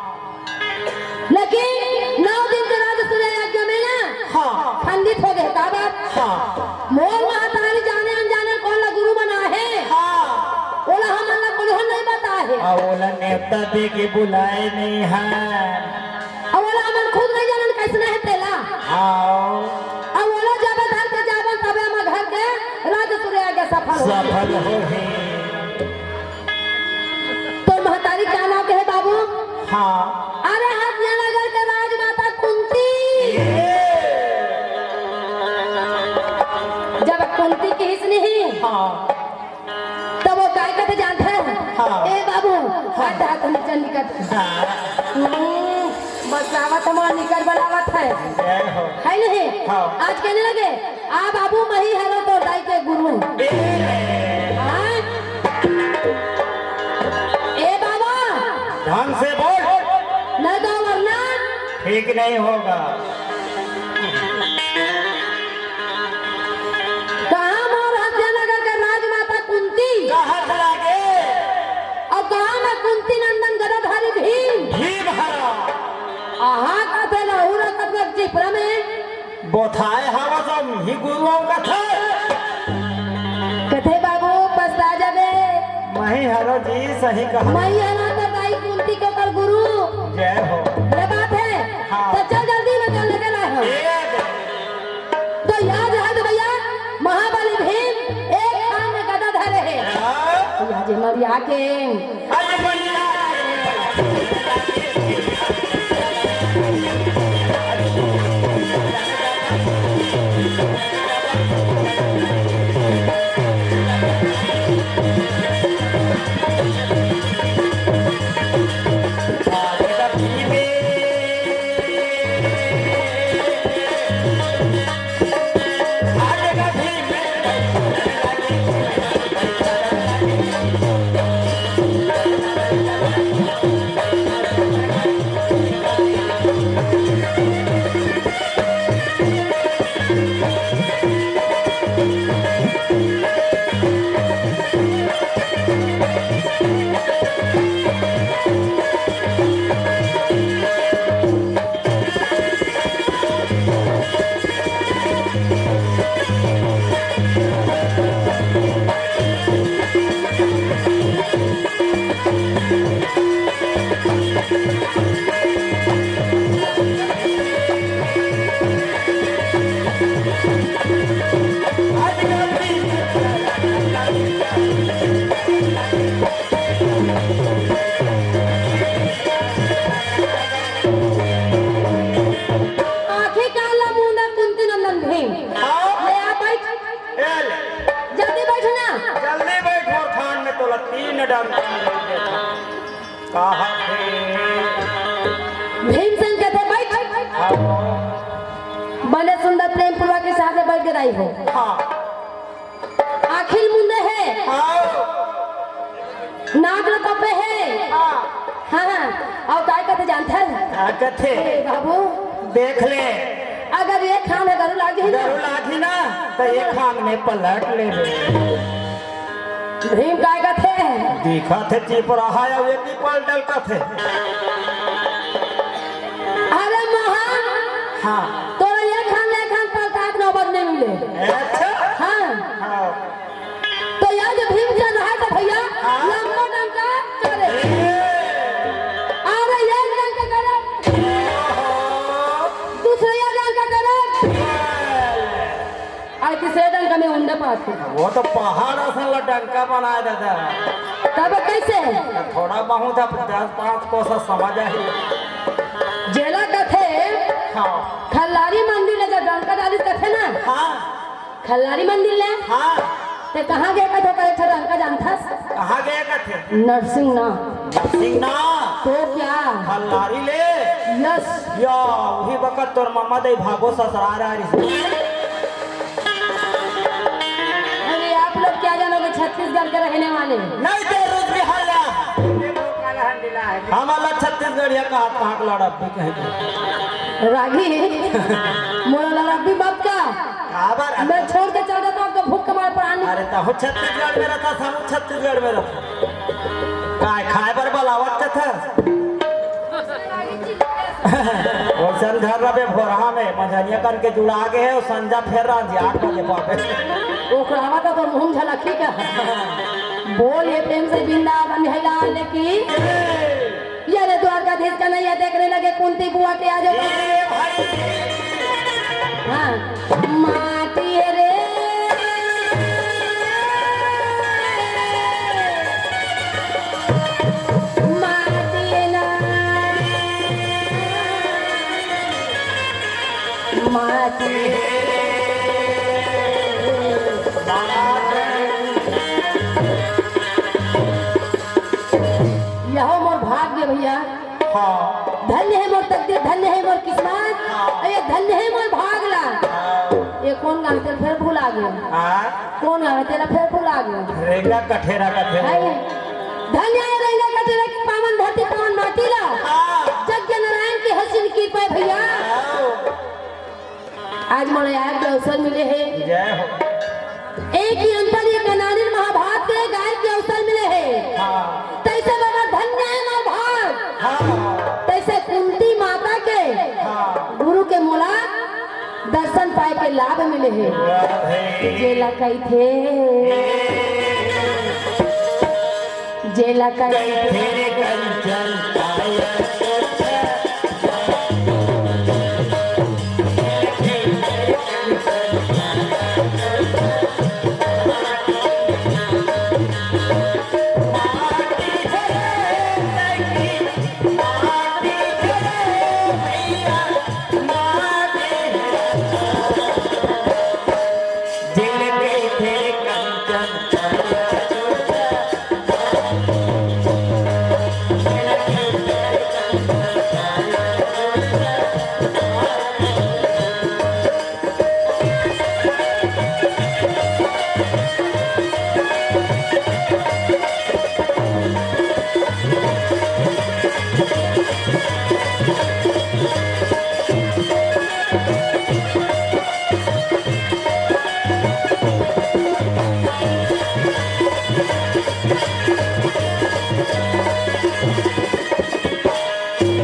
लेकिन नौ दिन के राजसूय यज्ञ में ना हाँ। खंडित हो गे। का बात? हाँ। मोर महतारी जाने अनजाने कोन ला गुरु बनाहे। हाँ। ओला हमन ला कोनो नहीं बताहे। आ, ओला नेवता दे के बुलाए नहीं हे। अब ओला हमन खुद नहीं जानन कइसने हे तेला। हाँ। अब ओला जब धर के जाबन तबे हमर घर के राजसूय यज्ञ सफल हो। सफल होही। तोर महतारी का नाम के हे बाबू? हाँ। अरे हथियानगर के राजमाता कुंती। ये। जब कुंती किहिस नहीं, हाँ। तब ओ काय कथे जानथस? हाँ। ए बाबू, हाँ। हट, हट, नीचे निकल। हाँ। हम्म, बस आवत हे, मोर निकर बनावत हे। जय हो। हे नहीं? हाँ। आज कहने लगे, "आ बाबू, मही हरँव तोर दाई के गुरु।" ए। हाँ? ए बाबा। ढंग से बोल। नहीं तो वरना। ठीक नहीं होगा। कहाँ मोर हथियानगर के राजमाता कुंती? कहाँ चला गे? अउ कहाँ मैं कुंती नंदन गदाधारी भीम? भीम हरा। अहाँ का थे लहू रखत चिपरा में? बोथाए हवस ही गुरुओं कथे। कथे बाबू पछता जाबे। मही हरँव जी सही कहा। मही हरँव तोर दाई कुंती के ओकर गुरु। जय हो। ये बात हे। हाँ। तो चल जल्दी में चल लेके लाए हम। ए, तो याद है तो भैया, महाबली भीम एक हाथ में गदा धरे हे। हाँ। या जे मरिया के। अरे मरिया। आँखी कान ला मूंदा कुंती नंदन भीम। हाँ। ले आ बैठ। ए ले। जल्दी बैठ ना। जल्दी बैठ, मोर थान में तोला तीन डंक। कहा थे? भीमसेन कथे बैठ। हाँ। बने सुंदर प्रेम पूर्वक के साथ बैठ के रही हो। हाँ। आँखी ल मूंदे हे। हाँ। नाक ल तपे हे। हाँ। हाँ, हाँ। अउ काय कथे जानथस? का कथे? ए बाबू। देख ले। अगर एक हाथ में गरू लाग जाही ना। गरू लागही ना, त एक हाथ में पलट लेबे। भीम काय कथे? दिखत हे चिपराहा अउ एती पलटल कथे। अरे मोहन। हाँ। तोरा एक हाथ ले एक हाथ पलटात नौबत नहीं अच्छा। हाँ। हाँ। तो ये जो भीमसेन रहा था भैया, हाँ। लंबा डंका करे। अरे, ये डंका करे। दूसरा ये डंका करे। अउ तीसरे डंका में उंडे पाथे। वो तो पहाड़ असन ला डंका बनाय देथे। तब कइसे? थोड़ा बहुत अब दस पाँच कोस समझ आही। जेला कथे, हाँ। खल्लारी मंदिर ले जब डंका डालिस कथे ना, हाँ। खल्लारी मंदिर ले, हाँ। ते कहाँ गे कथे, करे ठा डंका जानथस? कहाँ गे कथे? नरसिंहनाथ। नरसिंहनाथ। तो क्या? खल्लारी ले? यस। या, उही बखत तोर मम्मा दई भागो ससुरार आ रही। अरे, आप लोग क्या जानोगे छत्तीसगढ़ के रहने वाले? नहीं ते रुच बिहार ला। हमला छत्तीसगढ़िया कहा, कहा के लड़ब भी कहेंगे। रागी, मोला लड़ब भी मत का। काबर? मैं छोड़ के चल जाता हूँ तो भूख के मारे प्राण। अरे, तहु छत्तीसगढ़ में रहता, हम छत्तीसगढ़ में रहता। काय खाए बर बलावत कथा? ओइसन घर रबे भोरहा में, मझनिया कन के जुड़ा गे हे, अउ संझा फेर रांझी आठ बजे पाबे। ओकरावा तो तोर मुंह झलकी का। बोल ये प्रेम से वृंदावन है लाल की। ये रे द्वारकाधीश कन्हैया देखने लगे कुंती बुआ के आज। ए भाई। हाँ। माटी रे। माटी ना। माटी। यहो मोर भाग्य भैया। हाँ। धन्य है मोर तकदीर, धन्य है मोर किस्मत। हाँ। अरे धन्य है मोर भाग ला। हाँ। ये कोन गाँव तेला फेर भुला गे? हाँ। कोन गाँव तेला फेर भुला गे? रेंगा कठेरा कठेरा। है। धन्य है रेंगा कठेरा की पावन धरती, पावन माटी ला। हाँ। जग नारायण की हसीन कृपा है भैया। हाँ। आज मोला आए के अवसर मिले हे। जय हो। एक ही अंतर ये कनानिन महाभारत के गाय के अवसर मिले हे। हाँ। तैसे बाबा धन्य है मोर भाग। हाँ। तैसे कुंती माता के हाँ। गुरु के मोला दर्शन पाए के लाभ मिले हे। वाह भाई। जेला कहिथे, जेला कहिथे।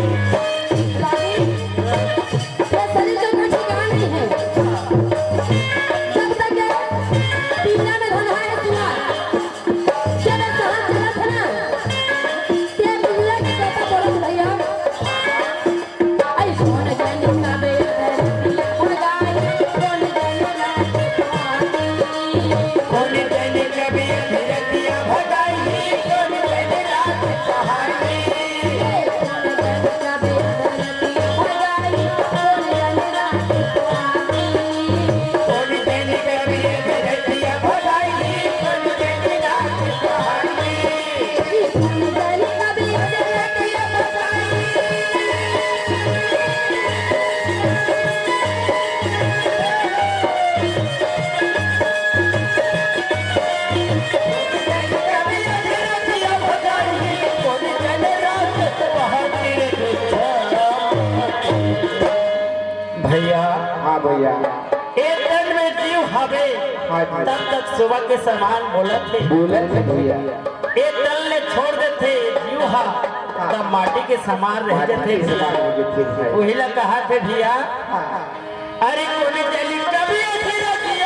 रानी, ये शरीर का कोई ठिकाना नहीं है। जब तक ये पीला में धन है, सुना। जब ये सांस चलत है ना, ये मिलने के कहता बोलत भैया। भैया, हाँ भैया। ए तन में जीव हवे, हाँ जी। तब तक सुबह के समान बोलत हे। बोलत हे भैया। ए तन ले छोड़ देथे जीव हा, हाँ। तब माटी के समान रह माटी जथे। के समान हो जथे भैया। उही ला कहा थे भैया, हाँ। अरे कोन जनी कभी अधरती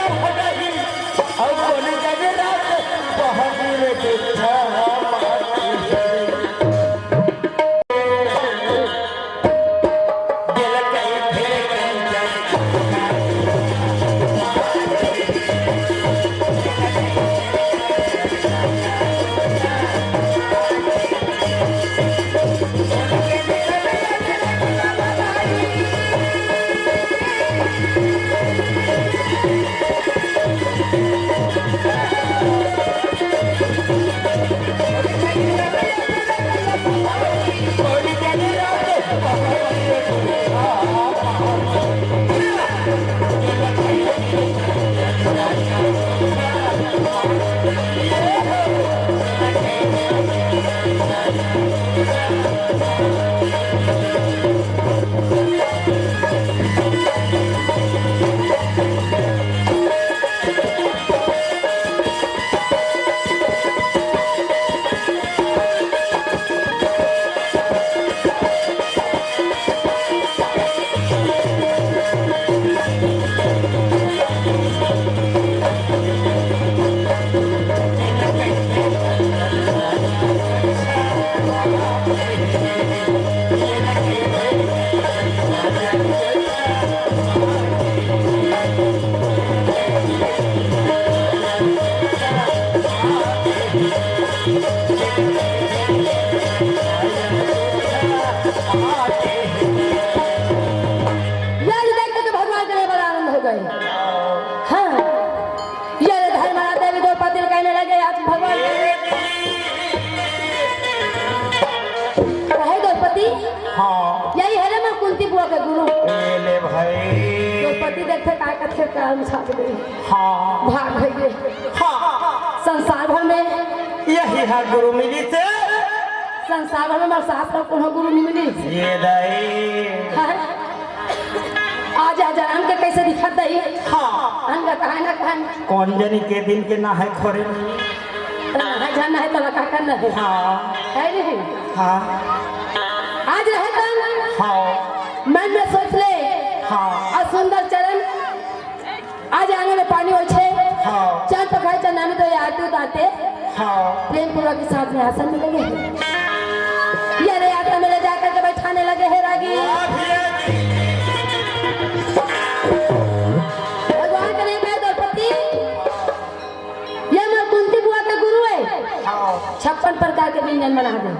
भगवान। कहे द्रौपदी, हाँ। यही हरे मोर कुंती बुआ के गुरु। ए ले भाई। द्रौपदी देखथे काय कथे काम छाप दे। हाँ। भाग भइगे। हाँ। संसार भर में यही हा गुरु मिलिस हे। संसार भर में मोर सास ला कोनो गुरु नइ मिलिस। ये दाई। हाँ। आज, आज आन के कइसे दिखत हे? हाँ। अनगा कहाँ ना कहाँ। कोन जनी के दिन के ना हे खोरे नहीं। तो ना हे, जान ना हे, तो का करना हे? हाँ। हे नहीं? हाँ। आज रहे तन। हाँ। मन में सोच ले। हाँ। अउ सुंदर चरण आज आंगन में पानी होय छे। हाँ। चंद पखारी चंदानी तो ये आरती उतारते। हाँ। प्रेम पूर्वक के साथ में आसन में लगे हैं। ये रे आसन में ले जा करके बैठाने लगे हैं रागी। वाह भैया जी। भगवान के नहीं कहे द्रौपदी, ये मोर कुंती बुआ के गुरु हे। हाँ। छप्पन प्रकार के व्यंजन बना दे।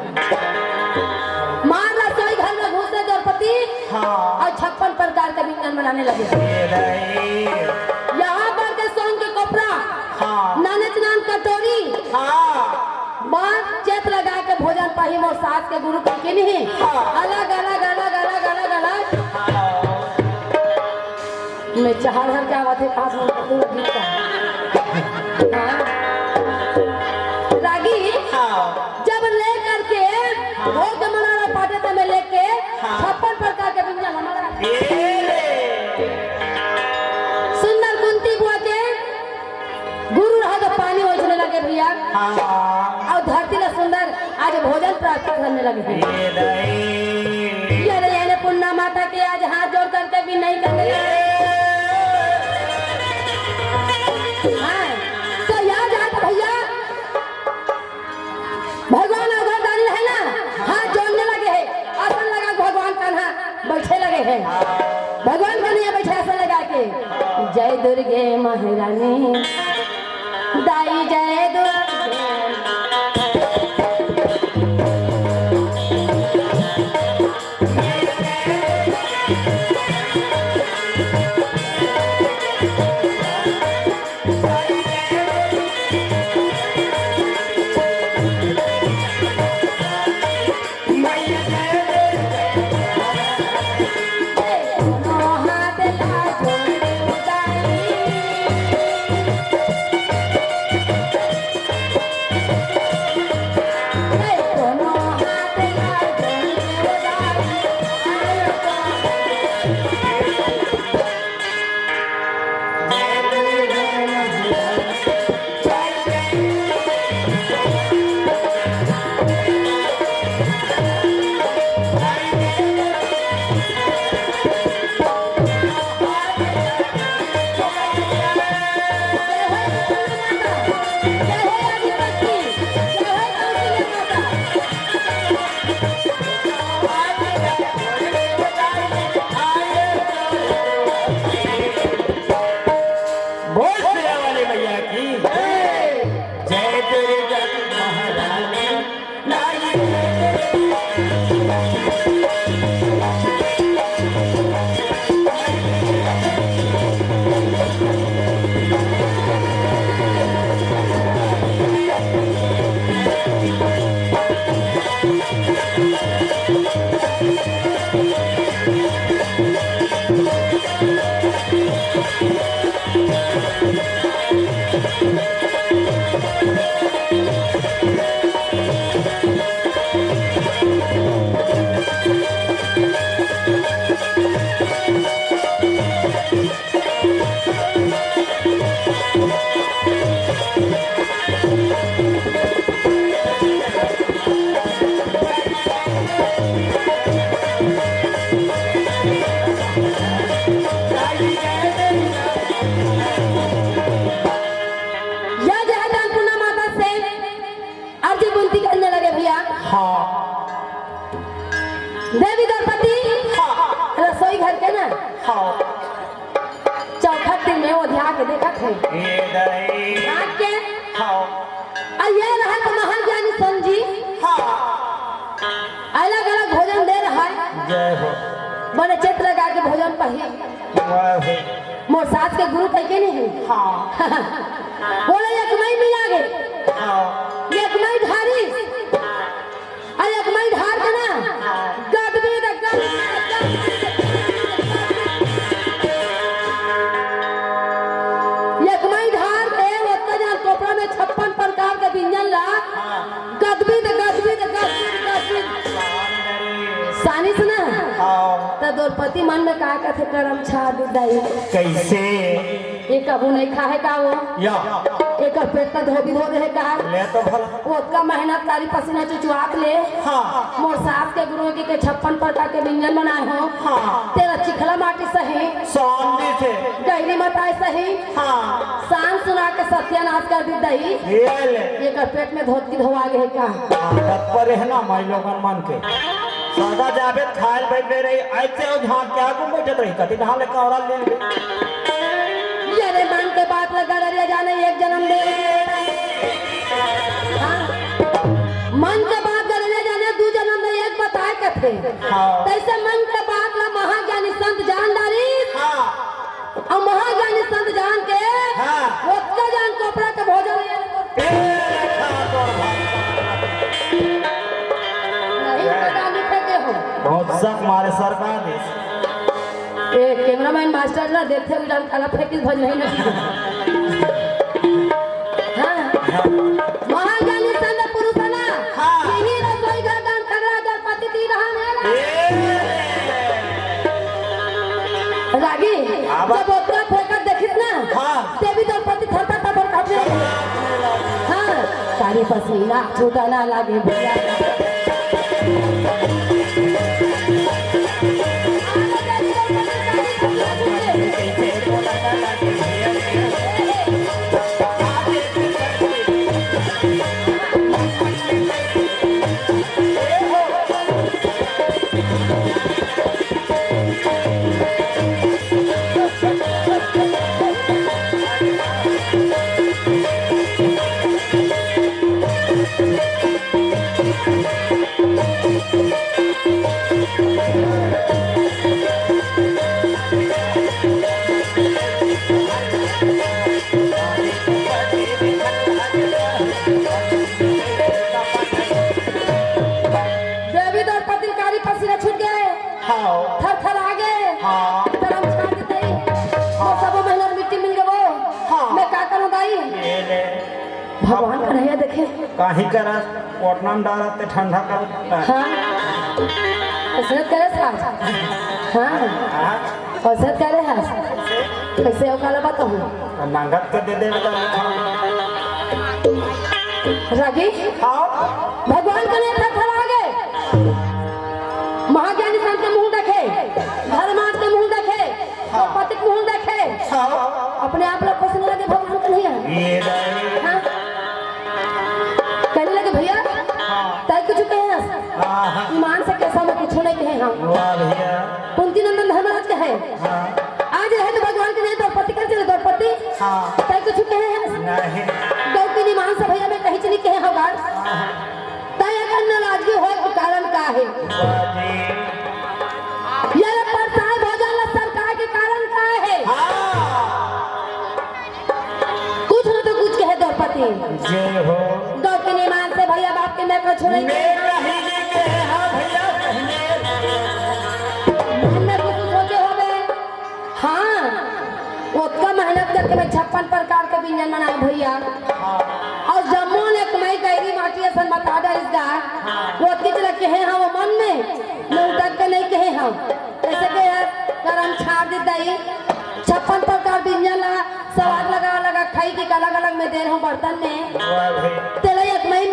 मार रसोई घर में घुसे द्रौपदी। हाँ। अउ छप्पन प्रकार के व्यंजन बनाने लगे। ये रही। यहाँ पर के सोन के कोपरा, हाँ। नानेच नान कटोरी, हाँ। बांस चेत लगा के भोजन पाही मोर सास के गुरु के नहीं। हाँ। अलग, अलग, अलग, अलग, अलग, अलग। हाँ। मैं चाह रहा क्या बात है, कहाँ से बोलता हूँ, अभी का? हाँ। रागी, हाँ। जब ले करके, हाँ। भोग के मनाना पाटे तो मैं लेके, हाँ। छप्पन प्रकार के व्यंजन हमारा। ए ले। सुंदर कुंती बुआ के गुरु रहा तो पानी ओझने लगे भैया। हाँ। अउ धरती ला सुंदर आज भोजन प्राप्त करने लगे हैं। ये दाई। ये रे, ये ने पुन्ना माता के आज हाथ जोड़ करके भी नहीं करने लगे। हाँ, तो याद आए तो भैया, भगवान अवघड़दानी हे ना, हाथ जोड़ने लगे हैं, आसन लगा के भगवान कान्हा बैठे लगे हैं। भगवान कन्हैया बैठे आसन लगा के, जय दुर्गे महारानी, दाई जय दुर्गे। बोल शेरा वाली मैया की जय। जय दुर्गा महारानी। या जो है अन्नपूर्णा माता से अर्जी विनती करने लगे भैया। हाँ। देवी द्रौपदी, हाँ। रसोई घर के ना, हाँ। चौखट तीर में ओधिया के देखत हे। ए दाई। झांक के। हाँ। अउ ये रहत महाज्ञानी संत जी। हाँ। अलग-अलग भोजन दे रहा हे। जय हो। बने चेत लगा के भोजन पाही। वाह हो। मोर सास के गुरु कहिके नहीं हे। हाँ। बोले एक मई मिला गे। इंजन ला हाँ। गदबिद, गदबिद, गदबिद, गदबिद। सानी सुना? हाँ। त द्रौपदी मन में का कथे, करम छाड़ दे दाई। कैसे? ये कभू नहीं खाहे का वो? या। एकर पेट त धोबी धो दे हे का? ले तो भला। ओतका मेहनत कारी पसीना चुचुआत ले। हाँ। मोर सास के गुरु के, के छप्पन प्रकार के व्यंजन बनाए हो। हाँ। तेरा चिखला माटी सही। सानी से। गैरी मताए सही। हाँ। शान सुना के सत्यानाश कर दी दही। ये ले। एकर पेट में धोतकी धोआ गे हे का? हाँ, तत्पर है ना माई लोगन मन के। सदा जाबे त खायल बैठ गए रही, ऐसे हो झांक के आगू बैठत रही, कति धान ले कौरा ले ले। ये रे मन के बात ला गड़रिया जाने एक जन्म दे। हाँ। मन के बात गड़रिया जाने दू जन्म दे एक बताए कथे। हाँ। तैसे मन के बात ला महाज्ञानी संत जान डारी। हाँ। अउ महाज्ञानी संत जान के हाँ। ओतका जान कपड़ा के भोजन ए, नहीं पता लिखे के हो। बहुत शक मारे सरकार दे। ए, कैमरामैन मास्टर ना देखथे, उड़ान काला फेंकिस भज नहीं ना। हाँ। महाज्ञानी संत पुरुष ना, हाँ। यही रसोई घर दान तगड़ा द्रौपदी दी रहा मेरा। ए। रागी, आबा। जब ओतका फेंकत देखिस ना, हाँ। देवी द्रौपदी थरथर थरथर कांपने लगी। हाँ, कारी पसीना छूटा ना लागे भैया। देवी द्रौपदी कारी पसीना छूट गए। हाँ। थरथर आ गए। हाँ। गरम छाड़ देते ही। हाँ। सबो मेहनत मिट्टी मिल गए वो। हाँ। मैं का करूँ दाई? ये ले। भगवान कन्हैया देखे। काहे करस, ओटना में डारत ते ठंडा कर। हाँ। कसरत करे सास। हाँ। हाँ। कसरत करे हस। कैसे ओकाला बताऊँ? नंगत के दे दे बता। रागी? हाँ। भगवान कन्हैया थरथर आ गए। महाज्ञानी संत के मुंह देखे, धर्मात्मा के मुंह देखे, हाँ। पति के मुंह देखे। हाँ। अपने आप ला पोसने लगे भगवान कन्हैया। ये दाई। हाँ। कहने लगे, "भैया, हाँ। तय कुछ कहे हस?" हाँ, हाँ। ईमान से कैसा मैं कुछ नहीं कहे हम। वाह भैया। कुंती नंदन धर्मराज कहे। हाँ। आज रहे तो भगवान के नहीं, द्रौपदी कर चले द्रौपदी। हाँ। तय कुछ कहे हस? नहीं। गौ के ईमान से भैया मैं कहीं चली कहे हो गाल। हाँ। तय एकर नाराजगी होए के कारण का है? बाजी। ये परसाए भोजन ला सरकार के कारण का है? हाँ। कुछ न तो कुछ कहे द्रौपदी। जय हो। गौ के ईमान से भैया बाप के मैं कुछ नहीं मैं कहे। कहीं नहीं कहे, हाँ भैया, कहीं नहीं। मन में कुछ सोचे होबे। हाँ, ओतका मेहनत करके मैं छप्पन प्रकार के व्यंजन बनाए भैया। हाँ। अउ जम्मो ने कमाई गैरी माटी असन बता डरिस गा। हाँ। ओतकी चला कहे हाँ वो मन में, मैं उठक के नहीं कहे हाँ। कैसे के यार, करम छाड़ दे दाई। छप्पन प्रकार व्यंजन ला, स्वाद लगा लगा खाई के अलग अलग में दे रहा हूँ बर्तन में। वाह भाई। तेला एक महीन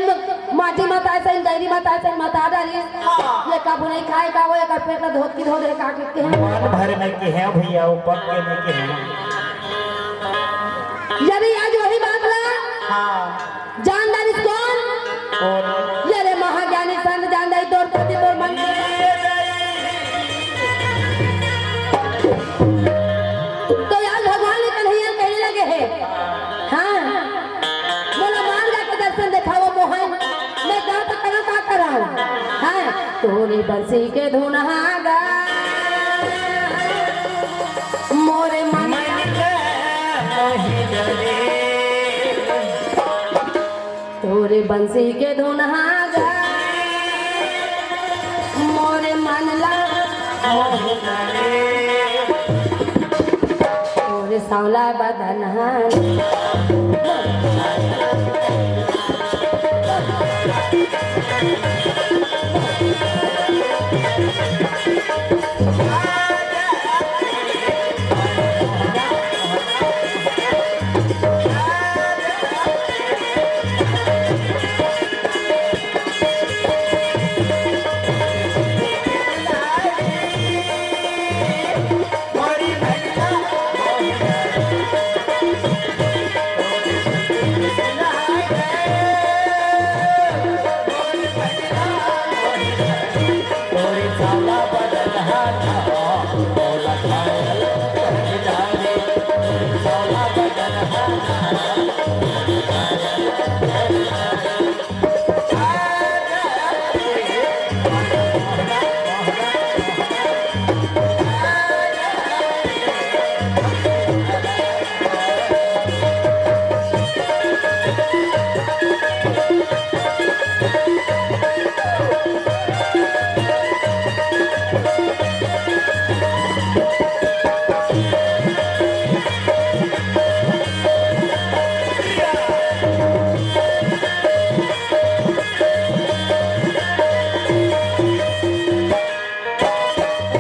माटी मत आए सही, गैरी मत आए सही, मत आ डरिस। हाँ। ये कभू नहीं खाए का, वो एकर पेट ला धोत की धो दे का के, के हैं। मन भर में के हैं भैया, वो पक के नहीं के हैं। यदि आज वही बात ला हाँ। जान डारिस कौन? कौन? ये रे महाज्ञानी संत जान डारी तोर पति तोर मन। तो यार भगवान ने कन्हैया कहने लगे है, हाँ, बोला मान जाके दर्शन दिखाओ मोहन, मैं गाँव तक करो का कराऊं? हाँ, तोरे बंसी के धुन हागा, मोरे मन मन के मोहित रे। तोरे बंसी के धुन हागा, मोरे मन ला मोहित रे। तोरे सांवला बदन हा।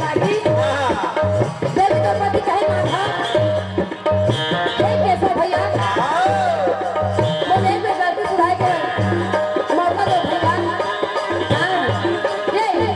रागी, देवी द्रौपदी कहे माथा। हे केशव भैया, मोर एक बेर गलती सुधारे के मौका दो भैया। हाँ, ये, ये।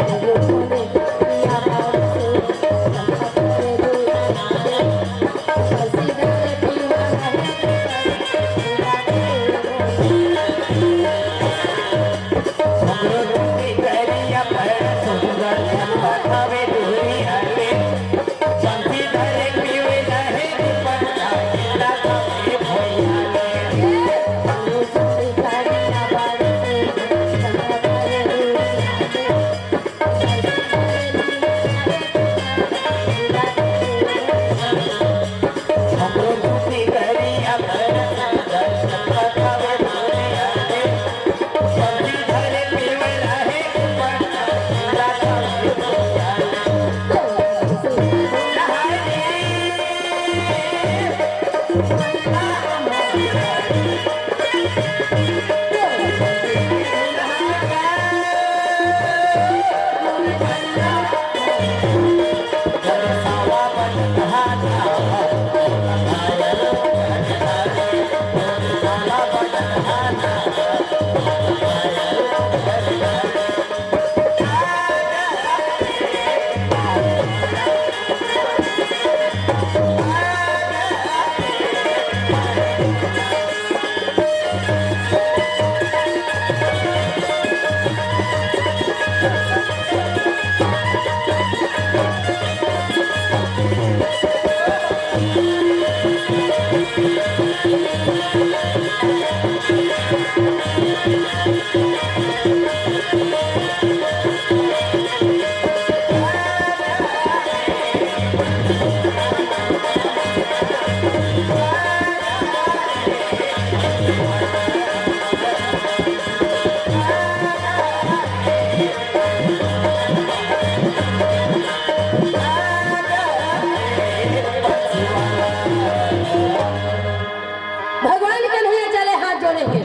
भगवान कन्हैया चले हाथ जोड़े हे।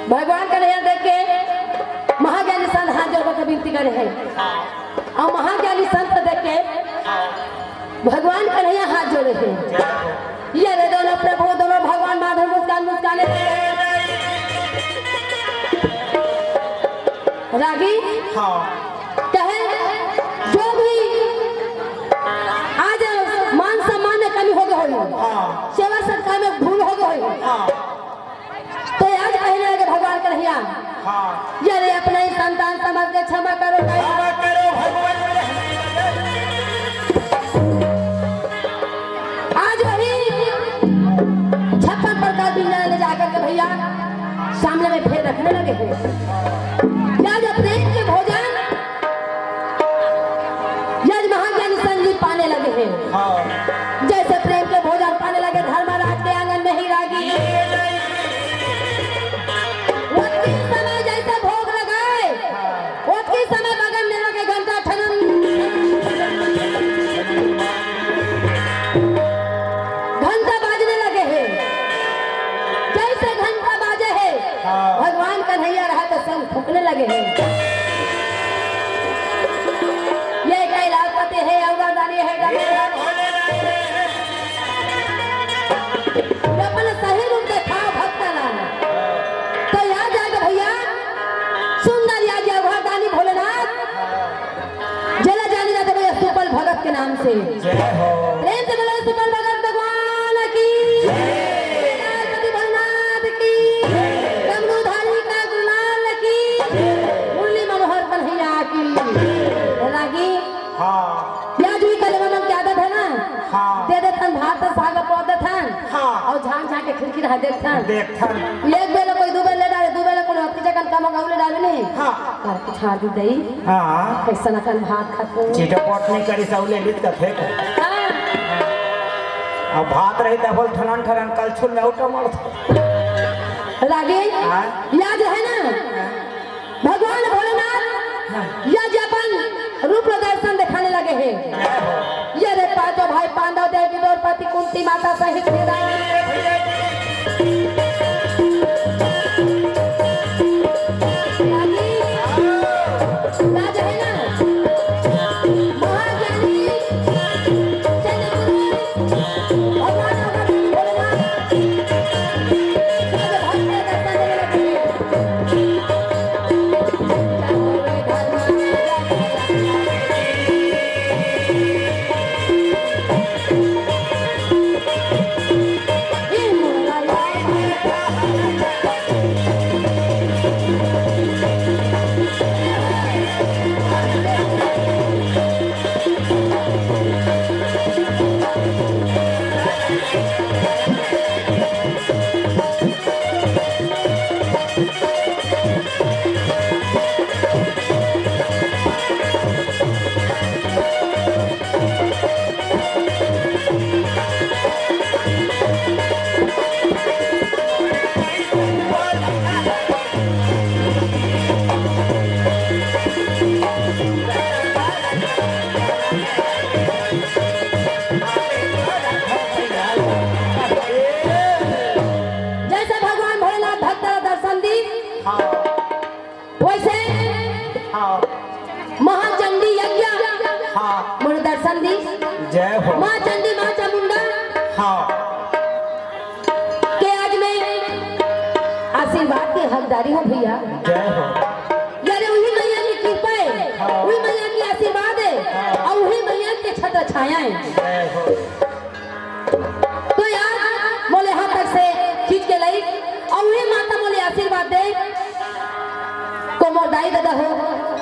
भगवान कन्हैया देख के महाज्ञानी संत हाथ जोड़ के विनती करे हे। अउ महाज्ञानी संत देख के भगवान कन्हैया हाथ जोड़े हे। ये रे दोनों प्रभु, दोनों भगवान माधव मुस्कान मुस्काने। रागी, हाँ। कहे, जो भी आज मान सम्मान में कमी हो गई होई, हाँ। सेवा सत्कार में भूल हो गई होई, हाँ। तो आज कहने लगे भगवान कन्हैया, हाँ। ये रे अपना ही संतान समझ के क्षमा करो, क्षमा करो भगवान। आज वही छप्पन प्रकार बिंदरा ले जाकर के भैया सामने में फेर रखने लगे हैं। या जो प्रेम के भोजन, या जो महाज्ञानी संत जी पाने लगे हैं। हाँ। जैसे प्रेम के भोजन पाने लगे धर्मराज के आंगन में ही रागी। उतनी समय जैसे भोग लगाए, उतनी समय बगल में लगे घंटा ठनन, घंटा बाजने लगे हैं। जैसे घंटा बाजे है, सब फूकने लगे हैं। ये कैलाशपति है, अवतारदानी है, डमरू। ये अपन सही रूप दिखाओ भक्तन ला। तो याद आएगा भैया, सुंदर याद आएगा, अवतारदानी भोलेनाथ। जेला जानी जाथे भैया सुपल भगत के नाम से। जय हो। प्रेम से बोलो सुपल भगत भगवान की। जय। कैलाशपति भोलेनाथ की। जय। डमरूधारी का गुलाल की। जय। मुरली मनोहर कन्हैया की। रागी। हाँ। प्याज भी कलवा मन के आदत है ना? हाँ। दे देथन भात साग पौध देथन। हाँ। अउ झांक झांक के खिड़की रहा देखथन। देखथन। एक बेला कोई दू बेला ले डारे, दू बेला कोई अति जगन कम गऊ ले डारे नहीं। हाँ। कर कुछ आदि दई। हाँ। कैसन अकन भात खाथो। चिटपट नहीं करी, सब ले लित कथे। हाँ। अब भात रही त बोल ठनन ठनन कल छुल में उठा मर। रागी, हाँ? याद है ना? भगवान भोलेनाथ हाँ। यज अपन रूप प्रदर्शन दिखाने लगे हैं। ये रे पांचों भाई पांडव देव विदुर पति कुंती माता सहित रागी। लाज है ना? महाज्ञानी चंद्रपुर भगवान होगा भोलेनाथ। सब भक्त दर्शन देने लगे। जैसे भगवान भोलेनाथ भक्त ला दर्शन दी, वैसे हाँ। महाचंडी यज्ञ हाँ। मोर दर्शन दी। जय हो। माँ चंडी, माँ चामुंडा हाँ। के आज मैं आशीर्वाद के हकदारी हूँ भैया। जय हो। यारे वही मैया की कृपा है, हाँ। वही मैया की आशीर्वाद है, हाँ। और वही मैया के छत्र छाया है। जय हो। तो यार मोले हाथ तक से खींच के लाई, और वही माता मोले आशीर्वाद दे। को मोर दाई ददा हो,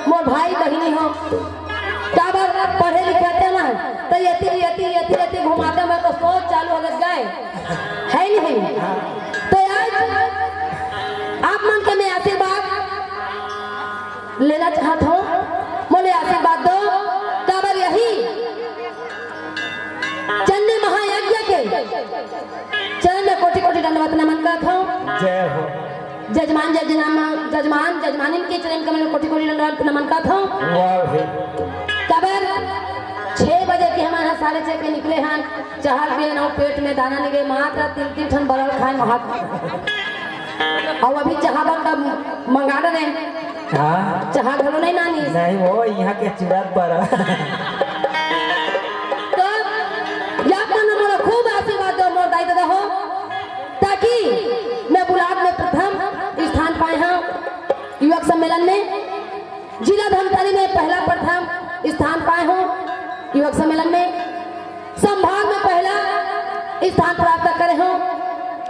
मोर भाई बहिनी हो, काबर पढ़े लिखे थे ना, तो यति, यति, यति, यति घुमाते में तो सोच चालू हो गए, है नहीं? तो यार आप मन के मैं आशीर्वाद लेना चाहत हूँ, मोले आशीर्वाद दो, काबर यही चंडी महायज्ञ के चरण में कोटि कोटि दंडवत नमन करत हूँ। जय हो। जजमान, जजमान, जजमान, जजमानिन के चरण कमल में कोटि कोटि दंडवत नमन करत हूँ। वाह भाई। काबर छह बजे के हमन ह साढ़े छह के निकले हन, चाहा पिए न पेट में दाना नहीं गए, मात्र तीन तीन ठन बरल खाए वहाँ। अउ अभी चाहा बर का मंगा डरे। हाँ। चाहा घलो नहीं नानी। नहीं वो यहाँ के चुरात पर। तो या मन मोला खूब आशीर्वाद दो मोर दाई ददा हो, ताकि मैं बुलाद में प्रथम स्थान पाए हूँ युवक सम्मेलन में। जिला धमतरी में पहला प्रथम स्थान पाए हूँ युवक सम्मेलन में, संभाग में पहला स्थान प्राप्त करे हूँ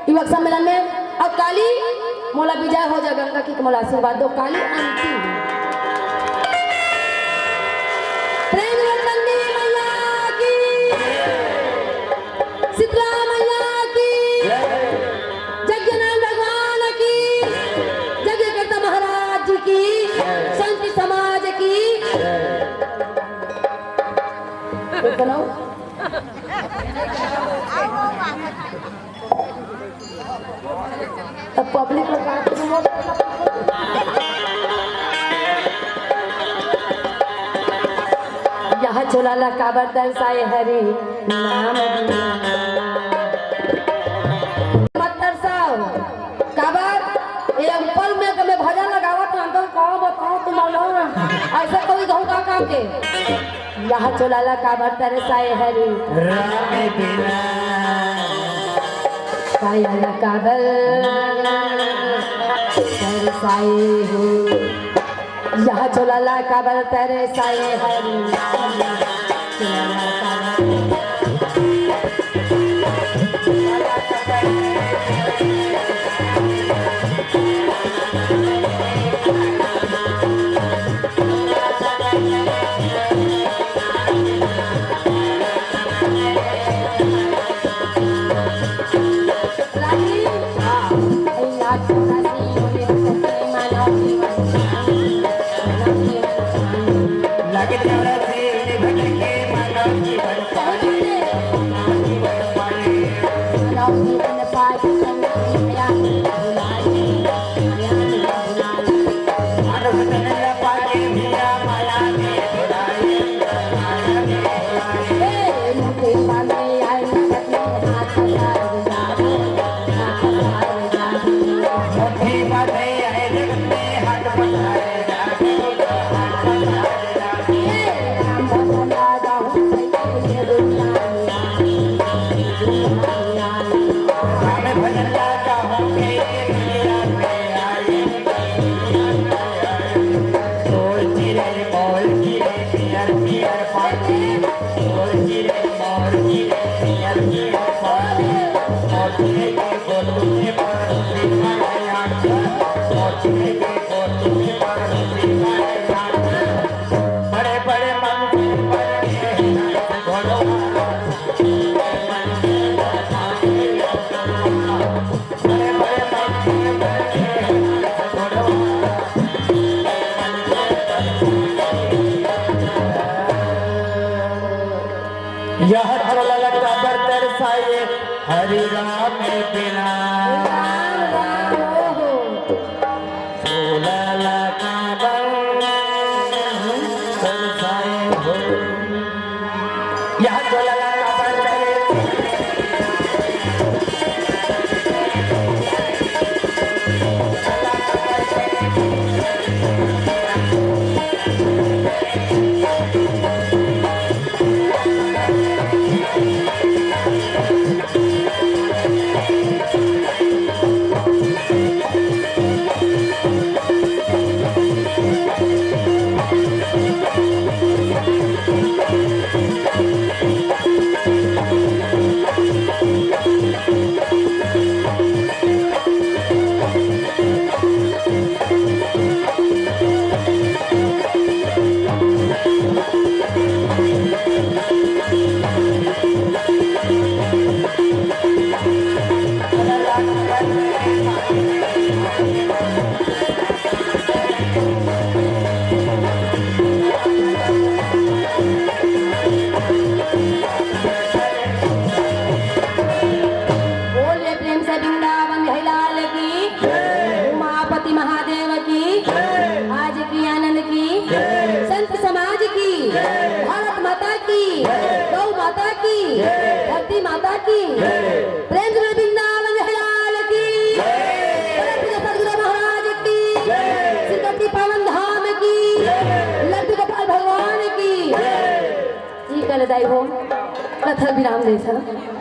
युवक सम्मेलन में। और काली मोला विजय हो जा गंगा की, मोला आशीर्वाद दो काली अंतिम। प्रेम रतन मैया की, शीतला मैया की, जय। जगन्नाथ भगवान की, जगन्नाथ महाराज जी की, संत समाज की। तो सुनो। तब पब्लिक लोग बात सुनो। यह झोला ला काबर तरसाए हरी नाम बिना। मत तरसाओ, काबर ये ऊपर में, में भजन लगावत हन, आहा, चोला ला काबर तरसाए हरी। राम बिना। काया ला काबर तरसाए हो। यह चोला ला काबर तरसाए हरी। यह चोला ला काबर तरसाए हरी। राम बिना। राम राम हो। चोला ला काबर तरसाए हो। यह चोला ला काबर तरसाए। बोल ले प्रेम से वृंदावन बिहारी लाल की, उमापति महादेव की, आज की आनंद की, संत समाज की, भारत माता की, गौ माता की, धरती माता की। प्रेम से वृंदावन बिहारी लाल की, परम पूज्य सदगुरु महाराज की, श्री कटनी पावन धाम की, लड्डू गोपाल भगवान की। ई कल दाई हो, कथा विराम दे था।